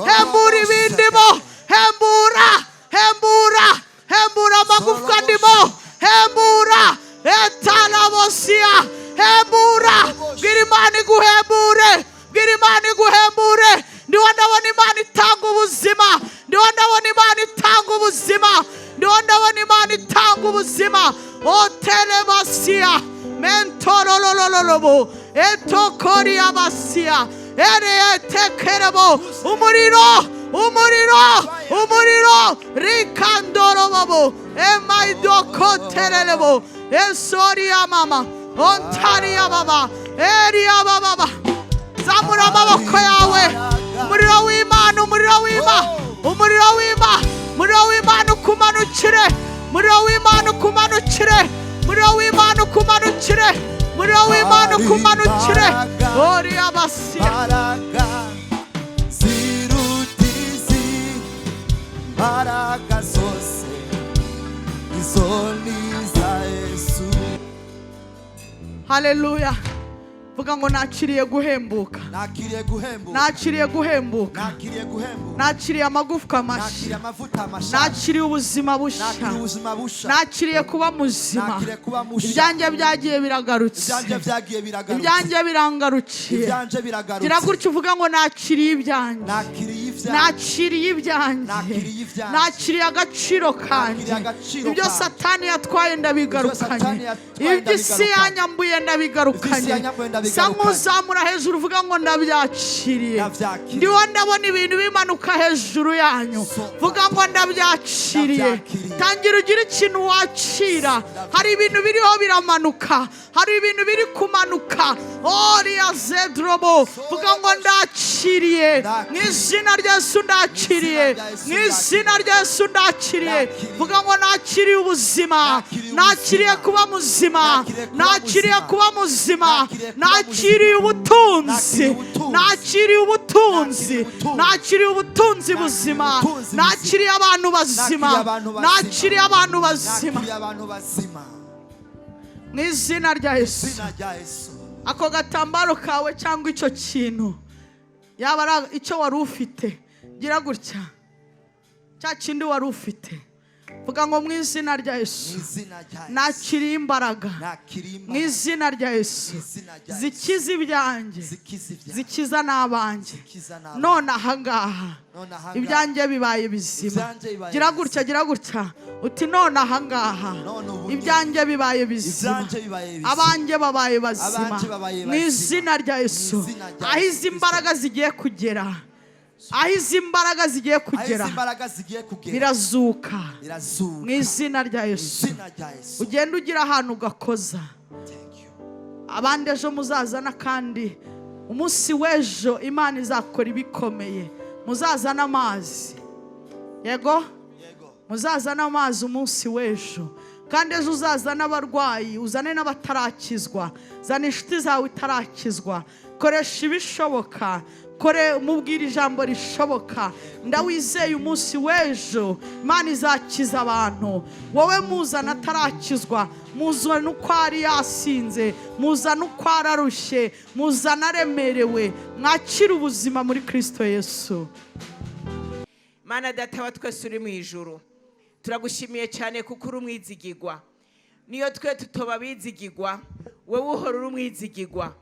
hembura ibindimo, hembura, hembura, hembura amagufwa ndimo, hembura etalabosia, hembura. Bwira Imana iguhembure, bwira Imana iguhembure. Ndiho ndabona Imana itanga ubuzima, ndiho ndabona Imana itanga ubuzima, ndiho ndabona Imana itanga ubuzima. Otelemasia mentorolololobo, etokoriabasia, ereetekerebo. Umuriro, umuriro, umuriro, rikandorobobo, emaidokoterelebo, esoria mama, ontaria baba, eria baba. Zamura amaboko yawe. Umuriro w'Imana, umuriro w'Imana, umuriro w'Imana, umuriro w'Imana ukumanukire, umuriro w'Imana ukumanukire, umuriro w'Imana ukumanukire, umuriro w'Imana ukumanukire. Oriya basia. Mbaraga ziruta izi mbaraga zose, izo ni iza Yesu. Haleluya! Vuga ngo nakiriye guhembuka. Nakiriye guhembuka. Nakiriye guhembuka. Nakiriye guhembuka. Nakiriye amagufwa Nakiriye mashya. amavuta mashya. Nakiriye ubuzima bushya. Nakiriye ubuzima busha. Nakiriye kuba muzima. Nakiriye kuba musha. Ibyanjye byagiye biragarutse. Ibyanjye byagiye biragarutse. Ibyanjye birangarukiye. Ibyanjye biragarutse. Gira gutya uvuga ngo nakiriye ibyanjye. Nakiriye ibyanjye. Nakiriye ibyanjye. Nakiriye ibyanjye. Nakiriye agaciro kanjye. Nakiriye agaciro Ibyo kanjye. Satani yatwaye ndabigarukanye. Satani yatwaye Ibyo isi ndabigarukanye. yanyambuye ndabigarukanye. Ibyo isi yanyambuye ndabigarukanye. Sa nk'uzamura hejuru uvuga ngo ndabyakiriye. Ndabyakiriye. Ndiho ndabona ibintu bimanuka hejuru yanyu. Vuga ngo ndabyakiriye. Ndabyakiriye. Tangira ugire ikintu wakira. Hari ibintu biriho biramanuka, hari ibintu biri kumanuka. Oriya zedrobo. Vuga ngo ndakiriye mu izina rya Yesu, ndakiriye mu izina rya Yesu, ndakiriye. Vuga ngo nakiriye ubuzima, nakiriye kuba muzima, nakiriye kuba muzima, nakiriye ubutunzi, nakiriye ubutunzi, nakiriye ubutunzi buzima, nakiriye abantu bazima, nakiriye abantu bazima. Nakiriye abantu bazima. Mu izina rya Yesu. Izina rya Yesu. Ako gatambaro kawe cyangwa icyo kintu, yaba ari icyo wari ufite, gira gutya, cya kindi wari ufite, vuga ngo: "Mu izina rya Mu Yesu, izina rya Yesu. nakiriye imbaraga Nakiriye mu imbaraga. izina rya Yesu, Mu izina rya Yesu. zikiza ibyanjye, Zikiza ibyanjye. zikiza n'abanjye. Zikiza n'abanjye. None ahangaha None ahangaha. ibyanjye bibaye bizima." Ibyanjye bibaye Gira bizima. gutya, gira gutya uti: "None ahangaha None ubu nyine. ibyanjye bibaye bizima, Ibyanjye bibaye bizima. abanjye babaye bazima Abanjye babaye mu bazima. izina rya Yesu." Mu izina rya Aho Yesu izi Kristo. mbaraga zigiye kugera, aho izi mbaraga zigiye Aho kugera, izi mbaraga zigiye kugera, birazuka birazuka. mu izina rya Mu Yesu. izina rya Yesu. Ugenda ugira ahantu ugakoza. Thank you. Abandi ejo muzazana, kandi umunsi w'ejo Imana izakora ibikomeye. Muzazana amazi, yego. Yego. Muzazane amazi umunsi w'ejo, kandi ejo uzazane abarwayi, uzane n'abatarakizwa, zana inshuti zawe itarakizwa. Koresha ibishoboka, kore mubwire ijambo rishoboka. Ndawizeye, umunsi w'ejo Imana izakiza abantu. Wowe muzana atarakizwa, muzana uko ari yasinze, muzana uko ararushye, muzana aremerewe, mwakire ubuzima muri Kirisito Yesu. Mana Data wa twese uri mu ijuru, turagushimiye cyane kuko uri umwizigigwa. Niyo twe tutoba abizigigwa, wowe uhora uri umwizigigwa.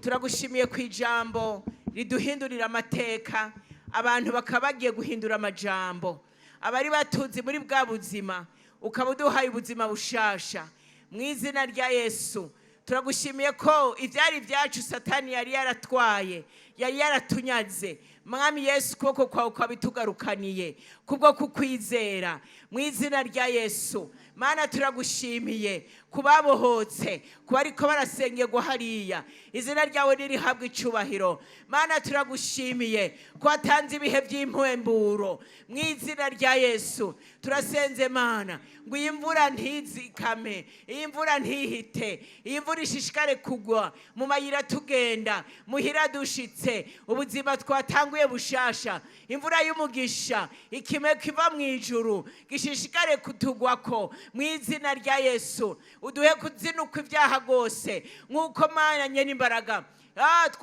Turagushimiye ku ijambo riduhindurira amateka, abantu bakaba bagiye guhindura amajambo. Abari batuzi muri bwa buzima, ukaba uduhaye ubuzima bushasha mu izina rya Yesu. Turagushimiye ko ibyari ibyacu Satani yari yaratwaye, yari yaratunyaze, Mwami Yesu, ukuboko kwawe kwabitugarukaniye kubwo kukwizera mu izina rya Yesu. Mana, turagushimiye ku babohotse, ku bariko barasengerwa hariya, izina ryawe nirihabwa icubahiro. Mana, turagushimiye ko watanze ibihe by'impemburo mu izina rya Yesu. Turasenze Mana ngo iyi mvura ntizikame, iyi mvura ntihite, iyi mvura ishishikare kugwa mu mayira tugenda, muhira dushitse, ubuzima twatanguye bushasha. Imvura y'umugisha, ikime kiva mu ijuru gishishikare kutugwako mu izina rya Yesu. Uduhe kuzinukwa ibyaha rwose nk'uko Mana nyene imbaraga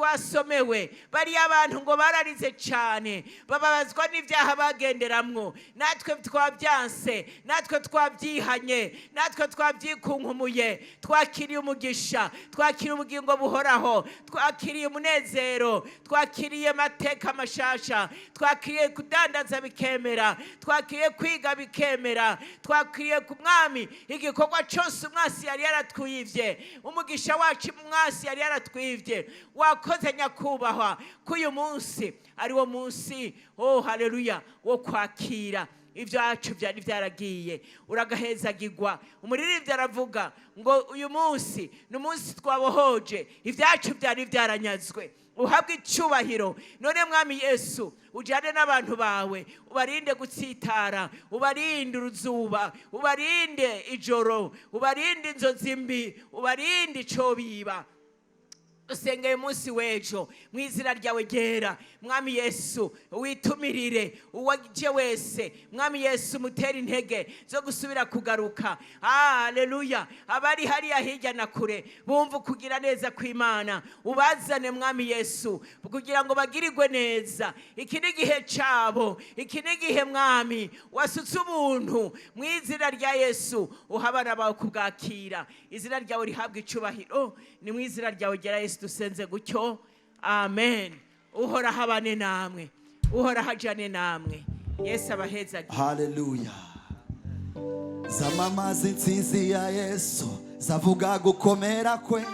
twasomewe bariya abantu ngo bararize cyane, bababazwa n'ibyaha bagenderamwo. Natwe twabyanse, natwe twabyihanye, natwe twabyikunkumuye. Twakiriye umugisha, twakiriye ubugingo buhoraho, twakiriye umunezero, twakiriye amateka mashasha, twakiriye kudandaza bikemera, twakiriye kwiga bikemera, twakiriye ku Mwami igikorwa cyose umwasi yari yaratwibye, umugisha wacu umwasi yari yaratwibye. Wakoze Nyakubahwa ko uyu munsi ari wo munsi, oh haleluya, wo kwakira ibyacu byari byaragiye. Uragahezagirwa. Umuririmbyi aravuga ngo uyu munsi ni umunsi twabohoje ibyacu byari byaranyazwe. Uhabwe icyubahiro. None Mwami Yesu, ujyane n'abantu bawe, ubarinde gutsitara, ubarinde uruzuba, ubarinde ijoro, ubarinde inzozi mbi, ubarinde icyo biba. Usengeye umunsi w'ejo mu izina ryawe ryera. Mwami Yesu, witumirire uwaje wese. Mwami Yesu, mutere intege zo gusubira kugaruka. Haleluya! Abari hariya hirya na kure bumva ukugira neza kw'Imana, ubazane Mwami Yesu, kugira ngo bagirirwe neza. Iki ni igihe cyabo, iki ni igihe Mwami wasutse ubuntu. Mu izina rya Yesu, uha abana bawe kubwakira. Izina ryawe rihabwa icubahiro. Ni mu izina ryawe ryera Yesu dusenze gutyo, amen. Uhoraho abane namwe, Uhoraho ajane namwe. Yesu abahezagire. Haleluya! Zamamaza intsinzi ya Yesu, zavuga gukomera kwe,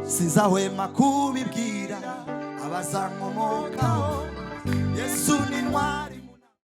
sinzahwema kubibwira abazankomokaho. Yesu ni intwari.